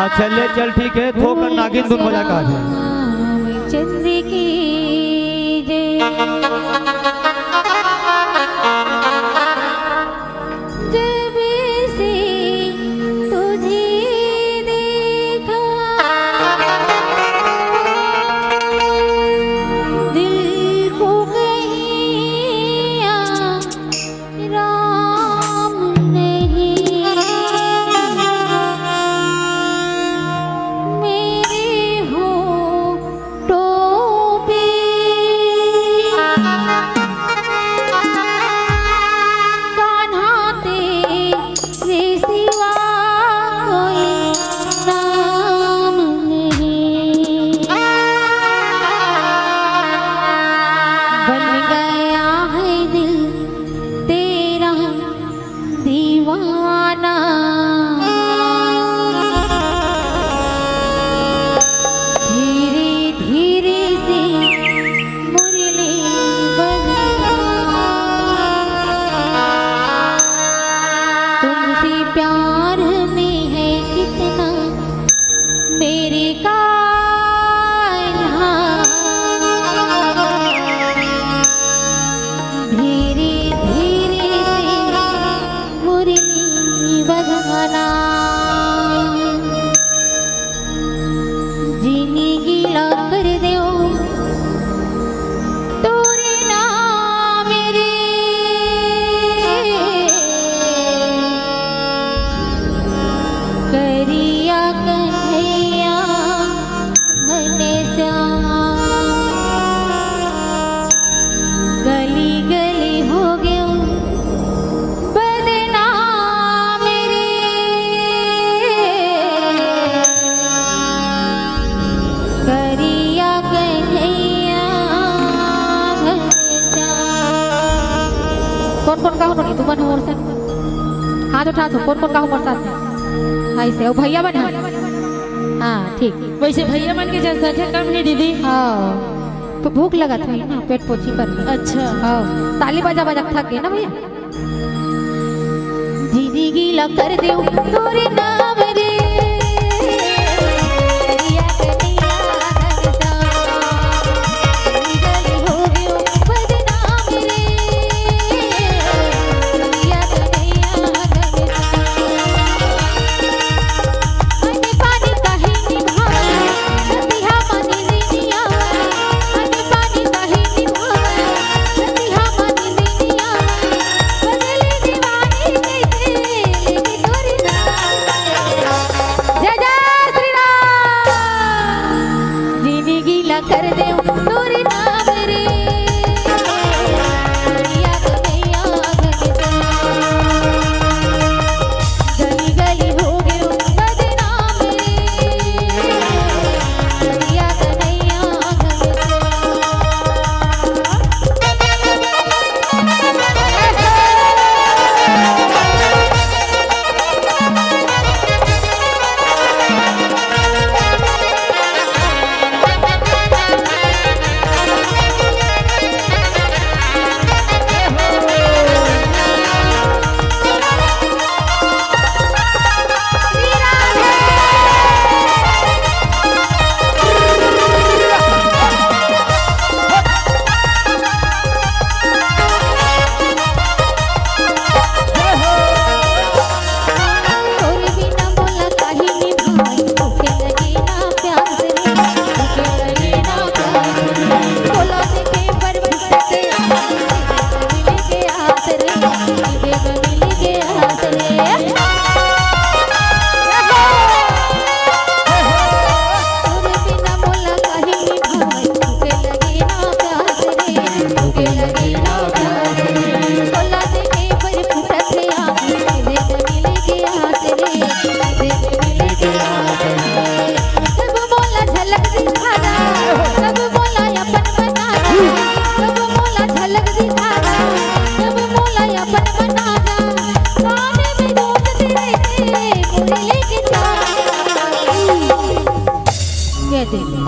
अच्छा, ले चल, ठीक है, थोकन नागिन धुन बजा का दे। रामचंद्र की जय। जब से तुझे देखा, दिल को कहीं राम नहीं, मेरे होठों पे कान्हा तेरे सिवा कोई नाम नहीं। बन गया है दिल तेरा दीवाना। धीरे धीरे से मुरली बजना। तुमसे प्यार में है कितना मेरे कान्हा। धीरे धीरे से मुरली बजाना। जिंदगी ला कर देओ तोरे नाम रे। करिया कन्हैया घनश्याम। गली गली हो गयो बदनाम रे। करिया कन्हैया घनश्याम। कोन कोन का हो नोनी, तुमन हो मोर संग? हाथ उठा दो, कोन कोन का हो मोर साथ में? ऐसे, ओ भैया मन ह? हाँ, ठीक। वैसे भैया मन के जनसंख्या कम हे दीदी। हाँ, तो भूख लगत होही ना, पेट पोछी पर। अच्छा। हाँ, ताली बजा बजा थक गए ना भैया। जिंदगी ला कर देव तोरे नाम रे। करिया कन्हैया घनश्याम। गली गली हो गयो बदनाम रे। करिया कन्हैया घनश्याम। पानी पानी कहे निभावे, रतिहा पानी लेनी आवे। पानी पानी कहे निभावे, रतिहा पानी लेनी आवे। बदले दीवानी कैसे लेके तोरी नाम।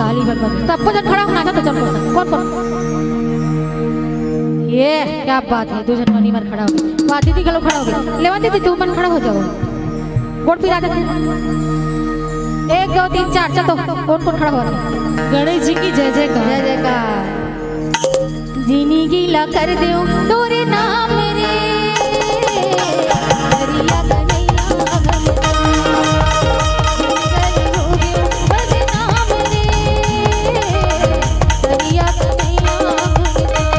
ताली बन बन। सबको जन खड़ा हो, नाचा तो चल। कौन, कौन? ये क्या बात है, दू झन नोनी मन खड़ा हो गे। वाह, दीदी घलो खड़ा हो गे। लेवा दीदी, तुमन खड़ा हो जाओ। गोड़ पिरा जाथे। एक, दो, तीन, चार, चल तो। कौन, कौन खड़ा हो गे? गणेश जी की जय जयकार। जय जयकार। जिंदगी ला कर देव तोरे नाम रे, करिया कन्हैया हमर नाम। कर हो देव बदनाम रे, करिया कन्हैया हमर नाम।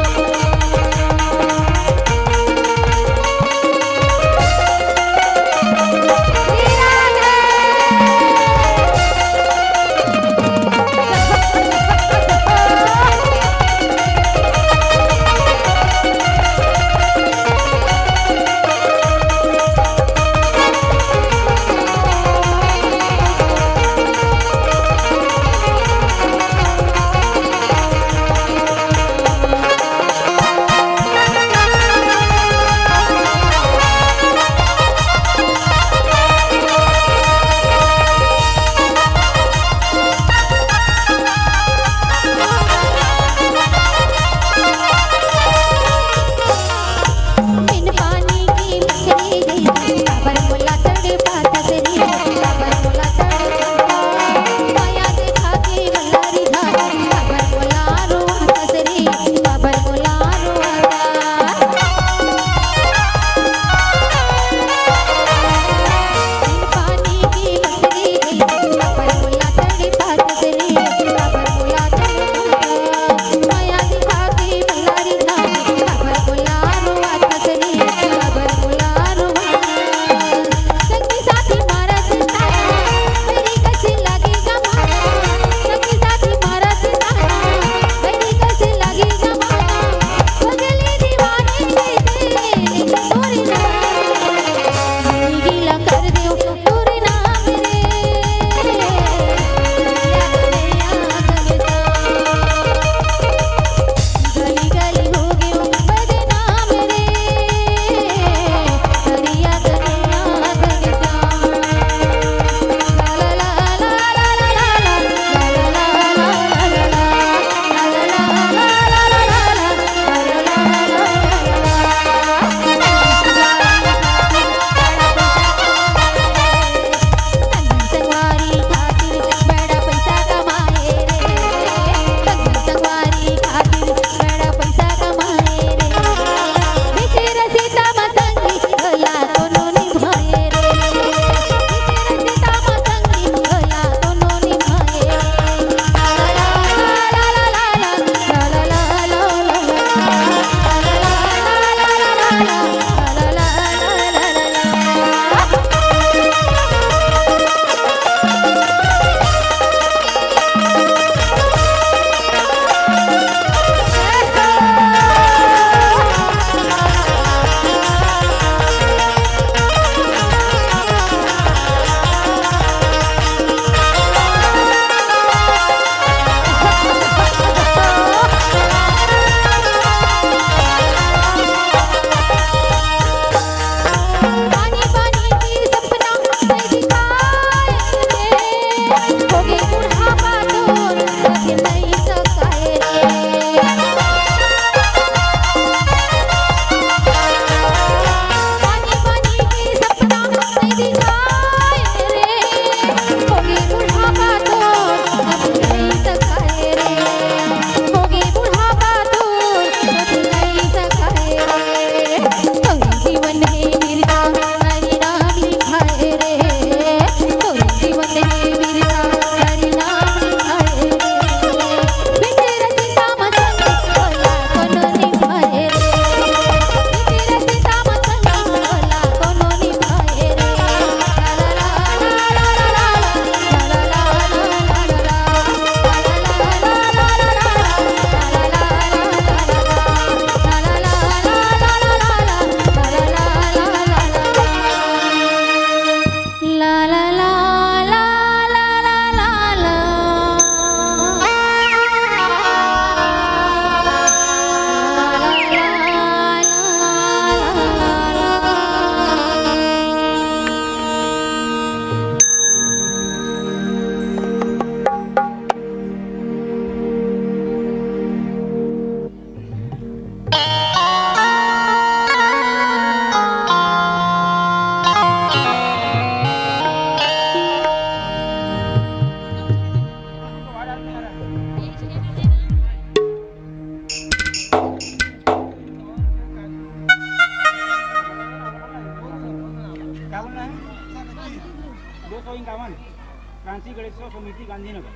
गणेशोत्सव समिति गांधीनगर।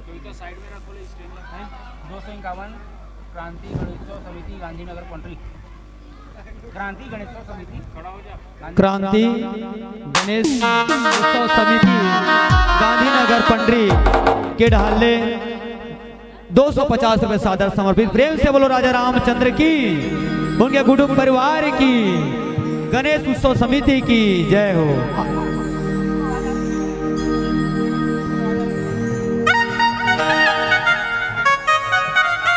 तो इधर साइड में रखो, ले स्टैंड है। दो सौ इक्यावन, क्रांति गणेशोत्सव समिति गांधीनगर पंडरी। क्रांति गणेशोत्सव समिति। क्रांति गणेश उत्सव समिति गांधीनगर पंडरी के डहार ले दो सौ पचास रुपए सादर समर्पित। प्रेम से बोलो राजा रामचंद्र की, उनके कुटुंब परिवार की, गणेश उत्सव समिति की जय हो।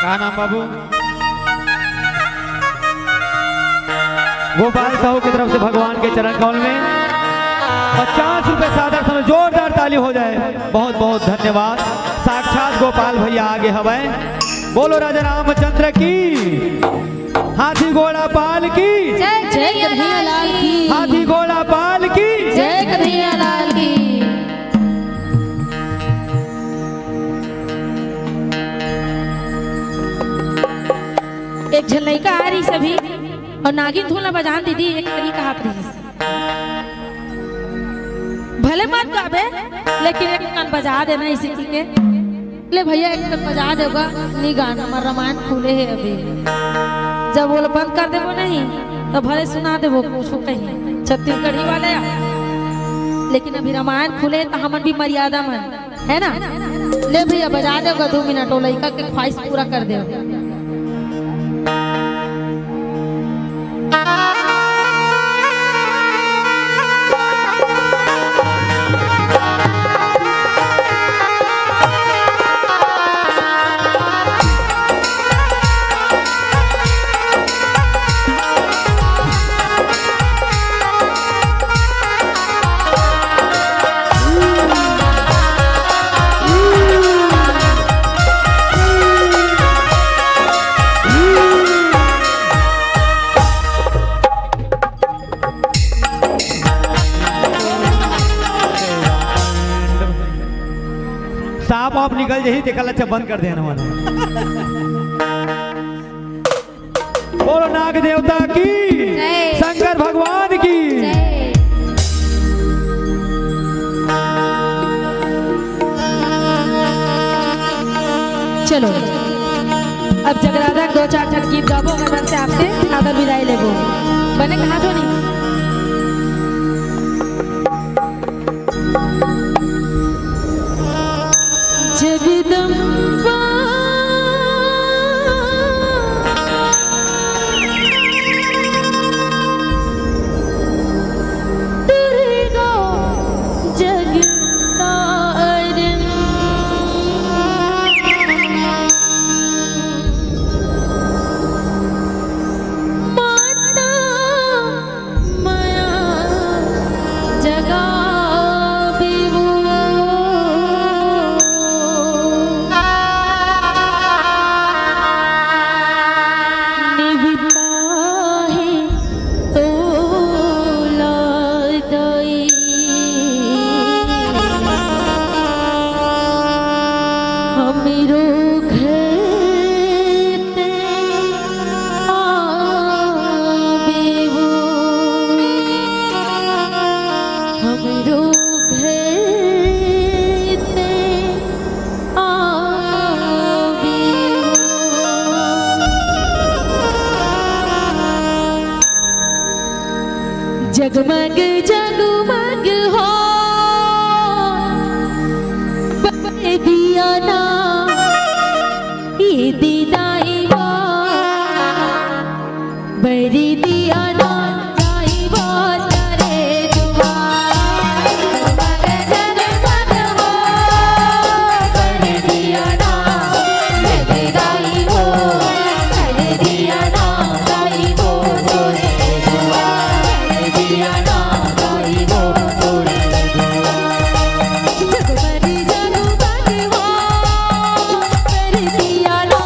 का नाम बाबू? गोपाल साहू की तरफ से भगवान के चरण कमल में पचास रुपए सादर समर्पित। जोरदार ताली हो जाए। बहुत बहुत धन्यवाद। साक्षात गोपाल भैया आगे हवै। बोलो राजा रामचंद्र की, हाथी घोड़ा पाल की, जय कन्हैया लाल की। हाथी घोड़ा पाल की। जय कन्हैया लाल की। एक झन लइका आ रहिस अभी, अउ नागिन धुन ला बजान दीदी, एक कनी कहत रहिस। भले मत गाबे, लेकिन एक कन बजा देना इसी के। ले भैया, एक कन बजा देगा, नी गाना, हमर रामायण खुले हे अभी। जब वो लोग बंद कर देबो नहीं, तो भले सुना देबो कुछ कहीं छत्तीसगढ़ी वाले, लेकिन अभी रामायण खुले हे, तो हमन भी मर्यादा मन, है ना? ले भैया, बजा देगा दो मिनट, वो लइका के ख्वाहिश पूरा कर दे। सांप आप निकल जाही, तेकर ला अच्छा बंद कर देना वाला। बोलो नाग देवता की, जय। शंकर भगवान की। जय। चलो, अब जगराता के दो चार ठन गीत गाबो, ओकर बाद से आपसे आदर विदाई लेबो। बने कहा तो नहीं। जगदम्बा दुर्गा जगतारिणी माता मया जगाबे वो। निविदा हे तोला दई। हमरो घर ते आबे वो। हमरो घर ते आबे वो। जगमग जगमग हो बरे दिया ना, ये दीदाई वो बरे दिया ना, दाई वो तेरे दुआ। जगमग जगमग हो बरे दिया ना, ये दीदाई वो बरे दिया ना, दाई वो तेरे दुआ। बरे दिया ना, दाई वो तेरे दुआ। जगमग जगमग हो बरे दिया ना।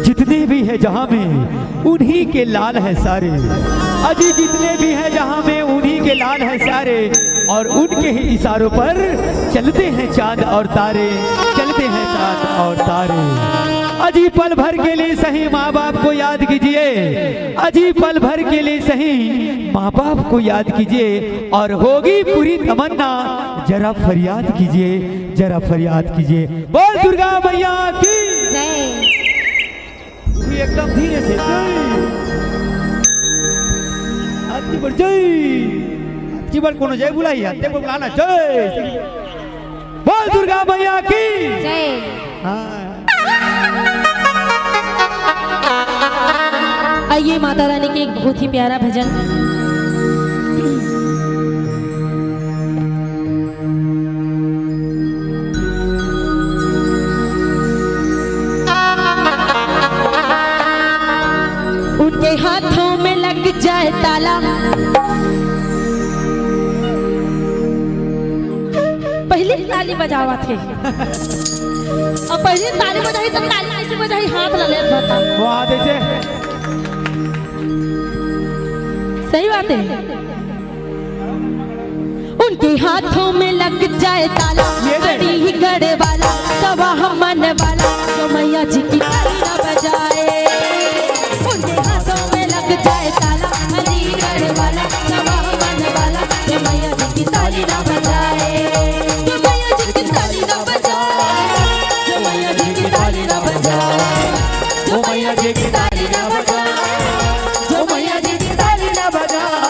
जितने भी है जहां में, उन्हीं के लाल है सारे। अजी, जितने भी है जहां में, उन्हीं के लाल है सारे। और उनके ही इशारों पर चलते हैं चांद और तारे, चलते हैं चांद और तारे। अजी, पल भर के लिए सही माँ बाप को याद कीजिए। अजी, पल भर के लिए सही माँ बाप को याद कीजिए, और होगी पूरी तमन्ना। जरा फरियाद कीजिए, जरा फरियाद कीजिए। बोल दुर्गा मैया की। जय। एकदम धीरे से, जय। अति बड़ जय। अति बड़ कोनो जय बुलाई, अति बड़ बुलाना, जय। बोल दुर्गा मैया की। जय। हाँ। आइए, माता रानी के एक बहुत ही प्यारा भजन। उनके हाथों में लग जाए ताला। पहले ताली बजावा थे, अब पहले ताली बजाई तो ताली कैसे बजाई, हाथ ला ले बता। वाह, जैसे सही बात है। उनके हाथों में लग जाए ताला, ये दे। बड़ी ही गढ़ वाला, सवा मन वाला, जो मैया जी की ताली ना बजाए। उनके हाथों में लग जाए ताला, बड़ी गढ़ वाला, सवा मन वाला, जो मैया जी की ताली ना बजाए। जो मैया जी की ताली ना बजाए। जो मैया जी की ताली ना बजाए। जो मैया जी की ताली ना बजाए। जो मैया जी की ताली ना बजाए।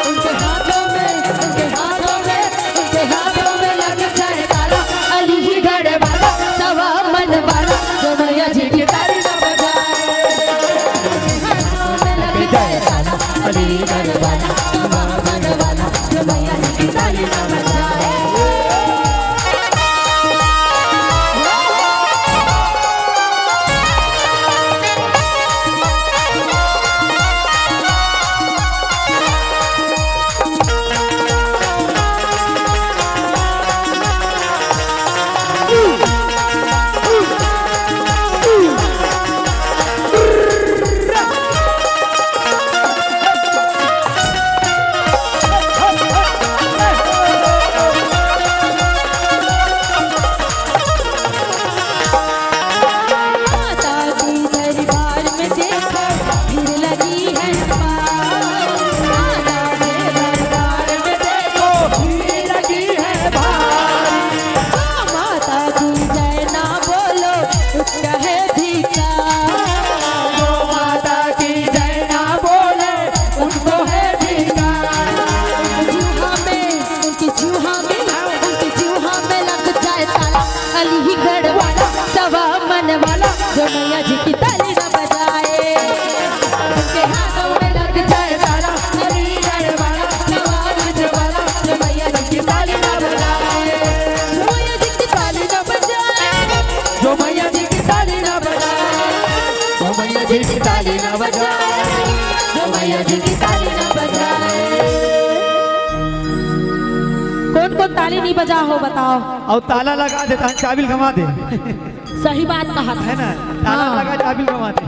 उनके हाथों में, उनके हाथों में, उनके हाथों में लग जाए ताला। अलीगढ़ वाला, सवा मन वाला, जो मैया जी की ताली ना बजाए। उनके हाथों में लग जाए ताला। अलीगढ़ वाला, सवा मन वाला, जो मैया जी की ताली ना बजाए। माता के दरबार में देखो, भीड़ लगी है अपार। माता के दरबार में देखो, भीड़ लगी है अपार। जो माता की जय ना बोलो, उसका है धिक्कार। जो माता की जय ना बोले, उनको है धिक्कार। उनकी जूहा में, उनकी जूहा में, उनकी जूहा में लग जाए ताला। अलीगढ़ वाला, सवा मन वाला, जो मैया जी की ताली ना बजाए। उनके हाथों में लग जाए ताला। अलीगढ़ वाला, सवा मन वाला, जो मैया जी की ताली ना बजाए। जो मैया जी की ताली ना बजाए। जो मैया जी की ताली ना बजाए। जो मैया जी की ताली ना बजाए। जो मैया जी की ताली ना बजाए। कौन कौन ताली नहीं बजा हो, बताओ। अउ ताला लगा दे, तहन चाबिल गंवा दे। सही बात कहा था। है ना? ताला हाँ। लगा, चाबिल गंवा दे।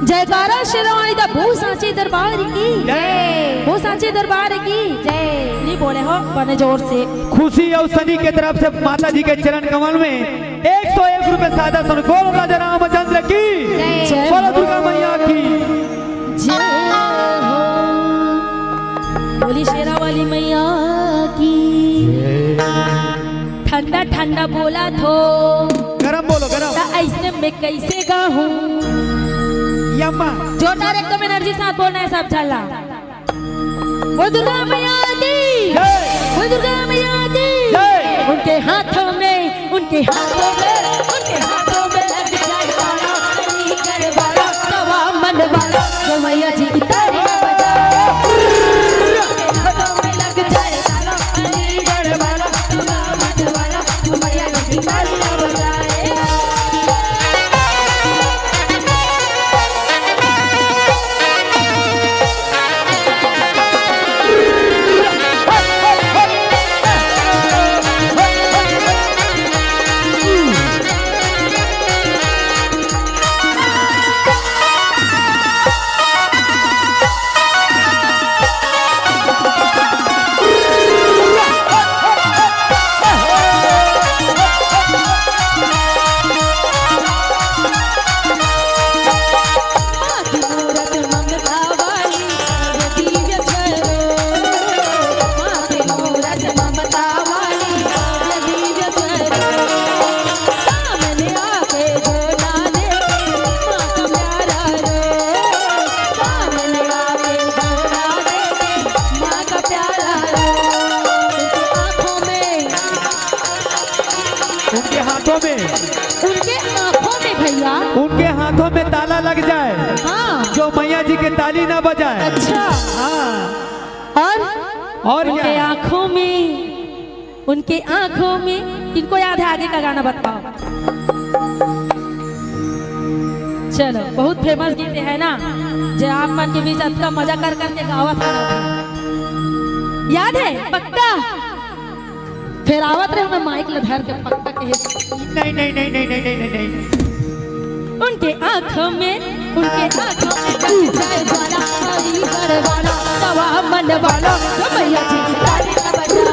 जयकारा शेरावाली दा, बोल सांचे दरबार की जय। बोल सांचे दरबार की जय। नहीं बोले हो बने जोर से। खुशी अउ सनी के तरफ से माता जी के चरण कमल में एक सौ एक रुपए सादा सोन। बोल राजा रामचंद्र की जय। बोल दुर्गा मैया की जय हो। बोली शेरावाली मैया की। ठंडा ठंडा बोला थो। गरम बोलो, गरम। त ऐसने में कैसे गाहूँ? यम्मा। जोरदार एकदम एनर्जी साथ बोलना है सब, चला। बोल दुर्गा मैया की जय। बोल दुर्गा मैया की जय। उनके हाथों में, उनके हाथों में, उनके हाथों में लग जाए ताला। अलीगढ़ वाला, सवा मन वाला, जो मैया जी की ताली ना बजाए। उनके हाथों में लग जाए ताला। अलीगढ़ वाला, सवा मन वाला, जो मैया जी की ताली ना बजाए। लग जाए, हाँ। जो मैया जी के ताली ना बजाए। अच्छा। हाँ। और और उनके क्या? आँखों में, उनके आँखों में, किनको याद है आगे का गाना बताओ? चलो, बहुत फेमस गीत है ना, जे आप मन के बीच अतका मजा कर करके गावत है। याद है पक्का? फेर आवत रहे, मैं माइक ल धर के पक्का कहे। नहीं, नहीं, नहीं, नहीं। उनके आँखों में, उनके आँखों में लग जाए ज्वाला, अलीगढ़ वाला, तवा मन वाला, जो मैया जी की ताली ना बजाए।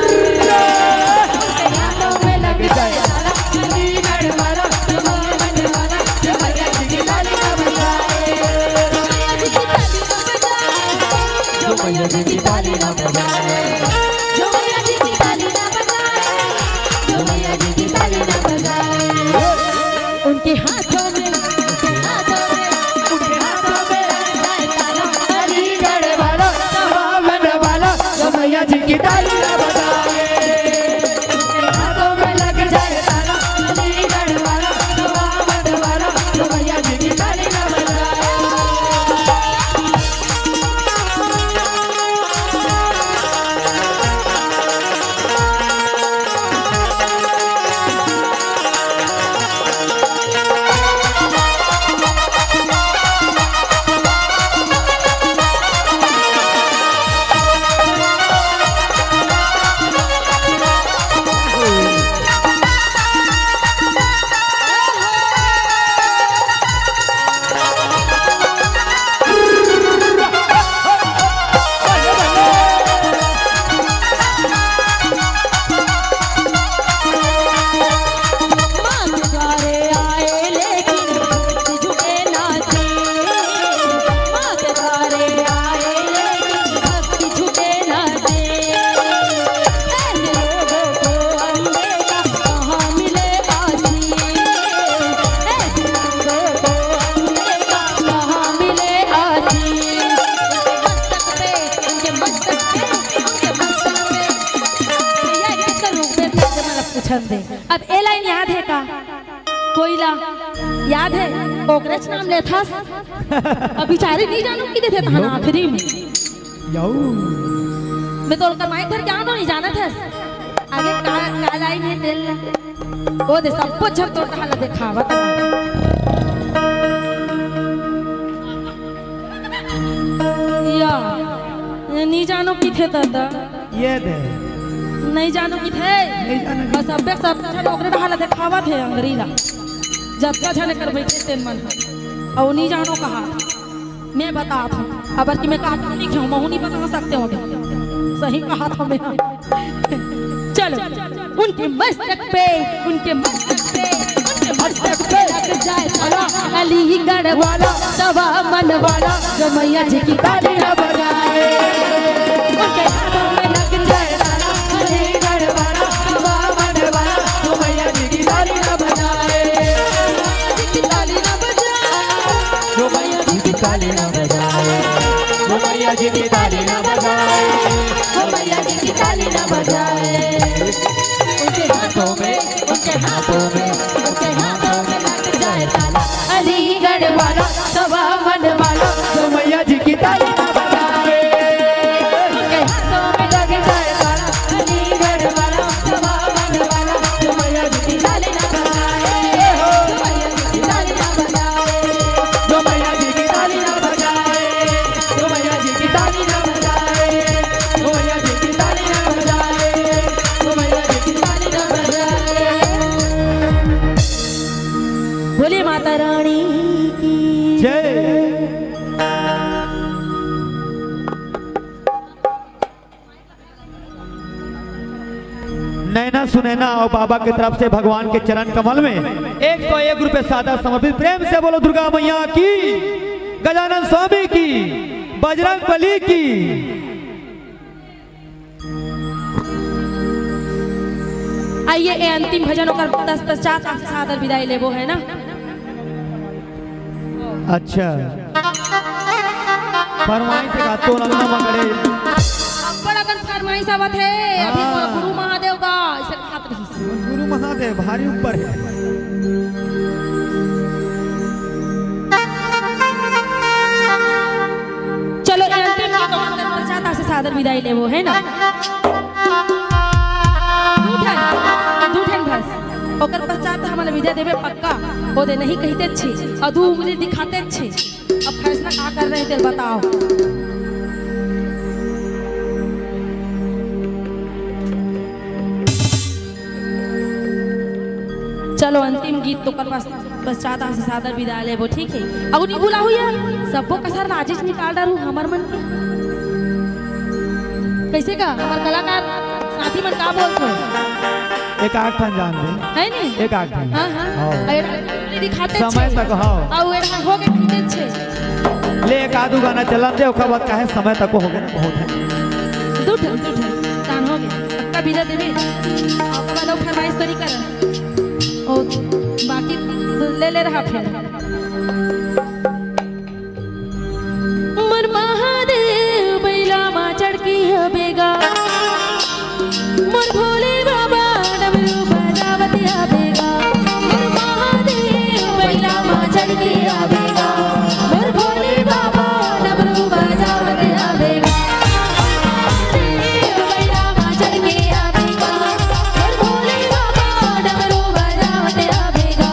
उनके हाथों में लग जाए ज्वाला, अलीगढ़ वाला, तवा मन वाला, जो मैया जी की ताली ना बजाए। जो मैया जी की ताली ना बजाए। जो मैया जी की ताली ना बजाए। जो मैया जी की ताली ना बजाए। जो मैया जी की ताली ना बजाए। उनके हाथों में, उनके हाथों में, उनके हाथों में लग जाए ताला। अलीगढ़ वाला, तवा मन वाला, जो मैया जी की ताली ना बजाए। उनके हाथों में लग जाए ताला। अलीगढ़ वाला, तवा मन वाला, जो मैया जी की ताली ना बजाए। पूछन दे। अब ए लाइन याद है का? कोई ला याद है? ओकरेच नाम लेथस। अब बिचारे नहीं जानव कि देथे तहन आखिरी में। यऊ। मैं तो ओकर माइक धर के आनो नहीं जानत हस। आगे का, का लाइन है तेल ला। ओ दे, सब कुछ हम तोर तहला देखावत। या, ये नहीं जानो किथे दादा। ये दे। नहीं जानो किथे। नहीं जानो बस अब्बे सब झन ओकरे डहार ला देखावत हे अंगरी ला। जतका झन कर बैठे तेन मन। अउ नहीं जानो कहा। मैं बतात हूँ। अबर कि मैं कहा नहीं क्यों, महू नहीं बता सकते हो। सही कहा था मैं। चलो। उनके मस्तक पे, उनके मस्तक पे, उनके मस्तक पे लग जाए ताला। अलीगढ़ वाला, तवा मन वाला, जो मैया जी की ताली ना बजाए। उनके हाथों में लग जाए ताला। अलीगढ़ वाला, तवा मन वाला, जो मैया जी की ताली ना बजाए। मैया जी की ताली ना बजाए। जो मैया जी की ताली ना बजाए। जो मैया जी की ताली ना बजाए। जो मैया जी की ताली ना बजाए। उनके हाथों में, उनके हाथों में, उनके हाथों में लग जाए ताला। अलीगढ़ वाला, तवा मन वाला, जो मैया जी की ताली ना बजाए। उनके हाथों में लग जाए ताला। अलीगढ़ वाला, तवा मन वाला, जो मैया जी की ताली ना बजाए। जो मैया जी की ताली ना बजाए। जो मैया जी की ताली ना बजाए। जो मैया जी की ताली ना बजाए। जो मैया जी की ताली ना बजाए। जो मैया जी की ताली ना बजाए। बोले माता रानी की जय। नैना सुनैना अउ बाबा के तरफ से भगवान के चरण कमल में एक सौ एक रुपए सादा समर्पित। प्रेम से बोलो दुर्गा मैया की, गजानन स्वामी की, बजरंग बली की। आइए, ए अंतिम भजन ओकर तस-, पश्चात आपसे सादर विदाई लेबो, है ना? अच्छा। फरमाइश का तो रंगना मगड़े। अब्बड़ अकन फरमाइश आवत हे, अभी हाँ। मोर गुरु महादेव का, इसे खात रहिस। गुरु महादेव भारी ऊपर हे। सादर बिदाई लेबो, है ना? दू ठन, दू ठन बस। ओकर पश्चात हमन ला बिदा देबे पक्का। ओ दे नहीं कहिते छे, अउ दू उंगली दिखाते छे। अब फैसला का करना हे, तेल बताओ। चलो, अंतिम गीत तो कर पास, पश्चात से सादर बिदा लेबो, ठीक है? अउ नहीं भुलाहू यार, सबो कसर ला आजेच निकाल डारू हमर मन के। कैसे का हमर कलाकार साथी मन का बोलथे? एक आध ठन जान दे। है नी? एक आध ठन। हाँ, हाँ। हाँ। अउ एड़ा दिखाते समय छे। तक, हाँ। अउ एड़ा हो गए खींचे छे। ले एक आधू गाना चलन दे, ओकर बाद काहे समय तक हो गए ना, बहुत है। दू ठन, दू ठन। तान हो गए। पक्का बिदा देबे। ओकर बाद अउ फरमाइश करी कर। ओ, बाकी ले ले रहा फिर। मोर महादेव बैला मा चढ़ के आबे गा, मोर भोले बाबा डमरू बजावत आबे गा। मोर महादेव बैला मा चढ़ के आबे गा, मोर भोले बाबा डमरू बजावत आबे गा। मोर महादेव बैला मा चढ़ के आबे गा, मोर भोले बाबा डमरू बजावत आबे गा।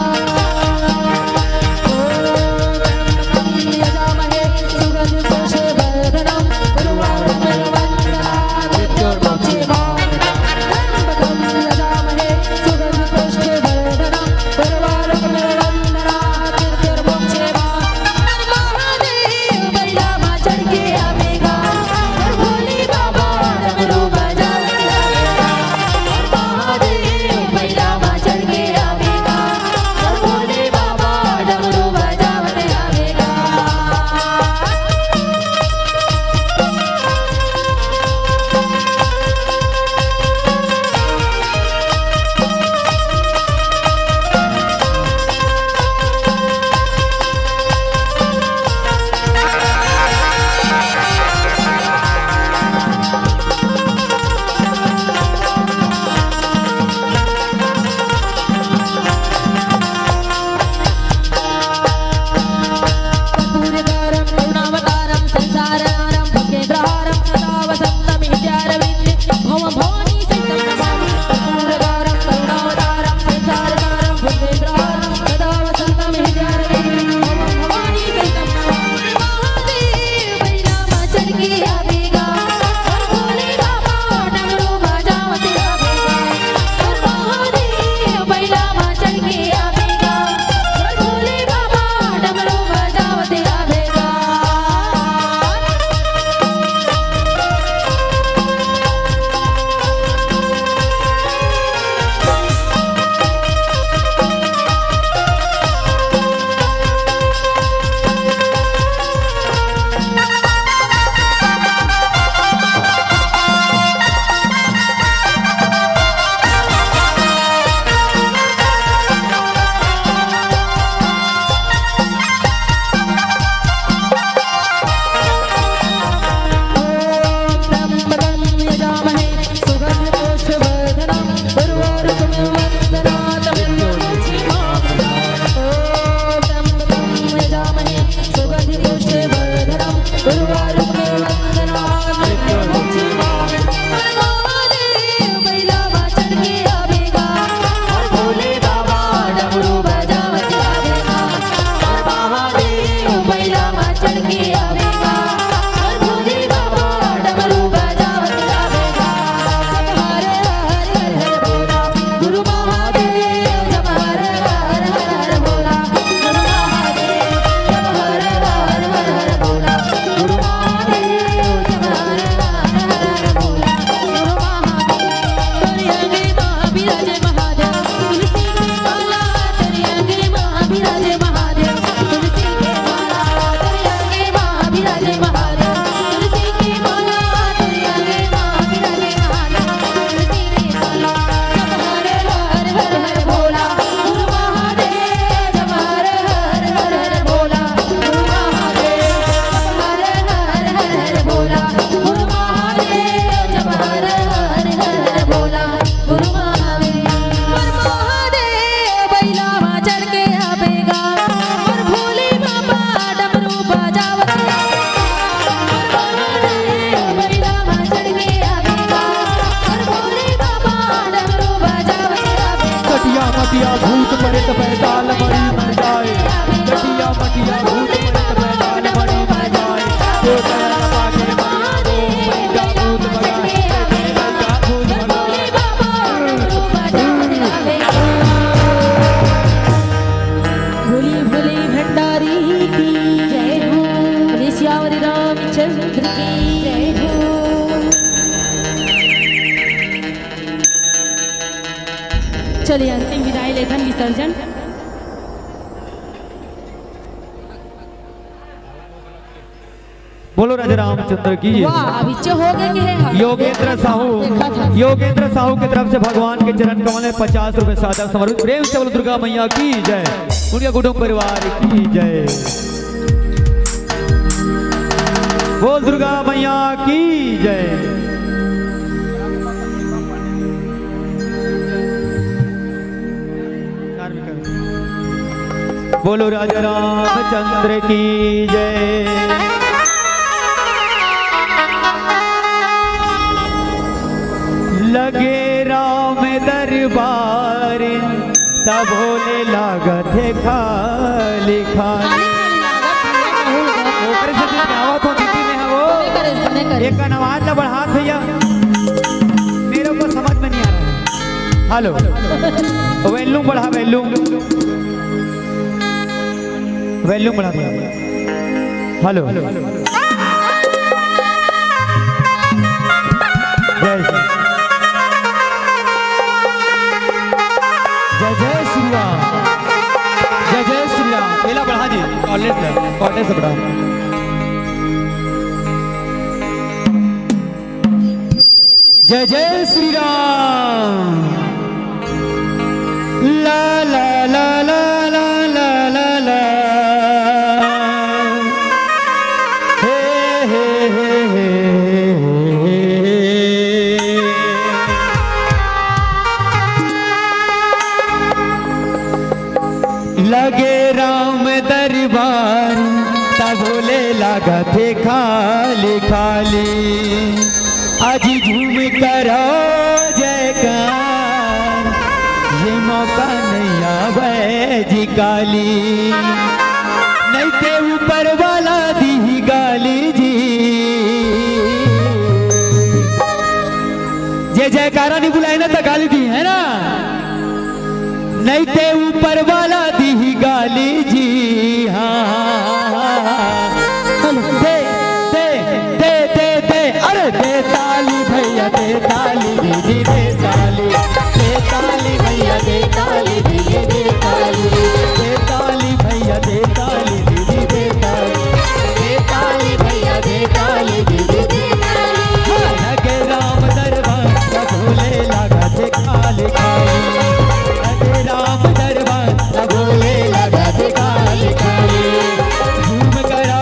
भूत प्रेत पैताल मरी मर जाए, जटिया मटिया भूत प्रेत पैताल मरी मर जाए। तो दया लगा के मैया को, मैया भूत भगाए, मैया भूत भगाए। बोली बोली भंडारी की जय हो, बोली सियावर रामचंद्र की जय हो। चलिए, अंतिम विदाई लेथन, विसर्जन। बोलो राजा रामचंद्र की। वाह, अभी च हो गए के है हम। योगेंद्र साहू, देखा था। योगेंद्र साहू की तरफ से भगवान के चरण कमल में पचास रुपए सादर समर्पित। प्रेम से बोलो दुर्गा मैया की जय, उनके कुटुंब परिवार की जय। बोल दुर्गा मैया की जय। बोलो राजा रामचंद्र की जय। लगे राम दरबार, तब होले लागत हे खाली खाली। खाली खाली लागत हे, कहूँ लागत। ओकरे से तो क्या आवत हो दीदी में है वो। नहीं करे, नहीं करे। एक आवाज ला बढ़ा भैया, मेरे को समझ में नहीं आ रहा है। हेलो, वॉल्यूम बढ़ा, वॉल्यूम। वॉल्यूम बढ़ा दो। हेलो। जय श्री, जय जय श्री राम। जय जय श्री राम। पहला बढ़ा जी, कॉलेज से, कॉलेज से बढ़ा। जय जय श्री राम। ला ला ला ला ला ला ला ला। हे हे हे हे हे। लगे राम दरबार, तब होले लागत हे खाली खाली। आज झूम करो जयकार, ये मौका नहीं आवे जी काली, नहीं ते ऊपर वाला दी गाली जी। जे जयकारा नहीं बुलाए ना तो गाली दी, है ना? नहीं ते ऊपर वाला दी गाली जी। हाँ, हाँ, हाँ, हाँ। दे, दे, दे, दे, दे, अरे दे ताली भैया, दे ताली दीदी, दे ताली, दे ताली भैया, दे ताली दीदी, दे ताली, दे ताली भैया, दे ताली दीदी, दे ताली, दे ताली भैया, दे ताली दीदी, दे ताली। हाँ, लगे राम दरबार, भोले लगा दे खाली खाली। लगे राम दरबार, भोले लगा दे खाली खाली। झूम करा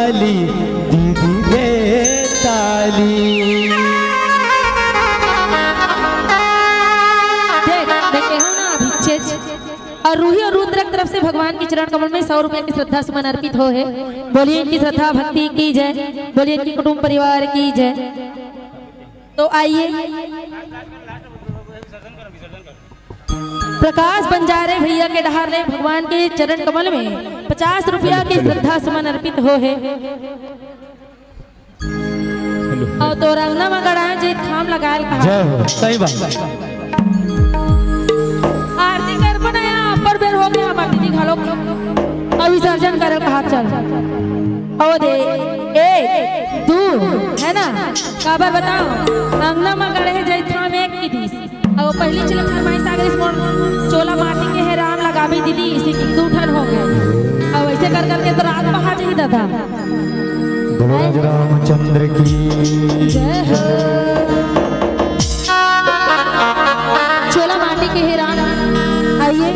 ताली, दीदी दे ताली। देख, मैं कहूँ ना अभी चेच। और रूही और रुद्र की तरफ से भगवान के चरण कमल में सौ रुपया की श्रद्धा सुमन अर्पित हो है। बोलिए इनकी श्रद्धा भक्ति की जय, बोलिए इनकी कुटुंब परिवार की जय। तो आइए, प्रकाश बंजारे भैया के डहार ले भगवान के चरण कमल में पचास रुपया की श्रद्धा सुमन अर्पित हो है। और तो रंगना मगड़ा है जे थाम लगायल कहा। जय हो, सही बात। आरती करबो ना, यहाँ अब्बड़ बेर हो गया हमार दीदी घलो। अब विसर्जन करल कहा चल। ओ दे, एक, दू, है ना? काबर बताओ, अंगना में गड़े है जय थाम एक की दीस। अब पहली चले फरमाइश आ गई, मोर चोला माटी के है राम लगाबी दीदी, इसी की दू ठन हो गए। अब ऐसे कर करके तो रात पहा जाही दादा। बोलो राज रामचंद्र की जय हो। चोला माटी के है राम, आइए।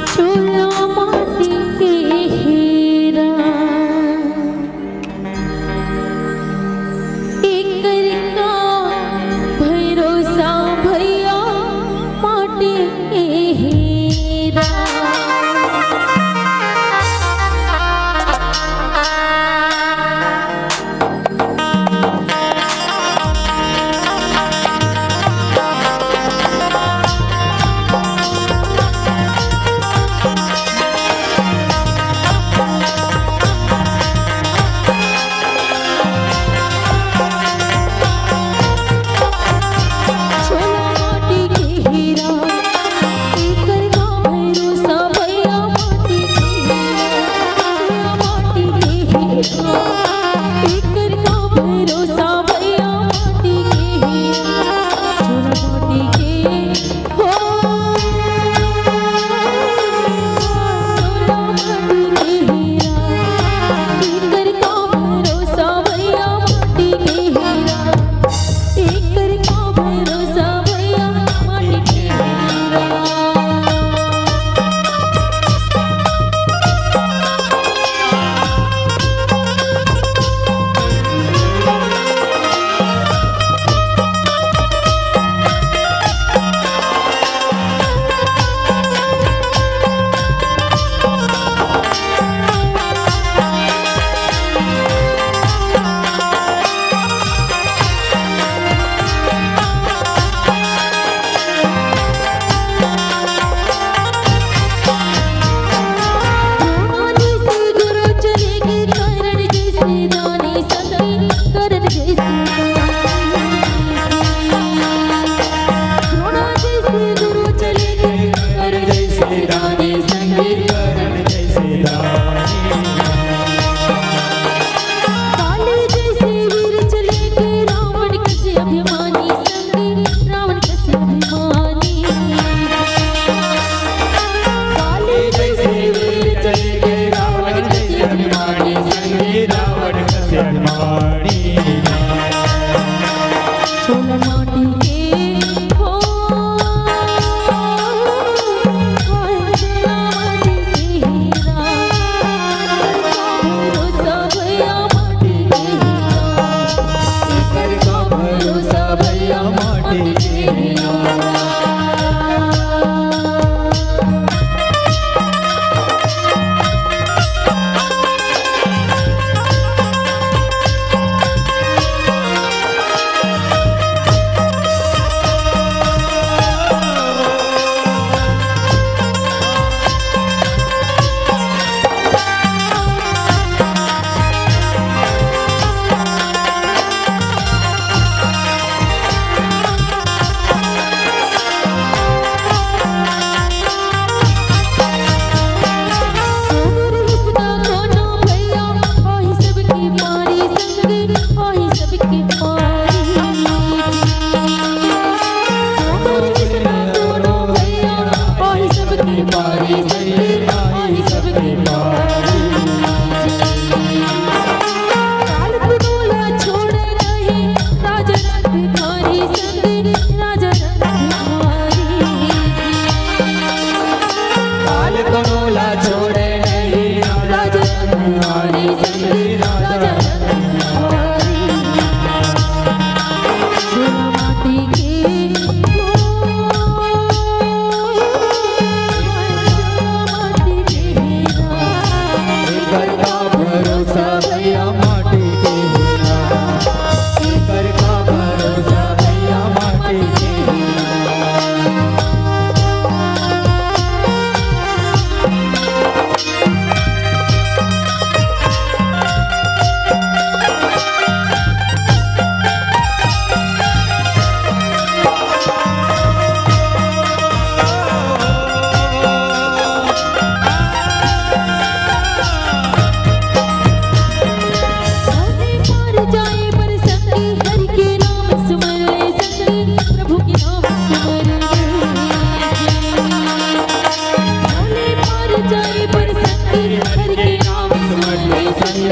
चोला माटी के हीरा, एकर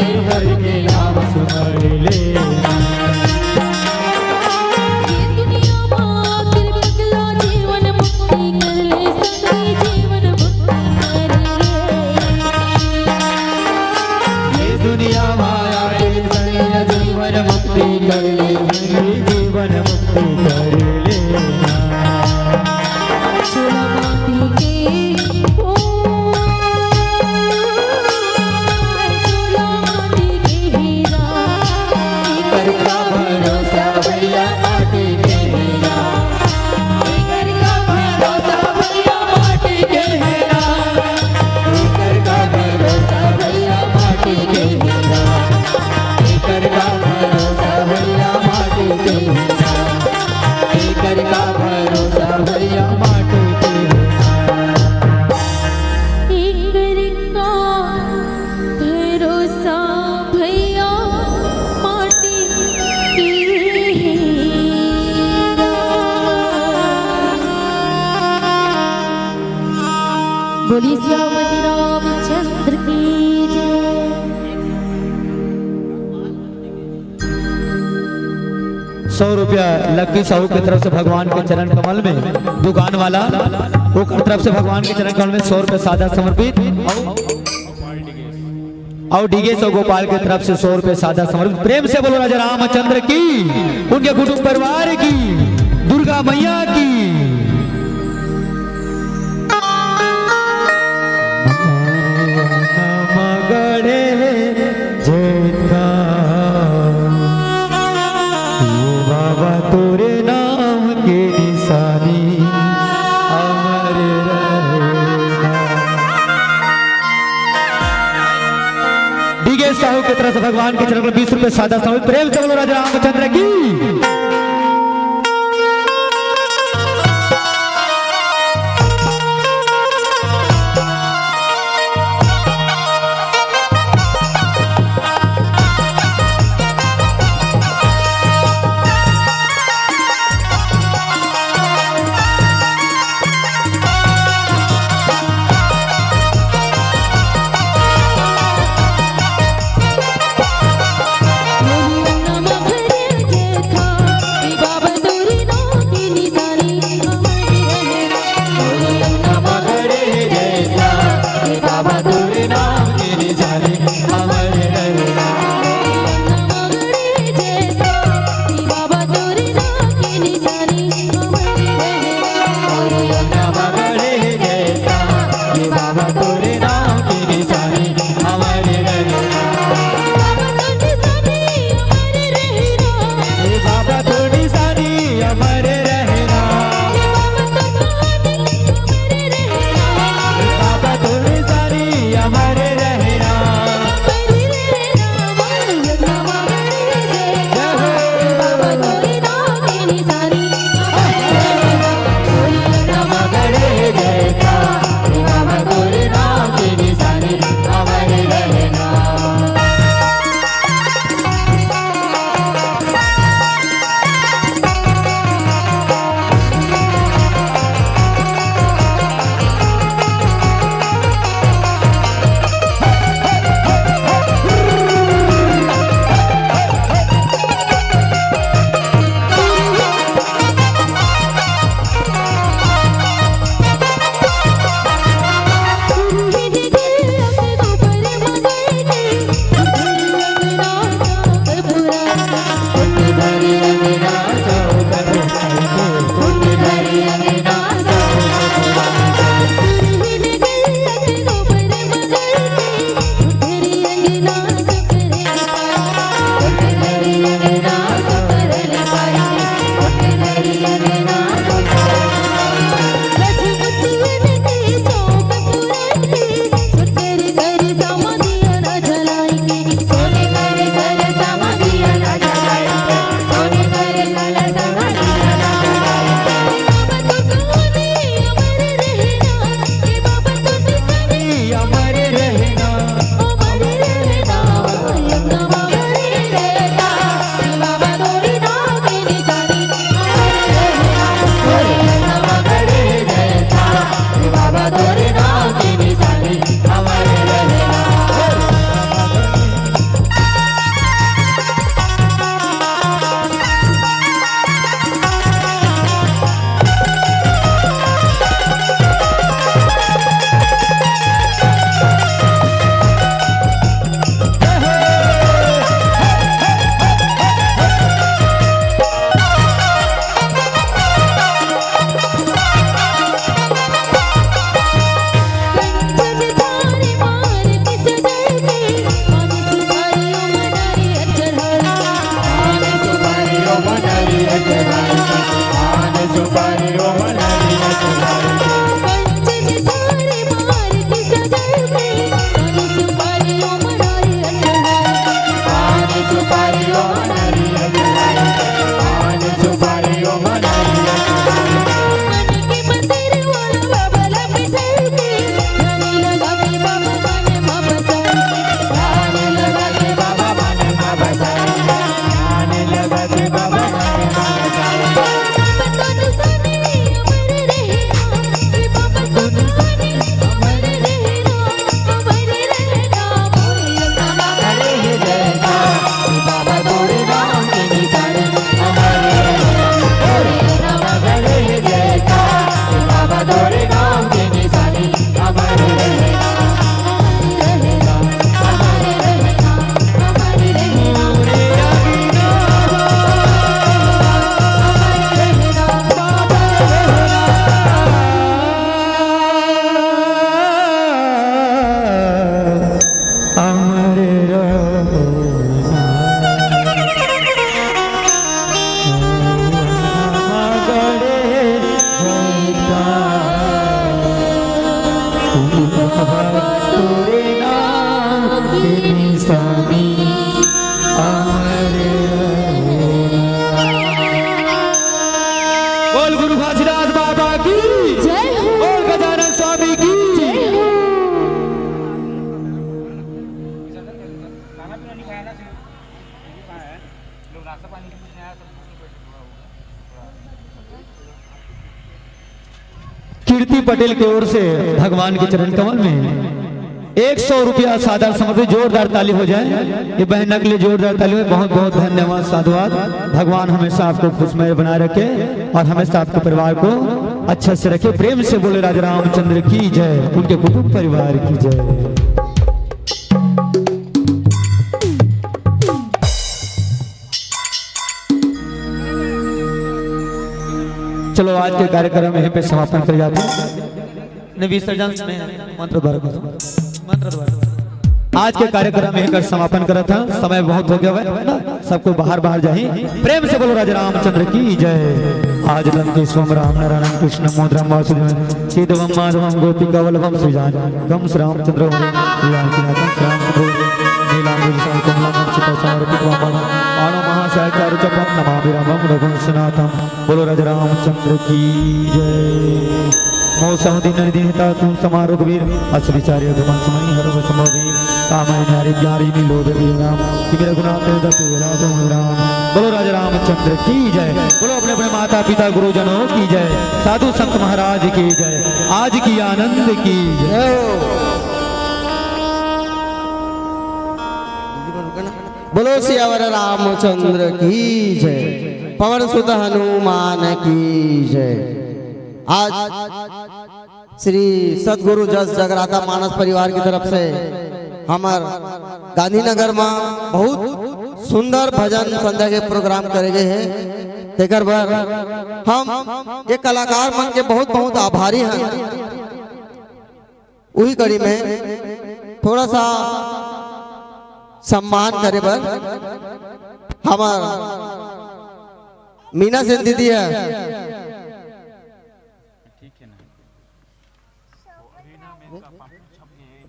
हर के नाम सुमर लेना। ये दुनिया मा आके पगला जीवन मुक्ति कर ले संगी, जीवन मुक्ति कर ले। ये दुनिया मा आके संगी, जीवन मुक्ति कर ले संगी, जीवन मुक्ति कर लेना। चोला माटी के, ओ, चोला माटी के हीरा। एकर का भरोसा भैया माटी के हीरा। एकर का भरोसा भैया माटी के हीरा। एकर का भरोसा भैया माटी के हीरा। एकर का भरोसा भैया माटी के हीरा। एकर का भरोसा भैया माटी के हीरा। एकर का भरोसा भैया माटी के हीरा। बोलिए सियापति रामचंद्र की जय। सौ रुपया लक्की साहू के तरफ से भगवान के चरण कमल में, दुकान वाला, ओकर तरफ से भगवान के चरण कमल में सौ रुपया सादा समर्पित। और डीगे सौ गोपाल के तरफ से सौ रुपया सादा समर्पित। प्रेम से बोलो राजा रामचंद्र की, उनके कुटुंब परिवार की, दुर्गा मैया की। मगड़े जेठा, ये बाबा तोरे नाम के निशानी अमर रहना। डीगे साहू की तरफ से भगवान के चरण में बीस रुपए सादा समर्पित। प्रेम से बोलो राजा रामचंद्र की। कीर्ति पटेल के ओर से भगवान के चरण कमल में एक सौ रुपया सादर समर्पित, जोरदार ताली हो जाए। ये बहन के लिए जोरदार ताली हो। बहुत बहुत धन्यवाद, साधुवाद। भगवान हमेशा आपको खुशमय बनाए रखे और हमेशा आपके परिवार को अच्छे से रखे। प्रेम से बोले राजा रामचंद्र की जय, उनके कुटुंब परिवार की जय। चलो, आज के कार्यक्रम यहीं पे समापन कर जाते हैं। नहीं, विसर्जन में मंत्र द्वारा करो। मंत्र द्वारा। आज के कार्यक्रम यहीं कर समापन करा था, समय बहुत हो गया है ना, सबको बाहर बाहर जाही। प्रेम से बोलो राजा रामचंद्र की जय। आज लंकेश्वम राम नारायण कृष्ण मोदराम वासुदेव सीधवम माधवम गोपिका वल्लभम श्रीजान गम श्री रामचंद्र श्रीजान की नाथम श्री रामचंद्र नीलांबुज सार कमलांगम चिता समर्पित वामन आनो महाशय चारु चपम नमामि रामम रघुवंशनाथम। बोलो राजा रामचंद्र की जय। मौसम दिन दिन हिता तुम समारोह वीर अस विचारे तुमन समय हर संभवी कामय नारी प्यारी नी लोभ विराम। कि मेरा गुना तेरे दत्त विराम तुम विराम। बोलो राजा रामचंद्र की जय। बोलो अपने अपने माता पिता गुरुजनों की जय, साधु संत महाराज की जय, आज की आनंद की जय। बोलो सियावर रामचंद्र की जय, पवन सुत हनुमान की जय। आज श्री सतगुरु जस जगराता मानस परिवार की तरफ से हमर गांधीनगर में बहुत सुंदर भजन संध्या के प्रोग्राम करे गए हैं। तेकर बर हम ये कलाकार मन के बहुत बहुत आभारी हैं। उही कड़ी में थोड़ा सा सम्मान करे बर हमर मीना सेन दीदी है।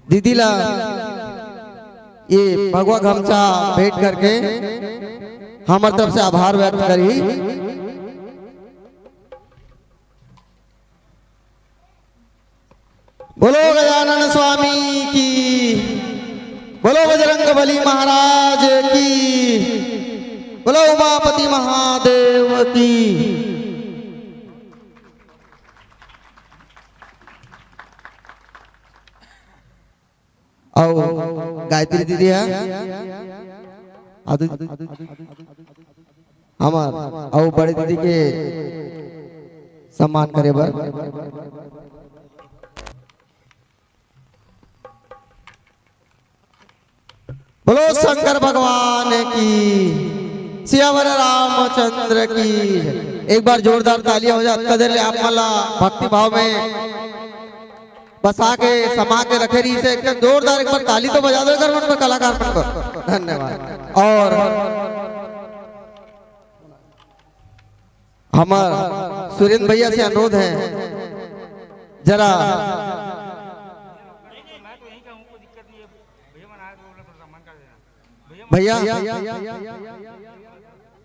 दीदी ला ये भगवा गमछा भेंट करके हमर तरफ से आभार व्यक्त करी। बोलो गजानन स्वामी की, बोलो बजरंग बली महाराज की, बोलो उमापति महादेव की। अउ गायत्री दीदी है, आदि-, हमर अउ बड़े दीदी के सम्मान करे बर। बोलो शंकर भगवान की, सियावर रामचंद्र की। एक बार जोरदार तालियां हो जाए। अतका देर ले आप मन ला भक्ति भाव में बसा के, समा के रखे रहिसे, एकदम जोरदार एक बार ताली तो बजा दो एकर मन बर, कलाकार मन बर। धन्यवाद। और हमर सुरेंद्र भैया से अनुरोध है, जरा भैया,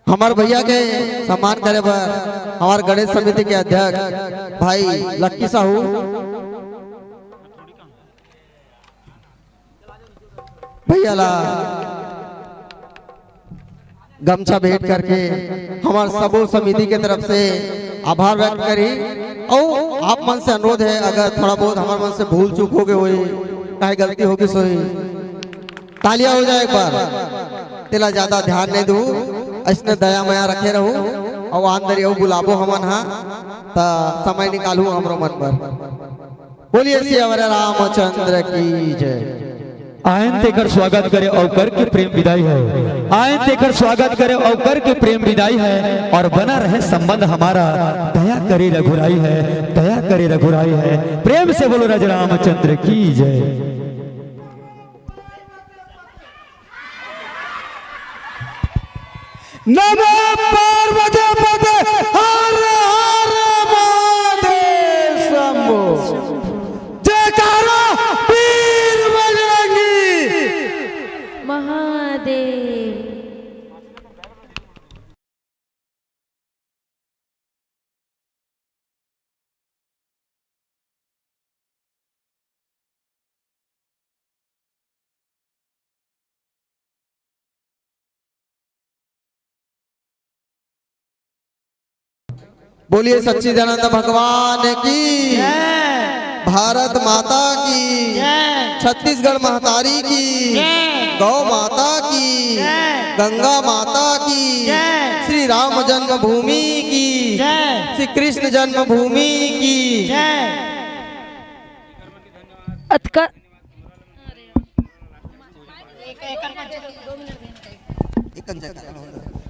हमर भैया के सम्मान करे बर हमर गणेश समिति के अध्यक्ष भाई लक्की साहू भैया ला गमछा भेंट करके हमर सबो समिति के तरफ से आभार व्यक्त करी। अउ आप मन से अनुरोध है, अगर थोड़ा बहुत हमर मन से भूल चूक हो गए होई, काहे गलती हो गई होई, तालियां हो जाए एक बार। तेला ज्यादा ध्यान नहीं दू, ऐसने दया मया रखे रहू। अउ आन दरी अउ बुलाबो हमन हा, त समय निकालू हमरो मन बर। बोलिए सियावर रामचंद्र की जय। आयन तेकर स्वागत करे अउ करके प्रेम विदाई है। आयन तेकर स्वागत करे अउ करके प्रेम विदाई है। और बना रहे संबंध हमारा, दया करे रघुराई है, दया करे रघुराई है। प्रेम से बोलो राजा रामचंद्र की जय। नमः पार्वती पते हर हर महादेव शंभो। जयकारा वीर बजरंगी। महादेव। बोलिए सच्चिदानंद भगवान की, जय। भारत माता की, जय। छत्तीसगढ़ महतारी की, जय। गौ माता की, जय। गंगा माता की, जय। श्री राम जन्मभूमि की, जय। श्री कृष्ण जन्मभूमि की। जय। अतका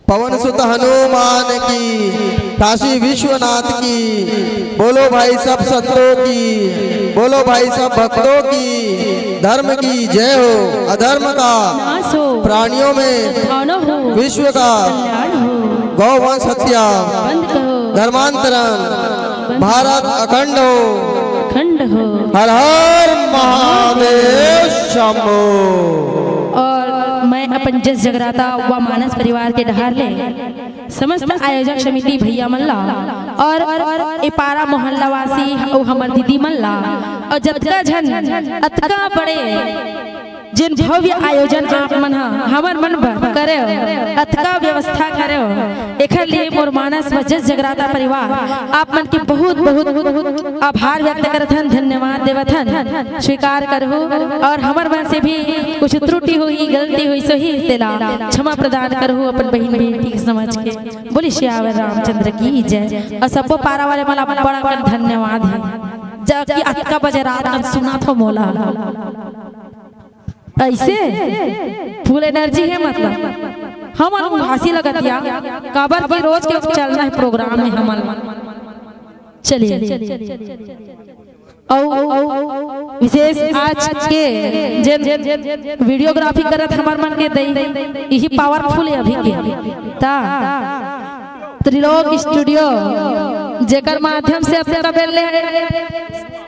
पवन सुत हनुमान की, काशी विश्वनाथ की, बोलो भाई सब संतों की, बोलो भाई सब भक्तों की, धर्म की जय हो, अधर्म का नाश हो, प्राणियों में भावना हो, विश्व का कल्याण हो, गौ वंश हत्या बंद करो, धर्मांतरण बंद भारत अखंड हो, अखंड हो। हर हर महादेव शंभो। और मैं अपन जस जगराता व मानस परिवार के डहार ले समस्त आयोजक समिति भैया मन ला और ए पारा मोहल्ला वासी अउ हमर दीदी मन ला और जतका झन अतका बड़े जेन भव्य आयोजन आप मन ह हमर मन बर करेव, अतका व्यवस्था करेव, एखर लिए मोर मानस व जस जगराता परिवार आप मन के बहुत बहुत आभार व्यक्त करत हन, धन्यवाद देवत हन। स्वीकार करहु और हमर मन से भी कुछ त्रुटि होही, गलती होही, सही तेला क्षमा प्रदान करहु अपन बहिन बेटी के समझ के। बोलिए सियावर रामचंद्र की जय। और सबो पारा वाले मन ला बड़ा कर धन्यवाद है, जबकि अतका बजे रात हम सुना थो मोला। ऐसे फुल एनर्जी है, मतलब हमन उदासी लगत या, काबर कि रोज के चलना है प्रोग्राम में हमन। चलिए, अउ विशेष आज के जेन वीडियोग्राफी करत हमर मन के दई, यही पावरफुल है अभी के। ता त्रिलोक स्टूडियो जेकर माध्यम से अपने तबेले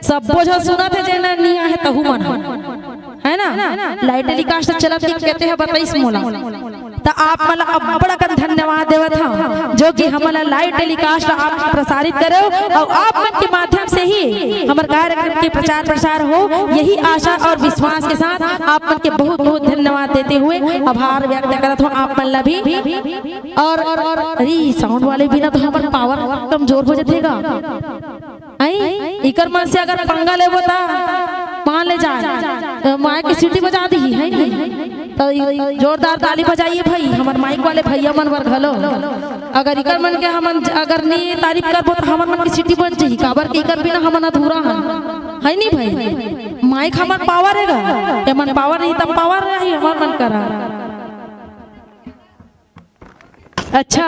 सब्बो झन सुनत हे, जेन नइ आहे तहू मन ह। है ना, लाइव टेलीकास्ट चलत हे, केते ह बताइस मोला। त आप मन ला अब्बड़ अकन धन्यवाद देवत हव, जो कि हमन ला लाइव टेलीकास्ट आप प्रसारित करेव अउ आप मन के माध्यम से ही हमर कार्यक्रम के प्रचार प्रसार हो। यही आशा और विश्वास के साथ आप मन के बहुत बहुत धन्यवाद देते हुए आभार व्यक्त करत हव आप मन ला भी। और अरे, साउंड वाले बिना तो हमर पावर कमजोर हो जथे गा। आई, इकर मन से अगर पंगा लेबो ता मान ले जाए, त माइक के सीटी बजा दीही, है नी? त जोरदार ताली बजाइए भाई, हमर माइक वाले भैया मन बर घलो। अगर इकर मन के हमन अगर नी तारीफ करबो, त हमर मन के सीटी बज जही, काबर के इकर बिना हमन अधूरा हन, है नी भाई? माइक हमर पावर हे गा, एमन पावर नहीं, तब पावर रही हमर मन करा। अच्छा,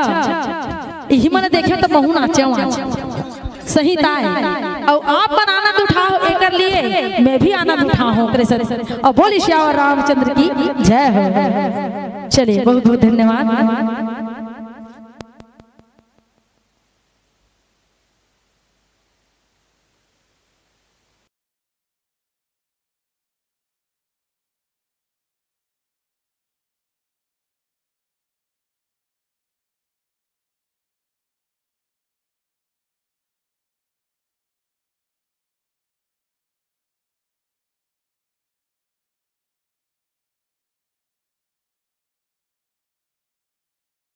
इही मन देखे त महू नाचे वाचे। सही ताय। अउ आप मन आनंद उठाओ एकर लिए, मैं भी आनंद उठाओ ओकरे साथ। अउ बोलिए सियावर रामचंद्र की जय हो। चलिए, बहुत बहुत धन्यवाद।